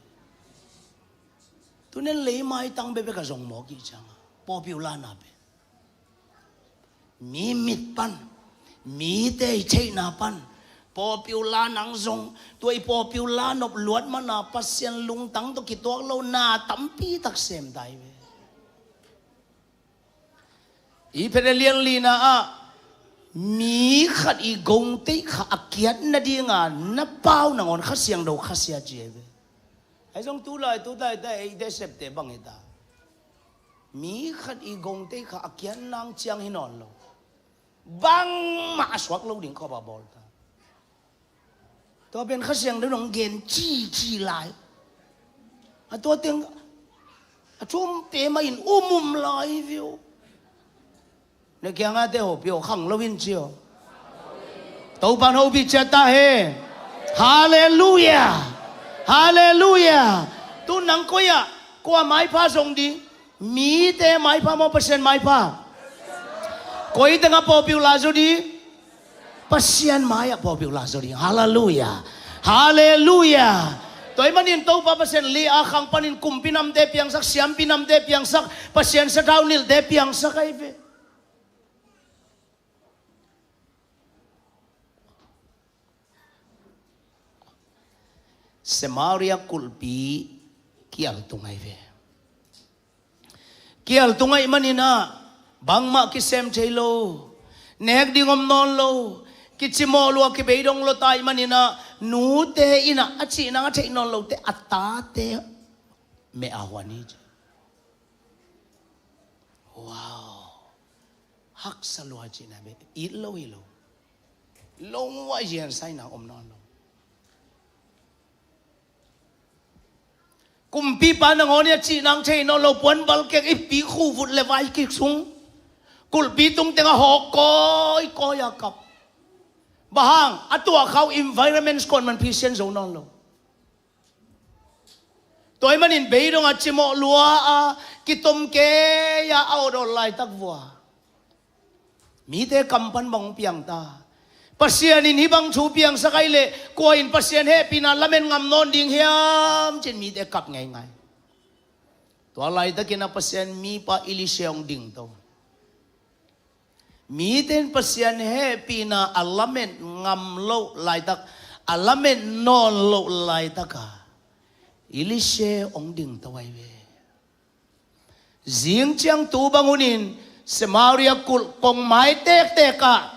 Tunen lei maitang bekbek a zong mawk i cianga popular na pen mi mit pan, mite i theihna pan popular nang zong, tua i popular nop luat mana Pasian lungtang tawh kituak lo na tampi tak sem ta hi ve. I Peter lian lina ah mi khat i gongteih kha a kiat nadinga na pau nangawn Kha Siangtho khasia ci hi ve. Ahi zong tulai tutai ta eite septe bang hi ta. Mi khat i gongteih kha a kiat nang ciang hi nawn lo. Bangmah a suak lo ding khawpa bawl ta. Tua pen Kha Siangtho in hong gen cici lai. A tua teng a thumte mah in umum lai viu. Na kiangate hopi aw, khang lo in ci aw. Topan hopi ciat ta he. Halleluia. Halleluia. Tu nang koi ah kua maipha zong ding? Mite maipha maw, Pasian maipha? Koi tengah popular zo ding? Pasian mai-ah popular zo ding. Halleluia. Halleluia. Tua ahih manin Topa Pasian lei a khang panin kumpi namte piangsak, siampi namte piangsak, Pasian sathau nilhte piangsak ahi ve. Samaria kulhpi kial tung ahi ve. Kial tung ahih manin ah bangmah kisem thei lo, nek ding om nawn lo, kicimawh lua, kibeidong lua ta ahih manin ah nute in ah a cih nang a theih nawn lote a tate meh a huan hi ci. Wow. Haksa lua cihna bek it lo hi lo. Lungua zian sai nang om nawn lo. Kumpipa nangawn i a cih nang thei nawn lo, puan balkek i pi khu vut le vai kik sung. Kulhpi tung tengah hawk kawikawi a kap. Bang hang a tuahkhau environment kuaman phisian zo nawn lo. Tua ahih manin beidong a cimawh lua a kitom kei a a awt awt laitak vua. Mite kam pan bang hong piang ta? Pasian in hih bang thu piangsak ahih leh kua in Pasian hehpihna lamet ngam nawn ding hiam ci-in mite kap ngeingai. Tua laitakin a Pasian mipa Elisha hong dingto. Mite in Pasian hehpihna a lamet ngam loh laitak, a lamet nawn loh laitaka Elisha hong dingto ahi ve. Zing ciang tu bang hunin Samaria kulh kongmai tektek ah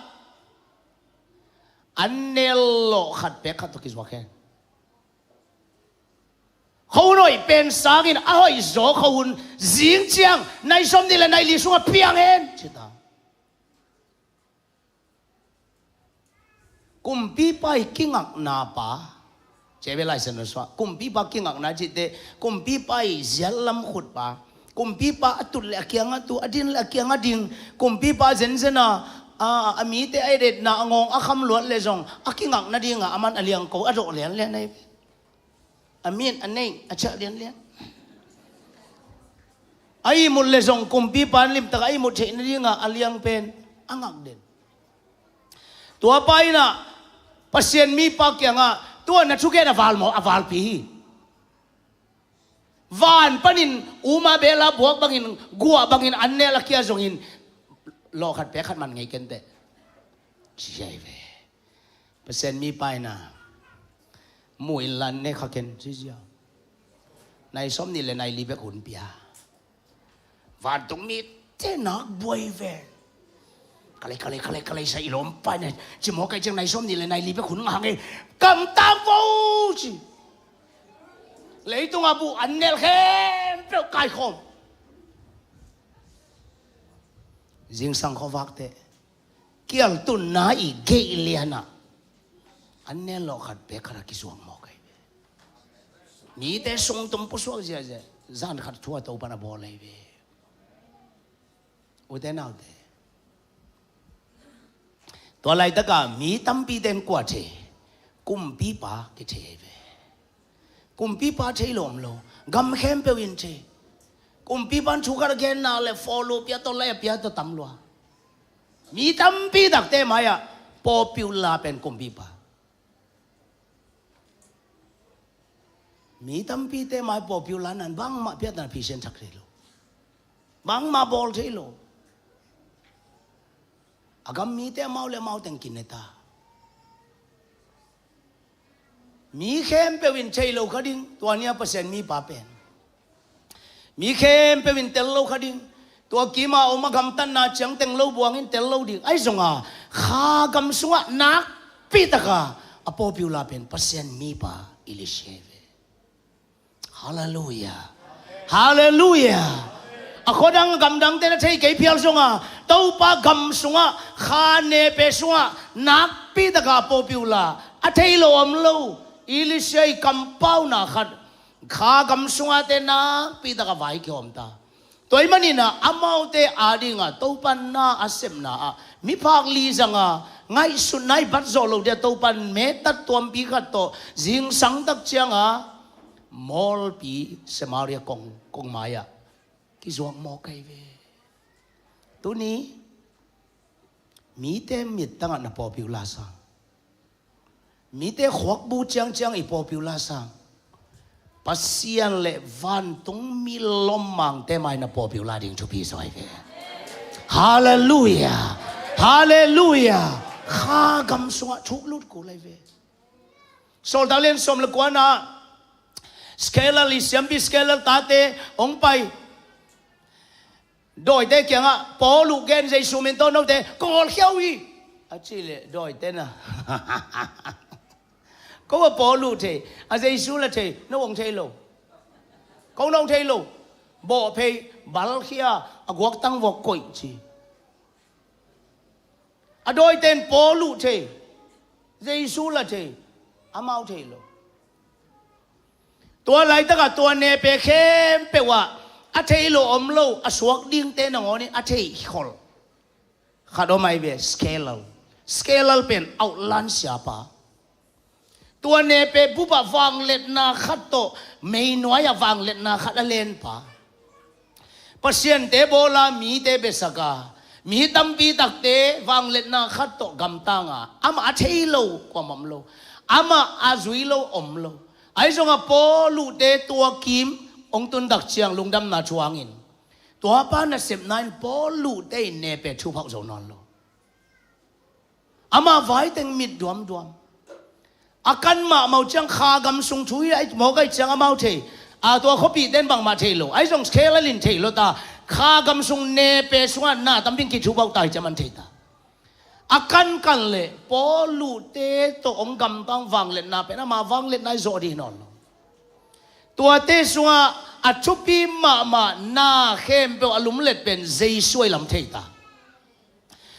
an nel lawh khat pek khat tawh kizuak hen. Khuahun hoih pen sangin a hoih zaw khuahun zing ciang nai sawm nih le nai li sungah piang hen ci ta. Kumpipa i kingakna pa, ci ve, Lai Siangtho sungah kumpipa kingakna cihte, kumpipa i ziatlam khutpa, kumpipa a tut leh a kiangah tu, a din leh a kiangah ding, kumpipa zenzen a, a, a mite a etna a ngawng a kham luat leh zong a kingak nadingah aman a liangko a dawh lianlian ahi. A min a nei a ciah lianlian. A ihmut leh zong kumpipa in limtak a ihmut theih nadingah a liang pen a ngak den. Tua pa in ah Pasian mipa kiangah tua na thugen a val maw, a valpi hi. Van panin uma bela buak bangin, guah bangin an nel a kia zongin lawh khat pek khat man ngei kenteh ci ahi ve. Pasian mipa in ah mu in lan ne kha ken ci zia. Nai sawm nih le nai li bek hun pia. Vantung mite nak buai ve. Kalei, kalei, kalei, kalei sa i lawmpa in ah cimawh kai ciang nai sawm nih le nai li bek hun ngah hang e. Kamtang vo ci. Leitungah buh an nel khempeuh kaikhawm. Zingsang khuavakte kial tunna i geih lianah an nel lawh khat pek khat a kizuak mawk ahi ve. Mite sungtum pusuak ziahziah zan khat thu a Topan a bawl ahi ve. Ute naute, tua laitaka mi tampite in kua thei? Kumpipa kithei ahi ve. Kumpipa thei lawm lo, gam khempeuh in thei. Kumpipa in thu khat a genna le follow pia tawh, lai a pia tawh tam lua. Mi tampi takte mai-ah popular pen kumpipa. Mi tampite mai popular nan bangmah piatna phisian thak thei lo. Bangmah bawl thei lo. A gam mite amau le amau teng kineta. Mi khempeuh in thei lo kha ding, tua ni-a Pasian mipa pen. Mi khempeuh in tel lo kha ding, tua kima om a gamtatna ciang teng lo buang in tel lo ding. Ahi zonga kha gam sungah nakpi taka a popular pen Pasian mipa Elisha hi ve. Halleluiah. Halleluiah. A khuadang gamdangte na thei kei phial zonga Topa gam sungah, kha nepe sungah nakpi taka popular, a thei lo om lo. Elisha i kampauna khat kha gam sungah te nakpi taka vai kihawm ta. Tua ahih manin ah amaute adingah Topa na a sepna ah miphak li zanga ngaihsutna i bat zawh loh dia Topa metat tuampi khat tawh zingsang tak cianga mawlpi Samaria kong, kong mai-ah kizuak mawk ahi ve. Tuni mite mittangah na popular sang, mite khuakbu ciangciang i popular sang, Pasian le vantung mi lommangte mai na popular ding thupi zaw ahi ve. Halleluiah. Halleluiah. Kha gam sungah thuk lut kul ahi ve. Sawltak lian sawm le kuana Skelas, i siampi Skelas tate hong pai. Dawite kiangah Paul uh gen, Jesu min tawh note kong hawlkhia uh hi, a cih leh dawite na, ko a Paul uh thei, a Jesu la thei, no hong thei lo. Ko no hong thei lo. Bawhphei balkhia, a guaktang vuak koih ci. A dawite in Paul uh thei, Jesu la thei, amau thei lo. Tua laitakah tua nepe khempeuh ah a thei lo om lo, a suak dingte nangawn in a thei khol khat om ahi ve, Skelas. Skelas pen outline siapa. Tua nepe bupah vangliatna khat tawh, meinuai-ah vangliatna khat a lenpa. Pasiante bawla mite biasaka, mi tampi takte vangliatna khat tawh gamtanga, amah a thei lo kuamah om lo. Amah a zui lo om lo. Ahi zongah Paul uhte tua kim hong tun tak ciang lungdamna thuangin, tuapa nasepna in Paul uhte in nepe thuphauh zo nawn lo. Amah vaiteng mit duamduam. A kan mahmah uh ciang kha gam sung thu hi a, mawk ahih ciang amau thei. A tua khuapihte in bangmah thei lo. Ahi zong Skelas in thei lo ta. Kha gam sung nepe sungah na tampi in kithuphauh ta hi ciang man thei ta. A kankan le Paul uhte tawh hong gamtang vangliatna pen amah vangliatna hi zawh dih nawn lo. Tuate sungah a thupi mahmah na khempeuh a lumlet pen Jesu ahi lam thei ta.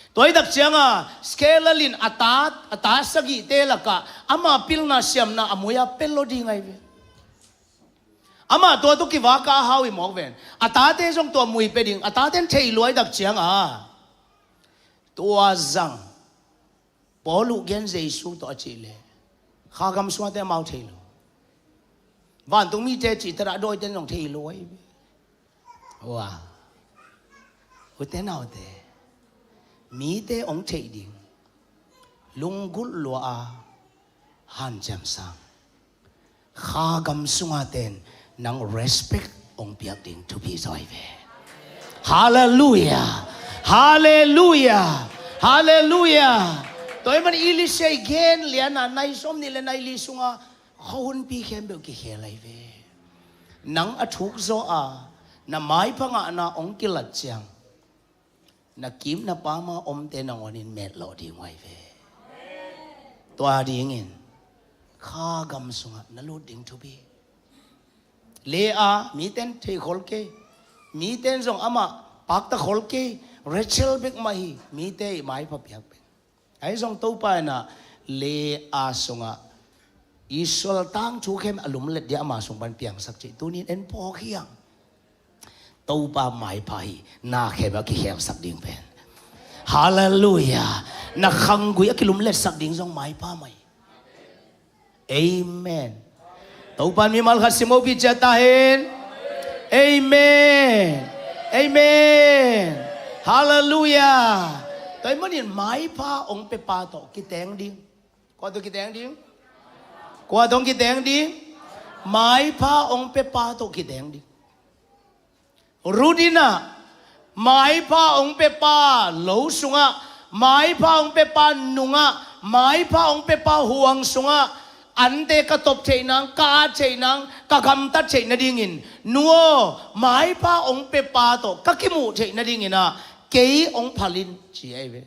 Tua hi tak cianga Skelas in a ta, a ta sagihte lakah ama pilna siamna a mui-a pello ding ahi ve. Amah tua tawh kivak a hau hi mawk ven. A tate zong tua mui pia ding, a tate in thei lua hi tak cianga tua zang. Paul uh gen Jesu tawh a cih leh kha gam sungah te amau thei lo. Vantung mite cihtakah a dawite in zong thei lo ahi ve. Ua, ute naute, mite hong theih ding lunggulh lua a hanciam sang, kha gam sunga ten nang respect hong piak ding thupi zaw hi ve. Halleluiah. Halleluiah. Halleluiah. Tua ahih man Elisha i gen liana nai sawmnih le nai li sunga khuahunpi khempeuh kikhel ahi ve. Nang a thuk zaw a na maipha ngahna hong kilat ciang, na kim na pam a omte nangawnin metlawh ding uh ahi ve. Tua dingin kha gam sungah na lut ding thupi. Leah mite in thei khol kei, mite in zong amah pakta khol kei, Rachel bek mah hi mite i maipha piak pen. Ahi zong Topa in ah Leah sungah Israel tangthu khem a lumlet dia ama sung pan piangsak cih tunin en phawk hiang. Topa maipha hi, na khem a kikhelsak ding pen. Halleluiah. Na khanggui a kilumletsak ding zong maipha mah hi. Amen. Topa in mimal khat sim hopi ciat ta hen. Amen. Amen. Halleluiah. Tua ahih manin maipha hong piapa tawh kiteng ding. Kua tawh kiteng ding? Kua tawh kiteng ding? Maipha hong piapa tawh kiteng ding. Ruth in ah maipha hong piapa lo sungah, maipha hong piapa nungah, maipha hong piapa huang sungah, ante ka top theih nang, ka at theih nang, ka gamtat theih nadingin, nu aw, maipha hong piapa tawh ka kimuh theih nadingin ah kei hong phal in, ci ahi ve.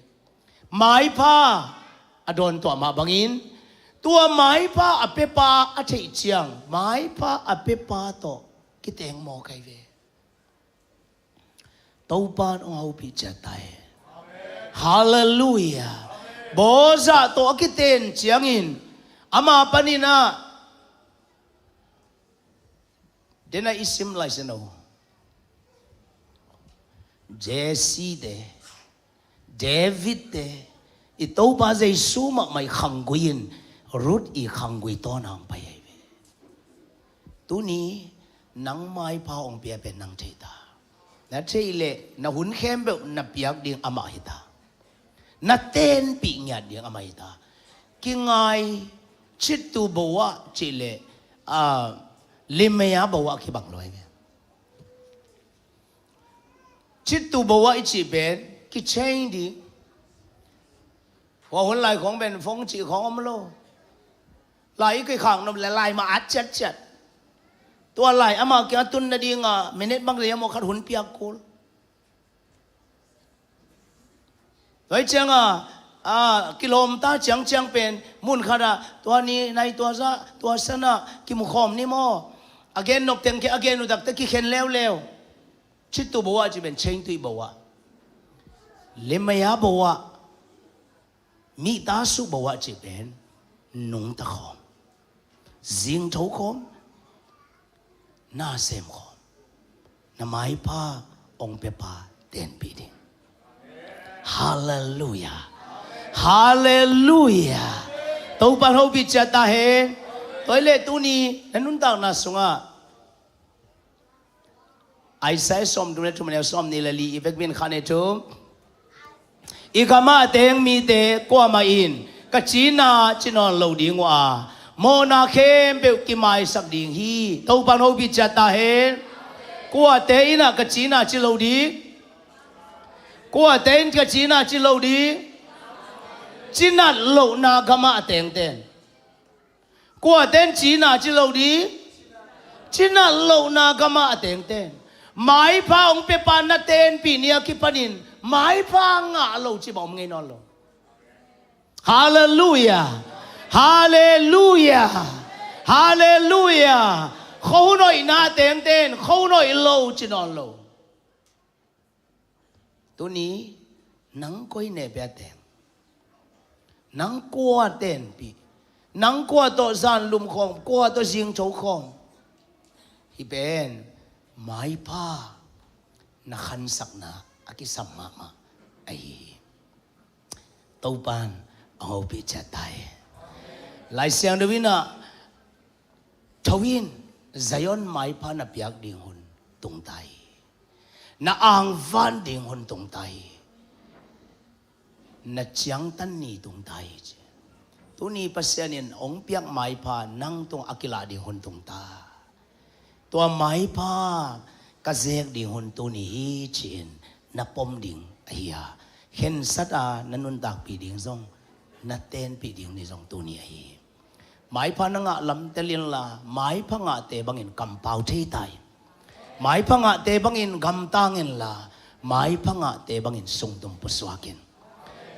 Maipha a dawntuah mah bangin, tua maipha a piapa a theih ciang maipha a piapa tawh kiteng mawk ahi ve. Topa in hong hopih ciat ta hen. Halleluiah. Boaz tawh a kiten ciangin ama panin ah, den a i sim Lai Siangtho, Jesse te, David te, i Topa Jesu mahmah i khanggui in Ruth i khanggui tawn hong pai ahi ve. Tuni nang maipha hong pia pen nang thei ta. Na theih leh na hun khempeuh na piak ding amah hi ta. Na tenpih ngiat ding amah hi ta. Kingai, chittu bawah cih leh, ah, limaya bawah kibang lo ahi ve. Chittu bawah i cih pen kichei ding. Hua hun lai khawng pen phone cih khawng om lo. Lai i kikhak nop leh lai mah at ciatciat. Tua lai amah kiang a tun nading a minute bang lei a maw khat hun piak kul. Tua hi ciang a, a, kilawm ta ciangciang pen mun khat ah tua ni nai tua zah tua san ah kimu khawm ni maw. A gen nop teng kei a gen uh takte kikhen leuleu. Chittu bawah cih pen chengtui bawah, limaya bawah, mihta suh bawah cih pen nungta khawm, zingtho khawm, na sem khawm. Na maipha hong piapa tenpih ding. Halleluiah. Halleluiah. Topa in hopih ciat ta hen. Tua hi leh tuni na nuntakna sungah Isaiah sawmthum le thum, aneu sawmnih le li i vekpi in khan i thum. I gamah a teng mite kuamah in ka cina ci nawn lo ding uh a, mawhna khempeuh kimaisak ding hi. Topa in hopih ciat ta hen. Kuate in ah ka cina ci lo ding? Kuate in ka cina ci lo ding? Cinat lohna gamah a tengten. Kuate in cina ci lo ding? Cinat lohna gamah a tengten. Maipha hong piapa na tenpih ni a kipanin maipha ngah lo ci bang om ngei nawn lo. Halleluiah. Halleluiah. Halleluiah. Khohun hoihna a tengten khohun hoih lo ci nawn lo. Tuni nang koi ne pia teng? Nang kua tenpih? Nang kua tawh zan lum khawm, kua tawh zingtho khawm? Hih pen maipha na khansakna a kisam mahmah ahi hi. Topa in a hopih ciat ta hi. Lai Siangtho in ah, tho in, Zion maipha na piak ding hun tung ta hi. Na angvan ding hun tung ta hi. Na ciangtan ni tung ta hi ci. Tuni Pasian in hong piak maipha nang tung a kilah ding hun tung ta. Tua maipha ka zek ding hun tuni hi ci-in na pom ding ahi a, khensat a na nuntakpih ding zong, na tenpih ding ni zong tuni ahi hi. Maipha na ngah lam tel inla, maipha ngahte bangin kampau thei ta in. Maipha ngahte bangin gamtang inla, maipha ngahte bangin sungtum pusuak in.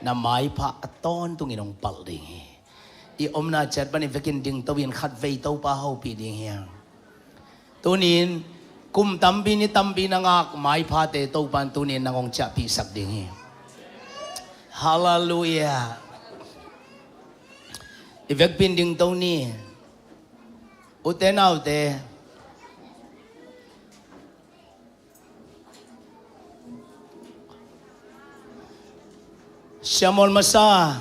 Na maipha a tawntungin hong palh ding hi. I omna ciat panin vekin dingto in khatvei Topa hopih ding hi hang. Tunin kum tampi ni tampi na ngak maiphate Topa in tunin nang hong ciahpihsak ding hi. Halleluiah. I vekpi in dingto ni. Ute naute, siamawl masa,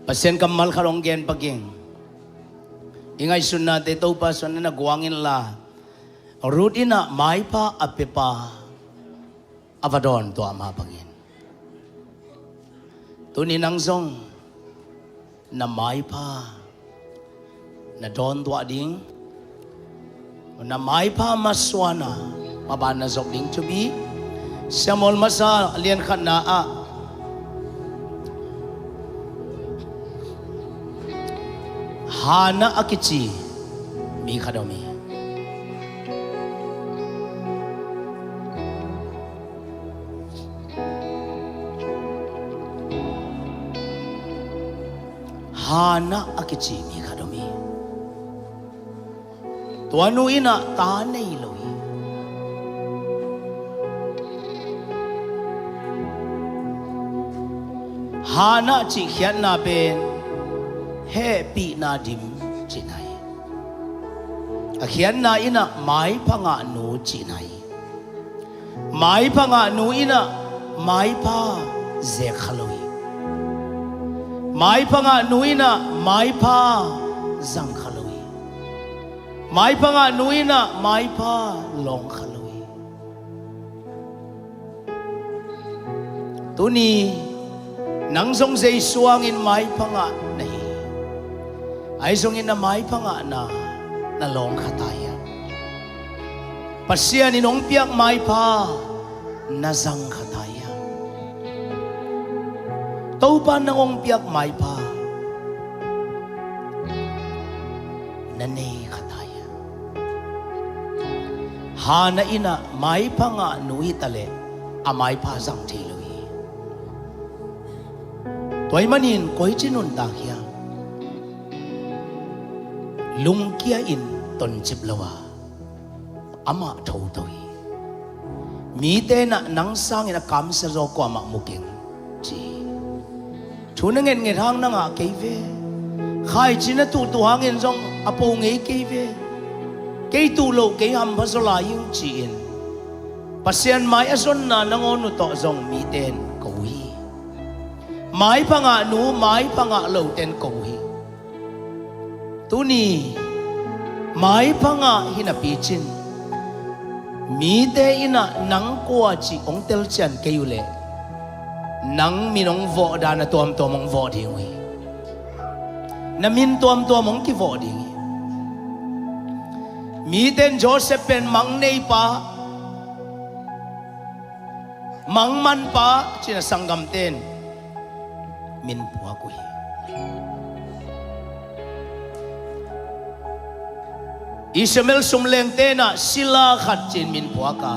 Pasian kammal khat hong gen pak ing. I ngaihsutnate Topa sungah na guang inla, Ruth in ah maipha a pepa a va dawn tua mah bangin, tuni nang zong na maipha na dawn tuah ding, na maipha masuan a maban na zop ding thupi. Samuel masa a lian khatna ah Hannah a kici mi khat om hi. Hannah a kici mi khat om hi. Tua nu in ah ta nei lo hi. Hannah cih khiatna pen hehpihna dim cihna hi. A khiatna in ah maipha ngahnu cihna hi. Maipha ngahnu in ah maipha zek kha lo hi. Maipha ngahnu in ah maipha zang kha lo hi. Maipha ngahnu in ah maipha lawng kha lo hi. Tuni nang zong Jesu hangin maipha ngah na hi. Ahi zongin na maipha ngahna na lawng kha ta hiam? Pasian in hong piak maipha na zang kha ta hiam? Topa nang hong piak maipha na nei kha ta hiam? Hannah in ah maipha ngahnu hi taleh a maipha zang thei lo hi. Tua ahih manin koici nuntak hiam? Lungkia in toncip lo a, amah thotho hi. Mite in ah nang sangin a kamsia zaw kuamah mu keng ci hi. Thu na ngetnget hang na ngah kei ve. Khaici na tuhtuh hangin zong a po ngei kei ve. Kei tuh loh kei hampha zaw lai ing ci-in Pasian mai a zonna nangawn uh tawh zong mite in ko uh hi. Maipha ngahnu, maipha ngah lote in ko uh hi. Tuni maipha ngah hi napi cin mite in ah nang kua cih hong telcian kei uh leh nang min hong vawh dan a tuamtuam hong vawh ding uh hi. Na min tuamtuam hong kivawh ding hi. Mite in Joseph pen mang neipa, mang manpa ci-in a sanggamte in min phuak uh hi. Ishmael sumlengte in ah sila khat ci-in min phuak a,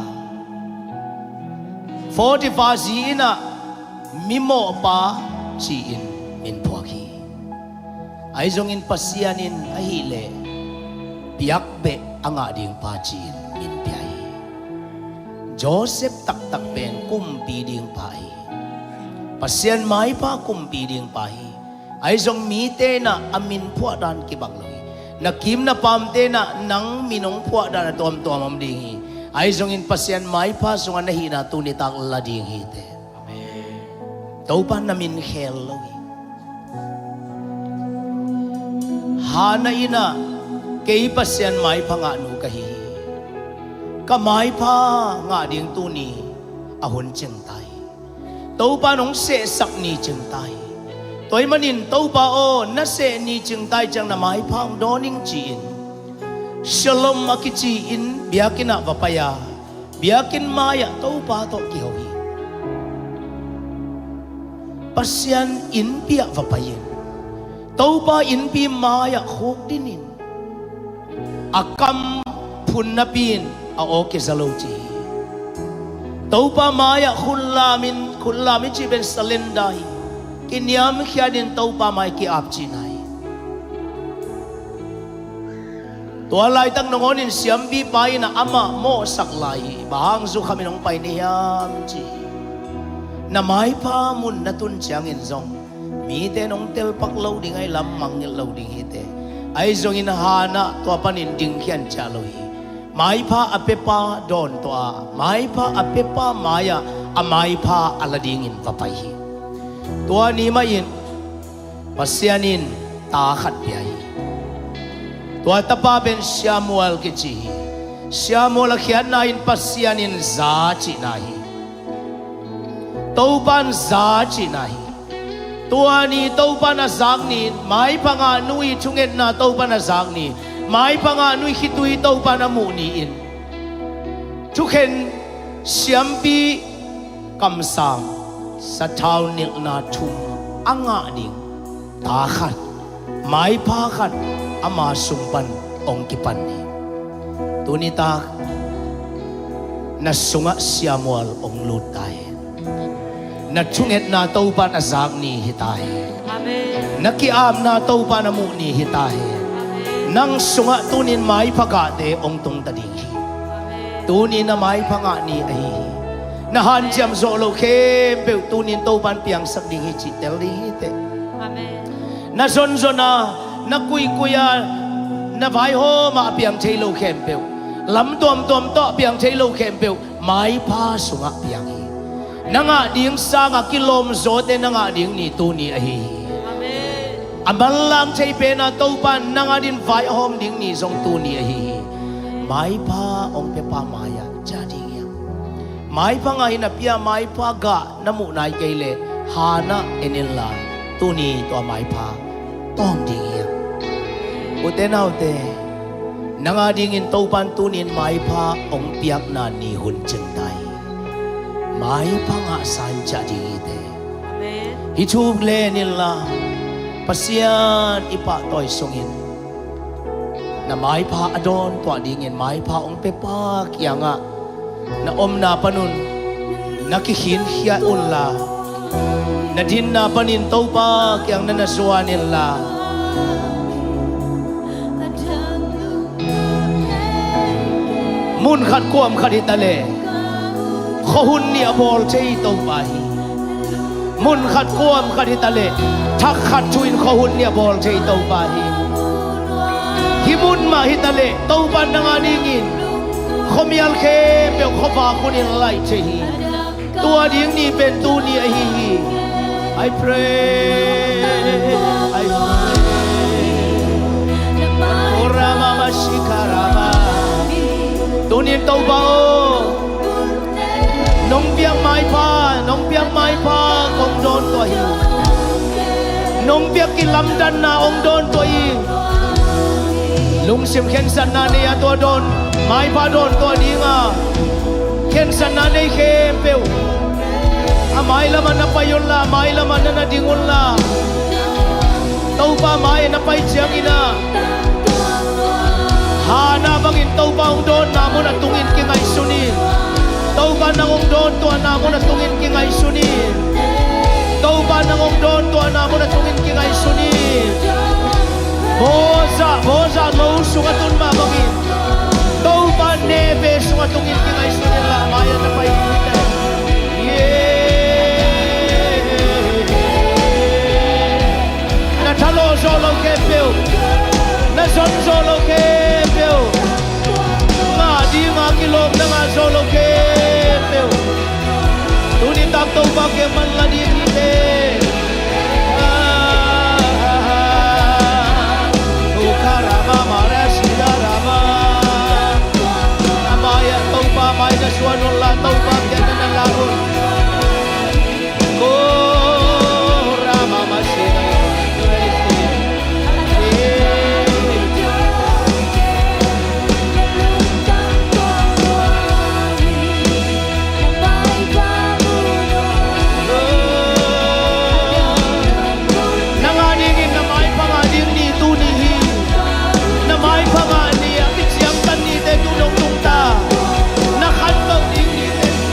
Potifar zi in ah mimawhpa ci-in min phuak hi. Ahi zongin Pasian in ahih leh piakbeh a ngah dingpa ci-in min pia hi. Joseph taktak pen kumpi dingpa hi. Pasian maipha kumpi dingpa hi. Ahi zong mite in ah a min phuah dan kibang lo hi. Na kim na pamte in ah nang min hong phuah dan a tuamtuam om ding hi. Ahi zongin Pasian maipha sungah na hihna tuni tak la ding hi teh. Amen. Topa na min khel lo hi. Hannah in ah kei Pasian maipha ngahnu ka hi hi. Ka maipha ngah ding tuni a hun cing ta hi. Topa in hong sehsak ni cing ta hi. Tua ahih manin Topa aw, na seh ni cing ta hi ciang na maipha hong dawn ing ci-in Shalom a kici inn biakinn ah va pai a, biakinn mai-ah Topa tawh kiho hi. Pasian innpi ah va pai in, Topa innpi mai-ah khukdin in, a kam phun napi in a aw kiza lo ci hi. Topa mai-ah khunlam in, khunlam i cih pen surrender hi. Kiniamkhiat in Topa mai ki-ap cihna hi. Tua laitak nangawn in siampipa in ah amah mawhsak lai hi. Bang hang zukham in hong pai na hiam ci hi. Na maipha mun na tun ciangin zong mite in hong telpak lo ding ahi lam mangngilh lo ding hi teh. Ahi zongin Hannah tua panin dingkhian ciah lo hi. Maipha a pepa dawn tuah a, maipha a pepa mai-ah a maipha a la dingin va pai hi. Tua ni mah in Pasian in ta khat pia hi. Tua tapa pen Samuel kici hi. Samuel a khiatna in Pasian in za cihna hi. Topan za cihna hi. Tua ni Topan a zak ni, maipha ngah nu i thungetna Topan a zak ni, maipha ngah nu i khitui Topan a muh ni in thukhen siampi kamsang sathau nilhna thum a ngah ding ta khat, maipha khat ama sung pan hong kipan hi. Tuni tak na sungah Samuel hong lut ta hen. Na thungetna Topan a zak ni hi ta hen. Amen. Na ki-apna Topan a muh ni hi ta hen. Amen. Nang sungah tunin maipha gahte hong tung ta ding hi. Amen. Tuni na maipha ngah ni ahi hi. Na hanciam zawh loh khempeuh tunin Topan piangsak ding hi cih tel ding hi teh. Amen. Na zonzon a, na kuikui a, na vaihawm a piang thei lo khempeuh, lam tuamtuam tawh a piang thei lo khempeuh maipha sungah piang hi. Na ngah ding sangah kilawm zawte na ngah ding ni tuni ahi hi. Amen. A manlang thei pena Topan nang adin vai a hawm ding ni zong tuni ahi hi. Maipha hong piapa mai-ah ciah ding hiam? Maipha ngah in a pia maipha gah na muh nai kei leh Hannah en inla tuni tua maipha tawm ding hiam? Ute naute, nang adingin Topan tunin maipha hong piakna ni hun cing ta hi. Maipha ngahsa in ciah ding hi teh. Amen. Hih thu len inla Pasian i pahtawi sungin na maipha a dawntuah dingin maipha hong piapa kiangah na omna panun na kikhinkhia unla, na dinna panin Topa kiang na na zuan inla, mun khat kuam khat hi ta leh khuahun nih a bawl thei Topa hi. Mun khat kuam khat hi ta leh thak khat thu in khuahun nih a bawl thei Topa hi. Hih mun mah hi ta leh Topa nang adingin khuamial khempeuh khuavak hun in laih thei hi. Tua ding ni pen tuni ahi hi. I pray, I pray. O Rama Masikarama. Tunin Topa aw, nong piak maipha, nong piak maipha kong dawntuah hi. Nong piak kilamdanna hong dawntuah hi. Lungsim khensatna nei a tua dawn, maipha dawntuah dinga khensatna nei khempeuh a mailamah na pai unla, a mailamah na na ding unla. Topa mai-ah na pai ciangin ah Hannah bangin Topa hong dawnna mun a tungin kingaihsun in. Topa nang hong dawntuahna mun a tungin kingaihsun in. Topa nang hong dawntuahna mun a tungin kingaihsun in. Boza, boza lo sungah tun mah bangin Topa neve sungah tungin kingaihsun inla mai-ah na pai ding hi teh. Na thalawh zawh loh khempeuh, na zon zawh loh khempeuh, ngah dinga kilawm na ngah zawh loh khempeuh tuni tak Topa kiang manla ding hi teh. Ukarama mara sidarama. A mai-ah Topa mai na suan unla, Topa kiang na na lak un. Nang adingin na maipha ngah ding ni tuni hi. Na maipha ngah ni a kiciangtan nite tu nong tungta. Na khantoh ding nite tu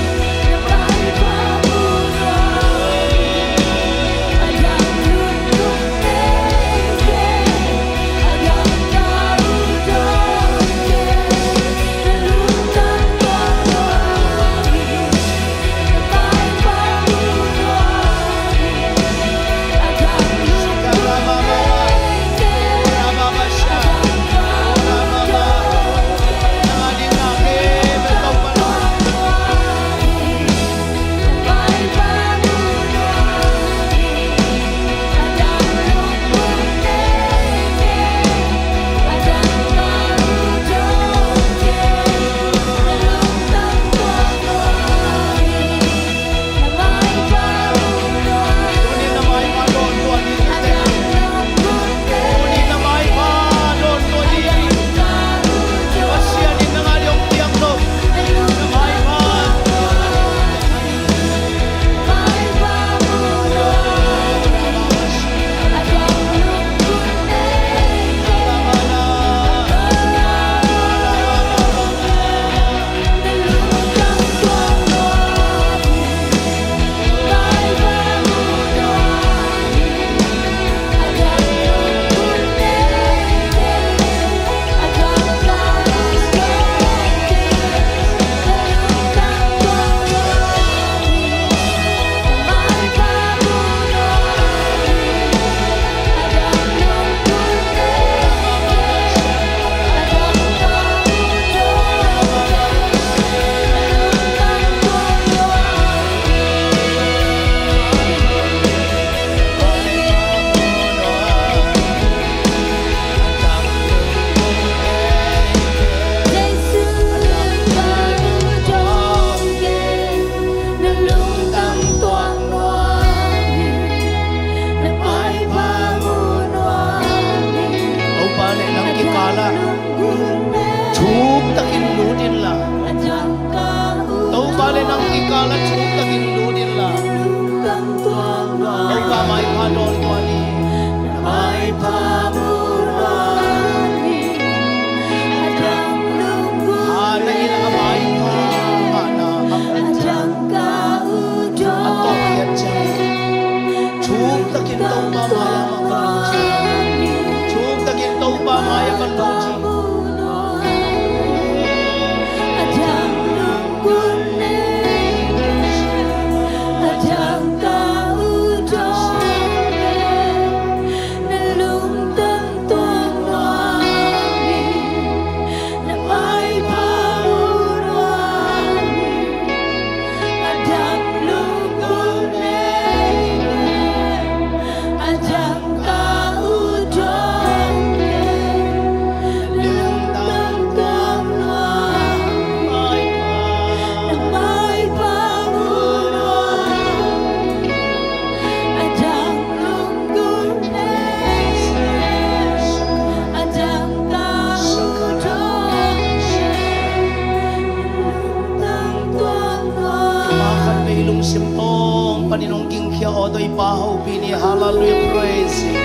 Nin hong gingkhia aw, Topa hopih ni. Hallelujah, praise Him.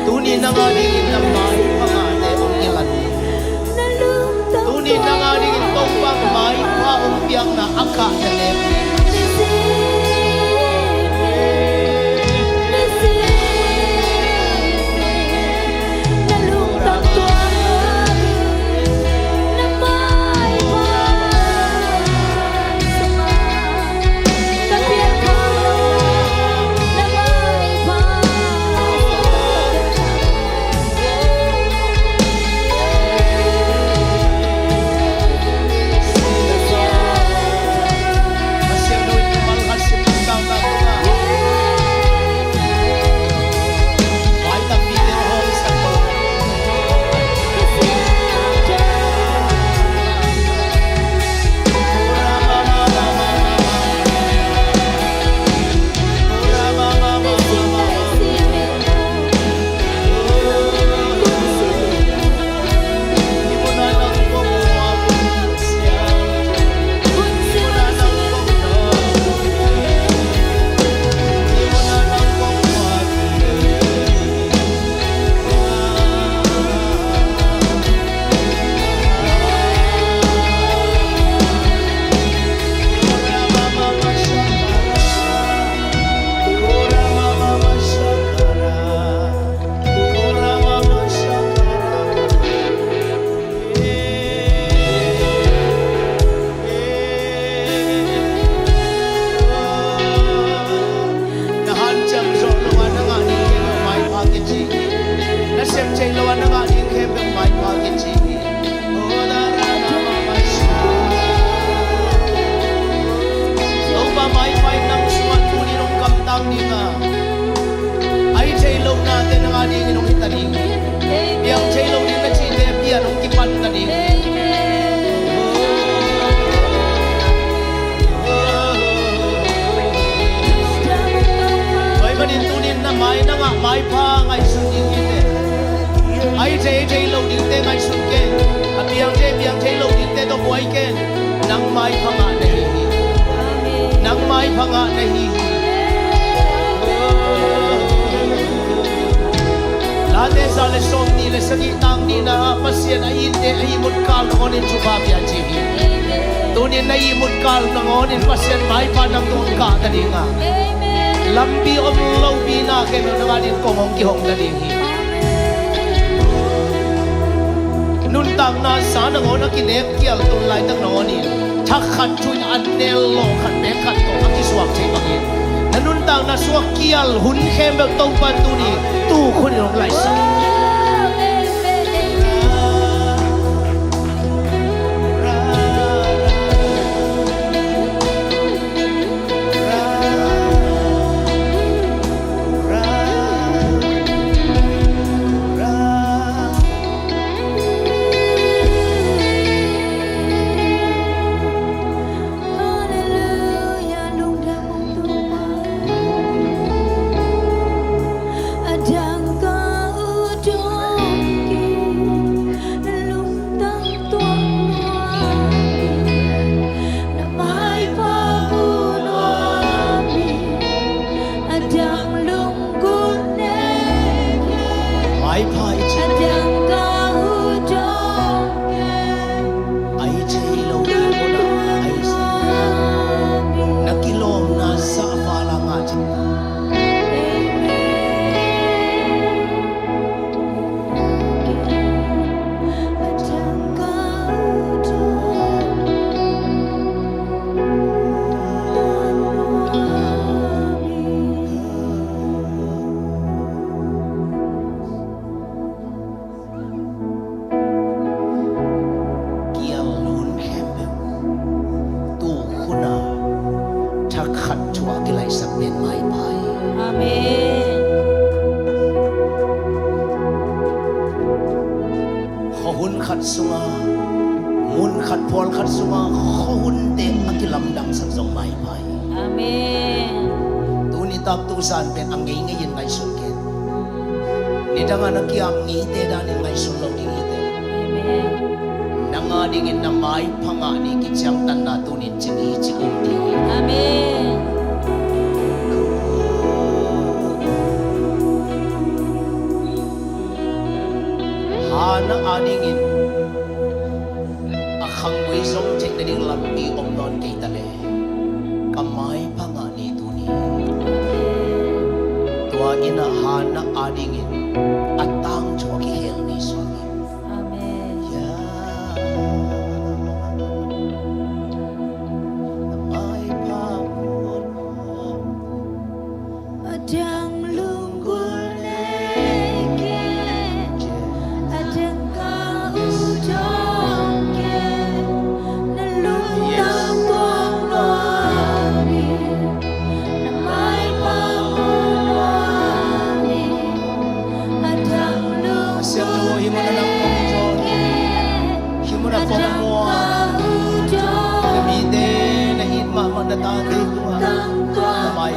Tuni nang a dingin na maipha ngahte hong kilat ni. Tuni nang a dingin Topa maipha hong piakna a kahte lem ni. Na hanciam zawh lo a na ngah ding khempeuh maipha kici hi. Na sem thei lo a na ngah ding khempeuh maipha kici hi. Topa maipha in nang sungah tuni nong kamtang ding a, a hi thei lohnate nang a dingin hong hita ding hi. Piang thei lo ding na cihte pian hong kipan ta ding hi. Tua ahih manin tunin na mai na ngah maipha ngaihsun ding hi teh. A hi thei, a hi thei lo dingte ngaihsun ken. A piang thei, a piang thei lo dingte tawh buai ken. Nang maipha ngah na hi hi. Nang maipha ngah na hi hi. Late za le sawmnih le sagih, tang nihna ah Pasian a itte a ihmut kal nangawnin thupha pia ci hi. Tunin na ihmut kal nangawnin Pasian maipha nang tung kah ta ding a, lampi om lopi na khempeuh nang adingin kong hong kihong ta ding hi. Nuntakna za nangawn a kinek kial tun laitak nangawnin thak khat thu in an nel lawh khat bek khat tawh a kisuak thei bangin na nuntakna sungah kial hun khempeuh Topa'n tuni tukhun in hong laisak. Maipha i ci. A hi thei lo ding munah a hi sa. Na kilawmna sa a pha la ngah ci. Kial hun khempeuh tukhun a thak khat thu a kilaihsak pen maipha hi. Amen. Khuahun khat sunga, mun khat, phawl khat sunga khuahunte a kilamdangsak zong maipha hi. Amen. Tuni tak tu zan pen a ngeingei in ngaihsun ken. Nidang a na kiam ngeite danin ngaihsun lo ding hi teh. Amen. Nang a dingin na maipha ngah ni kiciangtanna tunin cing hi ci um ding hi. Amen. Hannah adingin a khanggui zong theih nading lampi om nawn kei ta leh ka maipha ngah ni tuni. Tua in a Hannah adingin a tangthu a kikhel ni suak hi. Amen. Siangtho, hih mun a nang om zaw, hih mun a pom mua, na mite, na it mahmah na tate tungah na mai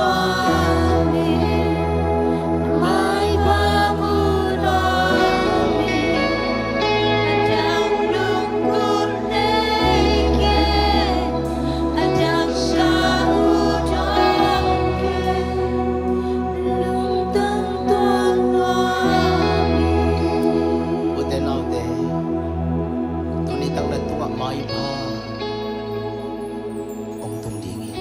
Ute naute, tuni tak na tungah maipha hong tung ding hi.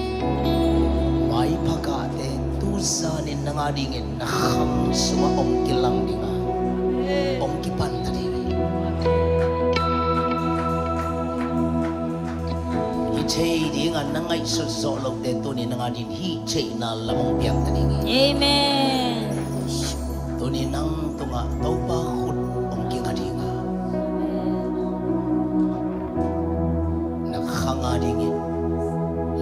Maipha kahte tu zanin nang adingin na kham sungah hong kilang ding a, hong kipan ta ding hi. Hih thei ding a na ngaihsut zawh lote tuni nang adingin hih theihna lam hong piang ta ding hi. Amen. Tuni nang tungah Topa khut hong kinga ding a, na khang adingin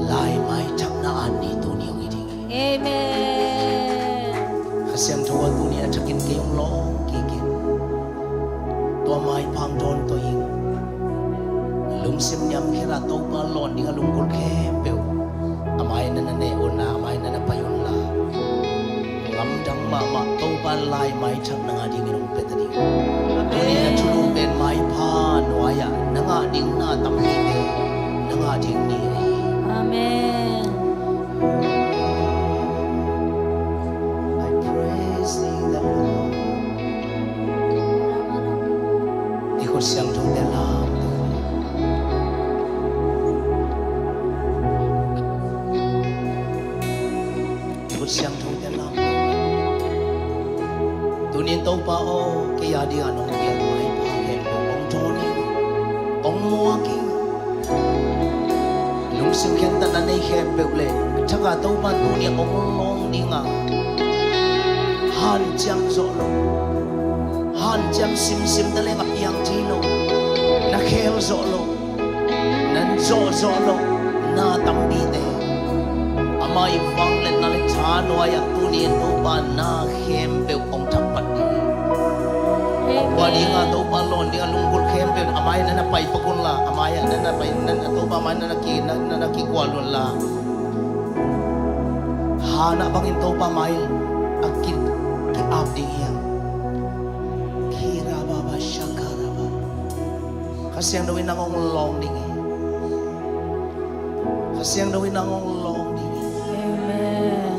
lai maithakna an ni tuni hong hi ding hi. Amen. Kha Siangtho a tuni a thakin kei hong lawng kik in. Tua maipha hong dawn tawh ing. Lungsim niamkhiat a Topa lawn ding a lunggulh khempeuh a mai na na ne un la, a mai na na pai un la, lamdang mahmah Topa lai maithak nang adingin hong pia ta ding. Tuni na thulu pen maipha nuai-ah na ngah ding na tampite na ngah ding ni ahi. Amen. I praise thee, the Lord. I khut siangthote lam. I khut siangthote lam. Tunin Topa aw, kei a dingin hong piak maipha khempeuh hong dawn in, hong muak in. Lungsim khentatna nei khempeuh le thak a Topa tuni a hong lawng ding a, hanciam zawh lo, hanciam simsim ta leng a piang thei lo, na khel zawh lo, na zawh zawh lo na tampite, a mai vangliatna le thanuai-ah tuni in Topa na khempeuh hong thakpat ding hi. Amen. Tua ding a Topa lawn ding a lunggulh khempeuh a mai na na pai pak un la, a mai-ah na na pai, na, na Topa mai na na ki, na, na na kikual un la. Hannah bangin Topa mai a ki, ki-ap ding hi hang. Kirababa shakaraba. Kha Siangtho in nang hong lawng ding hi. Kha Siangtho in nang hong lawng ding hi. Amen.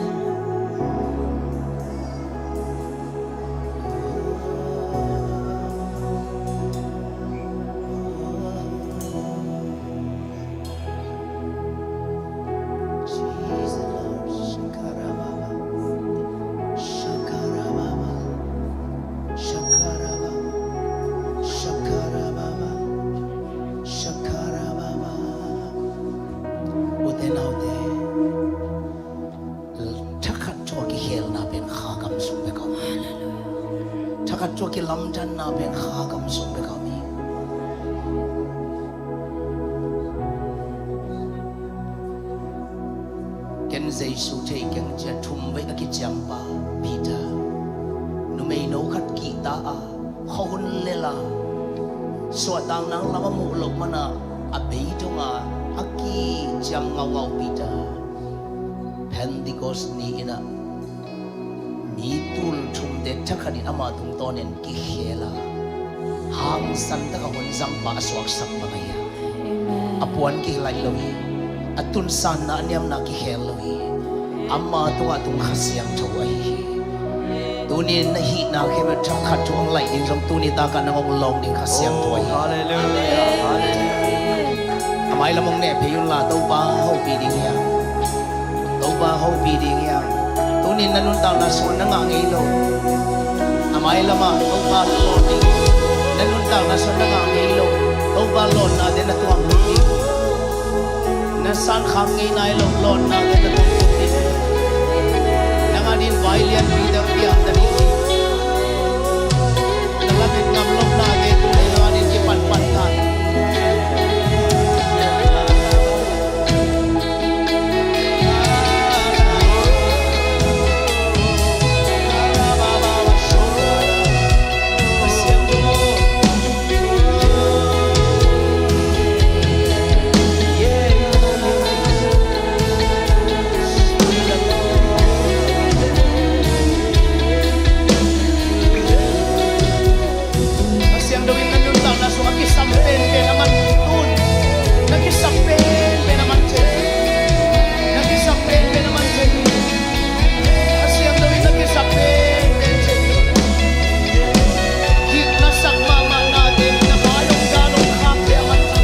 Ute naute, thakhat thu a kikhelna pen kha gam sung bek a om hi. Thakhat thu a kilamdanna pen kha gam sung bek a om hi. Ken Jesu thei keng ci-a thumvei a kiciampa Peter, numeino khat kihta a, khuahun lel a, suahtakna lam a muh loh man a, a bei dong a, a kiciam ngaungau Peter. Pentecost ni-in ah mi tul thumte thakhat in ama tungtawnin kikhel a, hangsan tak a hun zang pah a suaksak bang ahi a. A puan kilaih lo hi. A tunsanna, a niamna kikhel lo hi. Ama tungah tung Kha Siangtho ahi hi. Tuni-in na hihna khempeuh thak khat thu hong laih ding zong tuni takah nang hong lawng ding Kha Siangtho ahi hi. Hallelujah, hallelujah. A mailam hong neh phei unla, Topa hopih ding hi hang. Topa hopih ding hi hang. Tuni-in na nuntakna sungah na ngah ngei lo, a mailamah Topa lawn ding, na nuntakna sungah na ngah ngei lo, Topa lawnnate na tuang ding, na sankham ngei nai lo lawnnate na tuang ding. Nang adingin vai lianpite piang ta ni. Na lamet ngam lohnate tuni nang adingin kipanpan ta. Kha Siangtho in na nuntakna sungah kisam penpen a man tun. Na kisam penpen a man thei. Na kisam penpen a man thei. Kha Siangtho in na kisam penpen thei. Hih na sak mahmah nate, na vai hong gal hong khakte a man thei.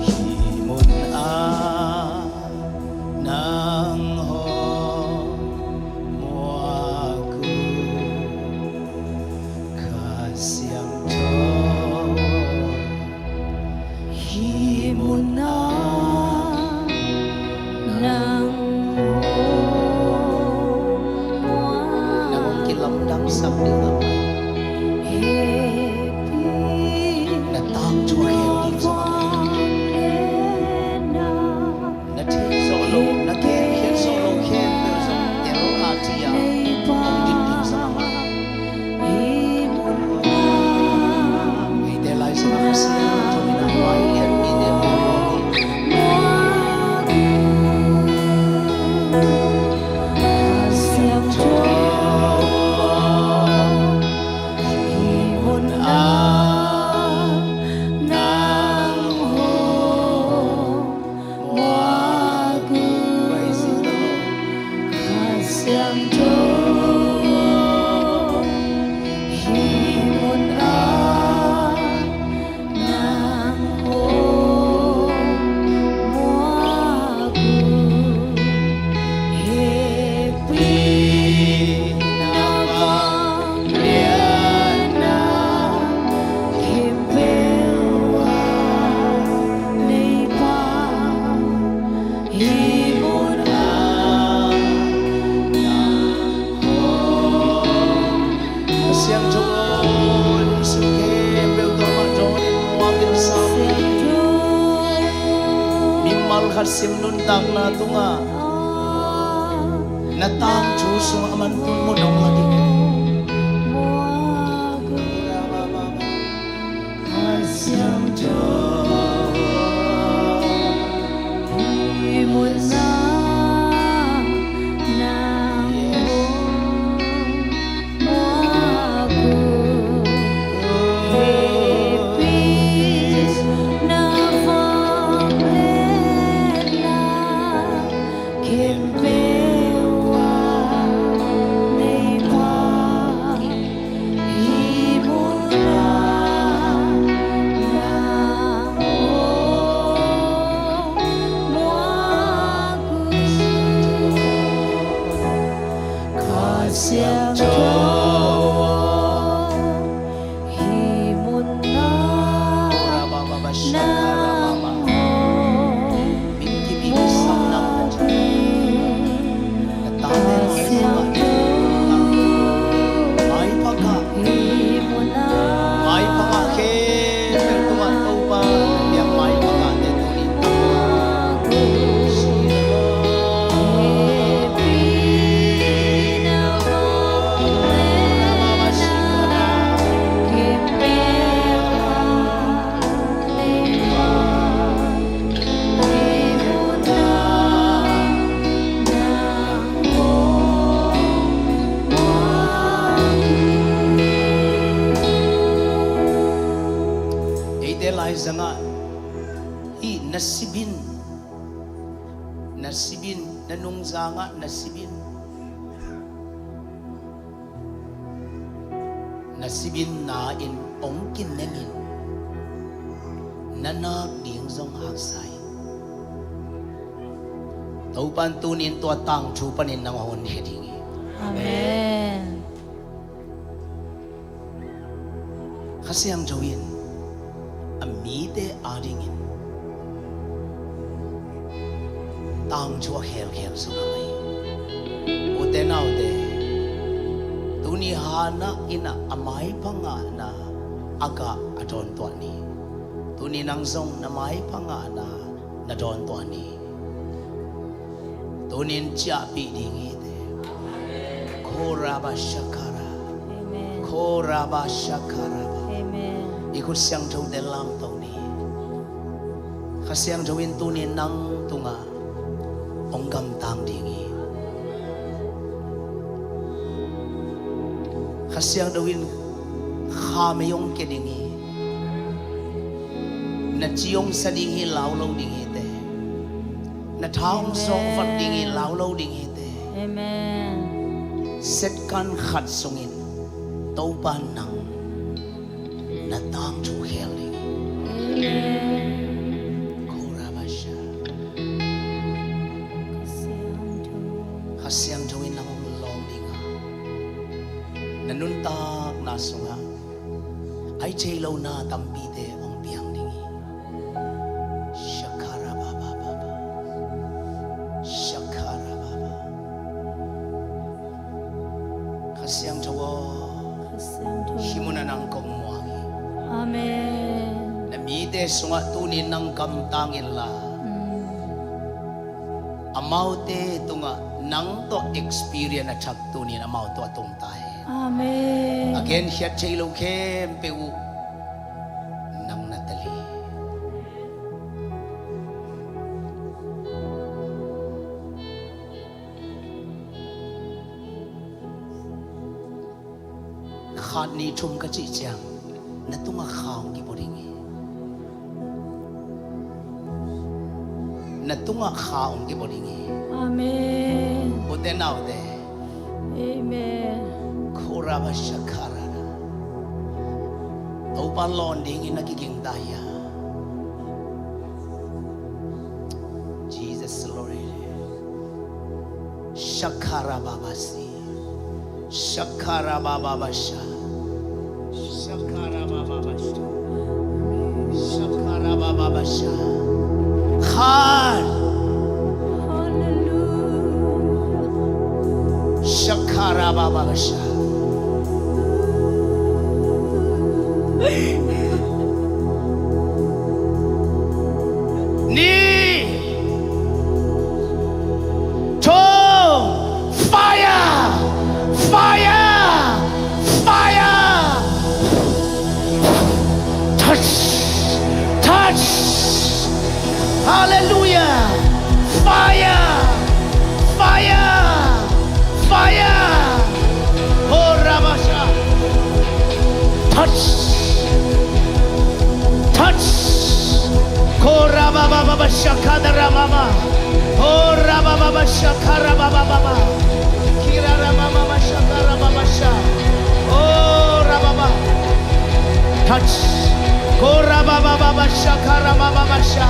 Hih mun ah nang hong muak uh, Kha Siangtho. Hih mun ah nang hong muak uh. Nang hong kilamdangsak ding a, na tangthu khel ding zong a, na thei zawh loh, na khemkhiat zawh loh khempeuh zong tel a, ci-a hong dim ding zong a, eite lai sungah Kha Siangtho in a vai lianpite hong lawng hi. Kha Siangtho, hih mun ah nang hong muak uh. Praise the Lord. Kha Siangtho, hih mun ah nang hong muak uh. Hehpihna, vangliatna khempeuh a nei Pa, hih mun ah nang hong. Kha Siangtho aw, lungsim khempeuh tawh amah dawnin muak in sa. Mimal khat sim nuntakna tungah na tangthu sungah a man tun mun hong la ding. Kha Siangtho, hih mun ah nang hong muak uh. Hehpihna, vangliatna khempeuh a Siangtho, hih munah nang hong om in. Siangtho, hih munah nang hong om in. Eite laizangah hih nasep in, nasep in, na nungzangah nasep in, nasep in na-in hong kinengin, na nak ding zong haksa hi. Topa'n tuni-in tua tangthu panin nang hong honkhia ding hi. Amen. Kha Siangtho in a mite adingin tangthu a khelkhel sung a hi. Ute naute, tuni Hannah in a maipha ngahna a gah a dawntuah ni. Tuni nang zong na maipha ngahna na dawntuah ni. Tuni-in ciahpih ding hi te. Koraba shakara. Amen. Koraba shakaraba. Amen. I khut siangthote lamto ni. Kha Siangtho in tuni-in nang tungah hong gamtang ding hi. Kha Siangtho in khamei hong kia ding hi. Na ci hong sa ding hi, lau lo ding hi te. Na tha hong zawh vat ding hi, lau lo ding hi te. Amen. Second khat sungin Topa'n nang na tangthu khel ding hi. Amen. Korabasha. Kha Siangtho in nang hong lawm ding a, na nuntakna sungah a i thei lo na tampite hong piang ding hi. Shakara baba baba. Shakara baba. Kha Siangtho aw. Kha Siangtho. Hih munah nang kong muang hi. Amen. Na mite sungah tuni-in nang gamtang inla. Mm. Amaute tungah nang tawh experience a thak tuni-in amau tawh a tungta hi. Amen. A genkhiat thei lo khempeuh uh nang na tel hi. Khat nih thum ka cih ciang na tungah kha hong kibua ding hi. Na tungah kha hong kibua ding hi. Amen. Ute naute. Amen. Korabashakarana. Topa lawn dingin na kiging ta hia? Jesus, Lord. Shakarababasi. Shakarabababasha. Shakarabababasha. Shakarabababasha. Khan. Hallelujah. Shakarabababasha. Ni. Thum. Fire! Fire! Fire! Touch! Touch! Hallelujah! Fire! Fire! Fire! Oh, Rabasha! Touch! Touch! Korabababasha kadarababa. Oh, rabababasha karabababa. Kirarababasha karababasha. Oh, rababa. Touch. Korabababasha karababasha.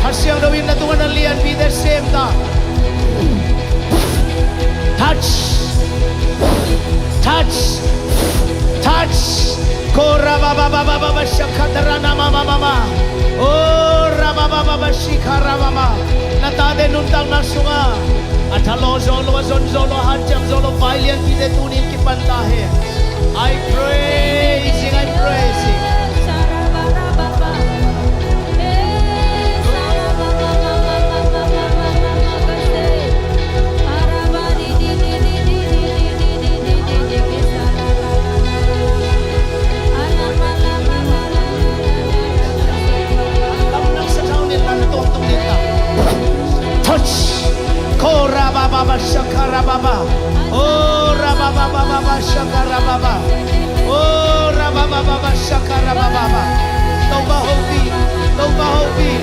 Kha Siangtho in na tungah na lianpite sem ta. Touch. Ba ba ba ba ba shakadara na ma ma ma ma. Oh, ra ba ba ba ba shikara ba ba. Na tate nuntakna sungah a thalawh zawh lo, a zon zawh lo, a hanciam zawh lo, vai lianpite tuni in kipan ta hen. I praising, I praising. Touch. Kora ba ba ba shakara ba ba. Oh, ra ba ba ba ba ba shakara ba ba. Oh, ra ba ba ba ba shakara ba ba ba. Topa hopih, Topa hopih.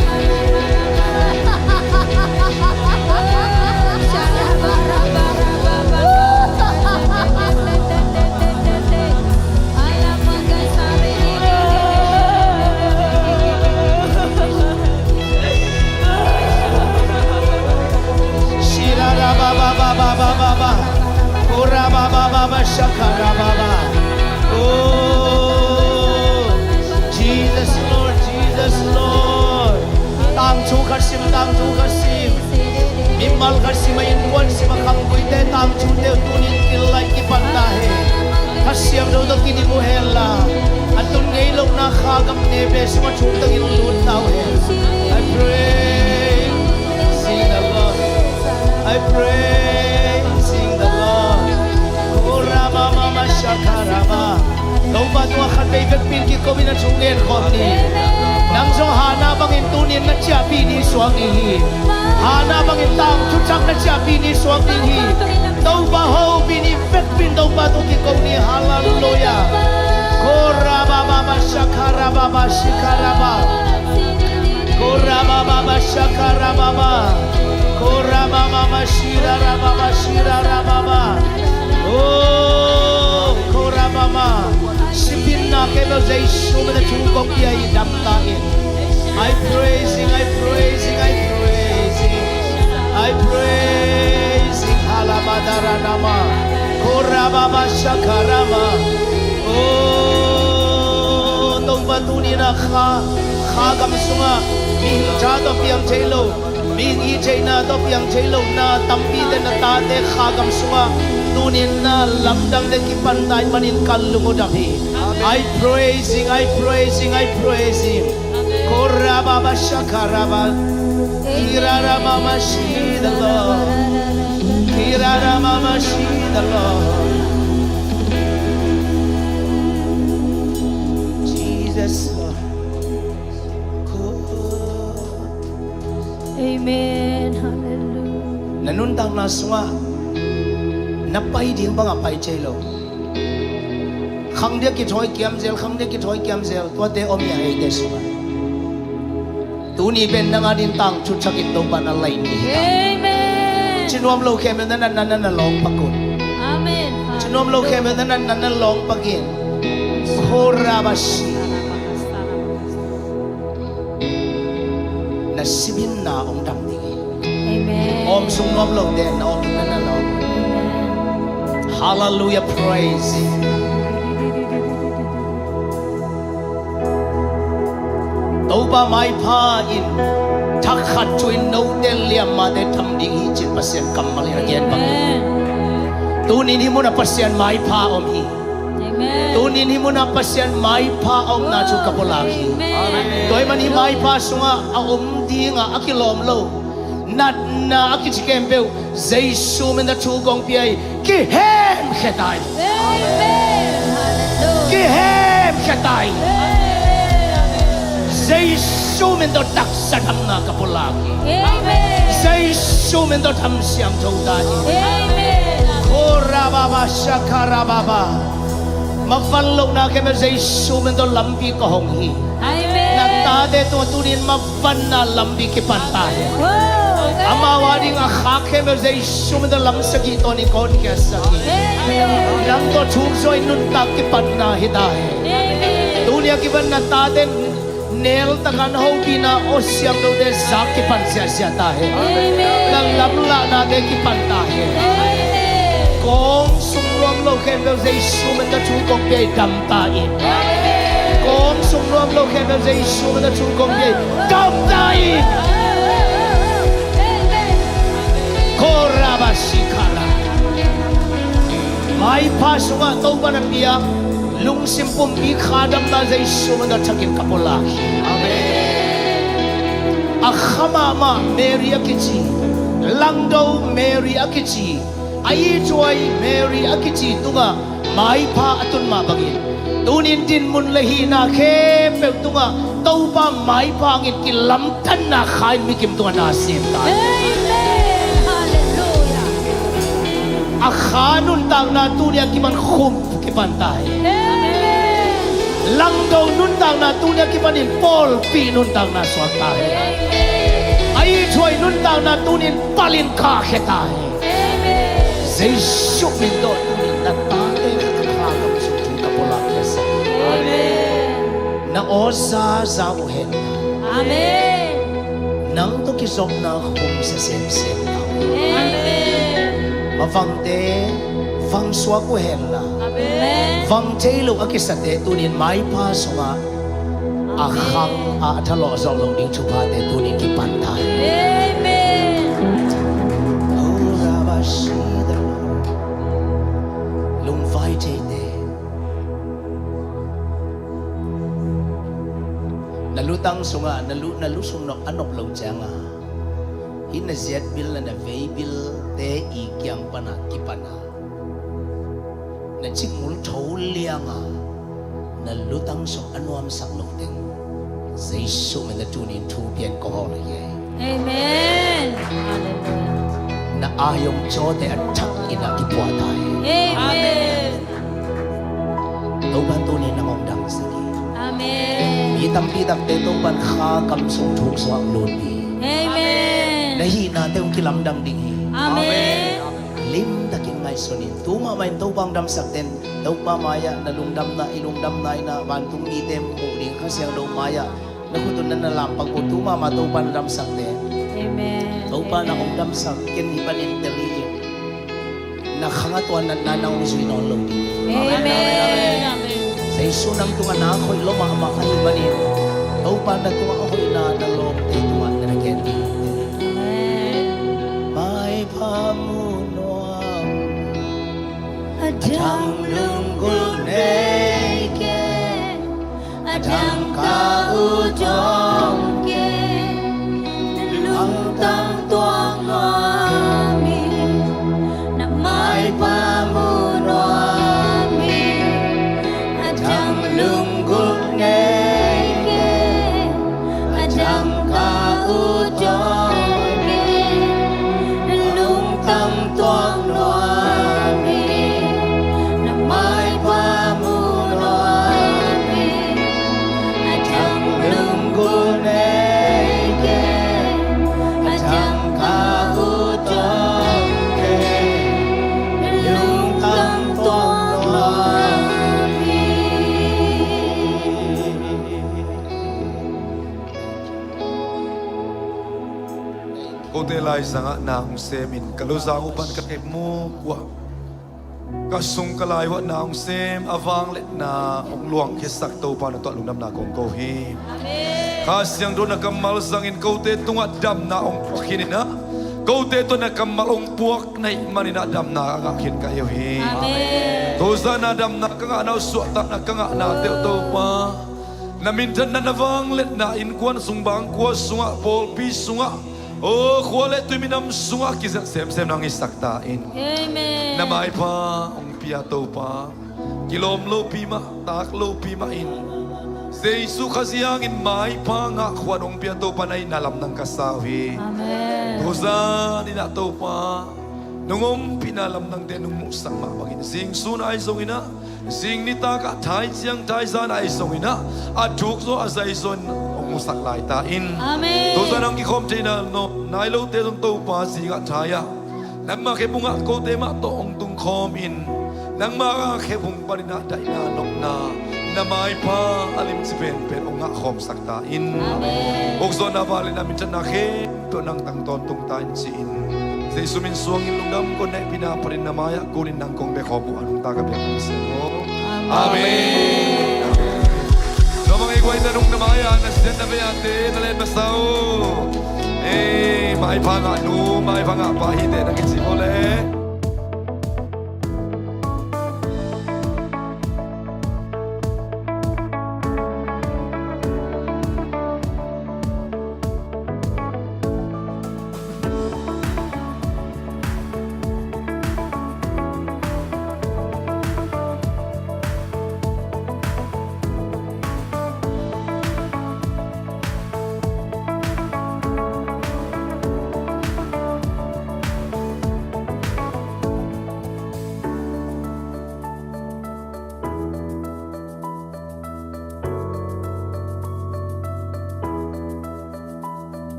Shira ra ba ba ba ba ba ba ba. Kora ba ba ba ba shakara ba ba. Oh, Jesus Lord, Jesus Lord. Tangthu khat sim, tangthu khat sim. Mimal khat sim a, innkuan sim a, khampuite tangthute uh tuni in kil lai kipan ta hen. Kha Siangtho tawh kidim uh hen la, a tun ngei lohna Kha gam nepe sungah thuk takin lut ta uh hen. I praising the Lord. I praising the Lord. Kora ma ma ma shakara ma. Topa tungah khatvei vekpi in kiko in a thu ngen khawm ni. Nang zong Hannah bangin tuni in na ciahpih ni suak ding hi. Hannah bangin tangthu thak na ciahpih ni suak ding hi. Topa hopih ni, vekpi in Topa tung kiko ni. Hallelujah. Kora ba ba ba shakara ba ba shikara ba. Kora ba ba ba shakara ba ba. Kora ba ba ba shira ra ba ba shira ra ba ba. Oh, kora ba ba. Sipinna kei bel Jesu min a thu kong pia hi, dam ta in. I praising, I praising, I praising. I praising. Halabadaranama. Korababa shakarama. Oh, Topa tuni in a Kha, Kha gam sungah mihing tha tawh piang thei lo, mihing it theihna tawh piang thei lo na tampite na tate Kha gam sungah tuni in na lamdangte kipan ta ahih manin ka lung uh dam hi. I praising, I praising, I praising. Korababa shakaraba. Kirarama mashi the Lord. Kirarama mashi the Lord. Jesus Lord. Amen. Hallelujah. Na nuntakna sungah na pai ding bangah pai thei lo. Khangdiak kithawi kiamzel, khangdiak kithawi kiamzel, tuate om hi a, eite sungah. Tuni pen nang ading tangthu thakin Topa na laih ni hi ta. Amen. Ci nuam lo khempeuh na natna na lawng pak un. Amen. Ci nuam lo khempeuh na natna na lawng pak in. Korabashi. Na sibinna hong dam ding hi. Amen. Awm sung nuam lote na awm na na lawng. Amen. Hallelujah, praise. Topa maipha in thak khat thu-in note liammate tham ding hi, ci-in Pasian kammal in a gen bang. Amen. Tunin hih munah Pasian maipha om hi. Amen. Tunin hih munah Pasian maipha a omna thu ka pulak hi. Amen. Tua ahih manin hih maipha sungah a om dingah a kilawm lo natna a kici khempeuh Jesu min tawh thu kong pia hi. Kihemkhia ta in. Amen. Hallelujah. Kihemkhia ta in. Amen. Jesu min tawh taksa damna ka pulak hi. Amen. Jesu min tawh tham siangtho ta in. Amen. Korababa shakarababa. Mavan lohna khempeuh Jesu min tawh lampi ka hong hi. Amen. Na tate tungah tunin mavanna lampi kipan ta hi. Amen. Amau ading a khak khempeuh Jesu min tawh lamsakih tawh in ka hotkhiatsak hi. Amen. Nang tawh thuk zawh in nuntak kipatna hi ta hi. Amen. Tuni a kipan na tate neltak a hopihna aw siangthote zak kipan ziahziah ta hi. Amen. Na lamlahnate kipan ta hi. Amen. Kawng sung nuam lo khempeuh Jesu min tawh thu kong pia hi, dam ta in. Amen. Hong sung nuam lo khempeuh Jesu min a thu kong pia hi. Dam ta in. Korabashikara. Maipha sungah Topa na piak lungsim pumpi kha damna Jesu min a thakin ka pulak hi. Amen. A kha mahmah Mary a kici, langdo Mary a kici, a ithuai Mary a kici tungah maipha a tun mah bangin, tunin dinmun le hihna khempeuh tungah Topa maipha hangin kilamdanna kha in mikim tungah na sem ta. Amen. Hallelujah. A kha nuntakna tuni a kipan khum kipan ta hi. Amen. Langdo nuntakna tuni a kipanin pawlpi nuntakna suak ta hi. Amen. A ithuai nuntakna tunin palin kah khia ta hi. Amen. Jesu min tawh tunin na tate kha kha ka sung thu ka pulak khia sa. Amen. Na aw zaza uh hen. Amen. Nang tawh kizopna khum sia semsem ta. Amen. Mavangte vangsuak uh henla. Amen. Vang thei lo a kisate tunin maipha sungah a khang a thalawh zawh lo ding thuphate tunin kipan ta. Amen. Lungvai theite. Na lutang sungah na lu, na lu sung nop a nop lo cianga hih na ziatbil na na veibilte i kiang pana kipana na cikmul tho lianga na lutang sung a nuamsak lo teng Jesu min a tunin thu pian ko hawl hi. Amen. Hallelujah. Na aiom cawte a thak in a kipuah ta hi. Amen. Topa tunin nang hong damsak hi. Amen. Mi tampi takte Topan kha kam sung thuk sungah lutpi. Amen. Na hihnate hong kilamdang ding hi. Amen. Limtakin ngaihsun in. Tu mahmah in Topa hong damsak ten Topa mai-ah na lungdamna, i lungdamna in ah vantung mite muh ding Kha Siangtho mai-ah na khut un na na lampak uh tu mahmah Topa na damsakte. Amen. Topa na hong damsak ken hih panin tel hi in. Na khang a tua natna na hong zui nawn lo ding. Amen. Jesu nang tungah na hoih lua mahmah ahih manin Topa na tungah a hoihna na lawmte tungah na na gen ding. Amen. Maipha mu nuam. A dang lunggulh nei kei, a dang ka ut om kei, na lungtang tuak nuam ing, na maipha mu nuam ing, a dang lunggulh nei kei, a dang ka ut om kei, na lungtang tuak nuam ing, na maipha mu nuam ing, a dang lunggulh nei kei, a dang ka ut om kei, na lungtang tuak nuam ing. Kote laizangah na hong semin ka luzang uh pan ka kep muk uah ka sung ka lai uah na hong sem a vangliatna hong luangkhiasak Topa na tungah lungdamna kong ko hi. Amen. Kha Siangtho na kammal zangin kote tungah damna hong puak khin in ah, kote tungah na kammal hong puak na hih manin ah damna a ngah khin ka hi uh hi. Amen. Tuzan a damna ka ngahna uh, suahtakna ka ngahna teuh Topa, na minthanna na vangliatna innkuan sung, bangkua sungah, pawlpi sungah, aw khua le tui minam sungah kizelh semsem nang hisak ta in. Amen. Na maipha hong pia Topa, kilawm lopi mah, tak lopi mah in Jesu Khazih hangin maipha ngah khuan hong pia Topa na hihna lamdang ka sa uh hi. Amen. Tuzan in ah Topa, nong ompihna lamdangte nong muhsak mah bangin zing sun ahi zongin ah, zing nitak ah, thaiciang thaizan ahi zongin ah, a thuk zaw a zai zaw in hong musak lai ta in. Amen. Tuzan hong kikhawm theihna nai lote zong Topa zingah thai ah nangmah khepbungah kote mah tawh hong tungkhawm in, nangmah khepbung panin ah daihna nopna na maipha a limci penpen hong ngahkhawmsak ta in. Amen. Ukzaw na vale na minthanna khempeuh nang tang tawntung ta in ci-in Jesu min suangin lungdam kong neihpihna panin na mai-ah kunin nang kong bekhawm uh a nungta ka biak ka sian aw. Amen. Amen. Tua bang ei guai na nung na mai-ah na sian na vei-ate na len masa uh. Ei, maipha ngah nu, maipha ngah pa hite na kici maw le.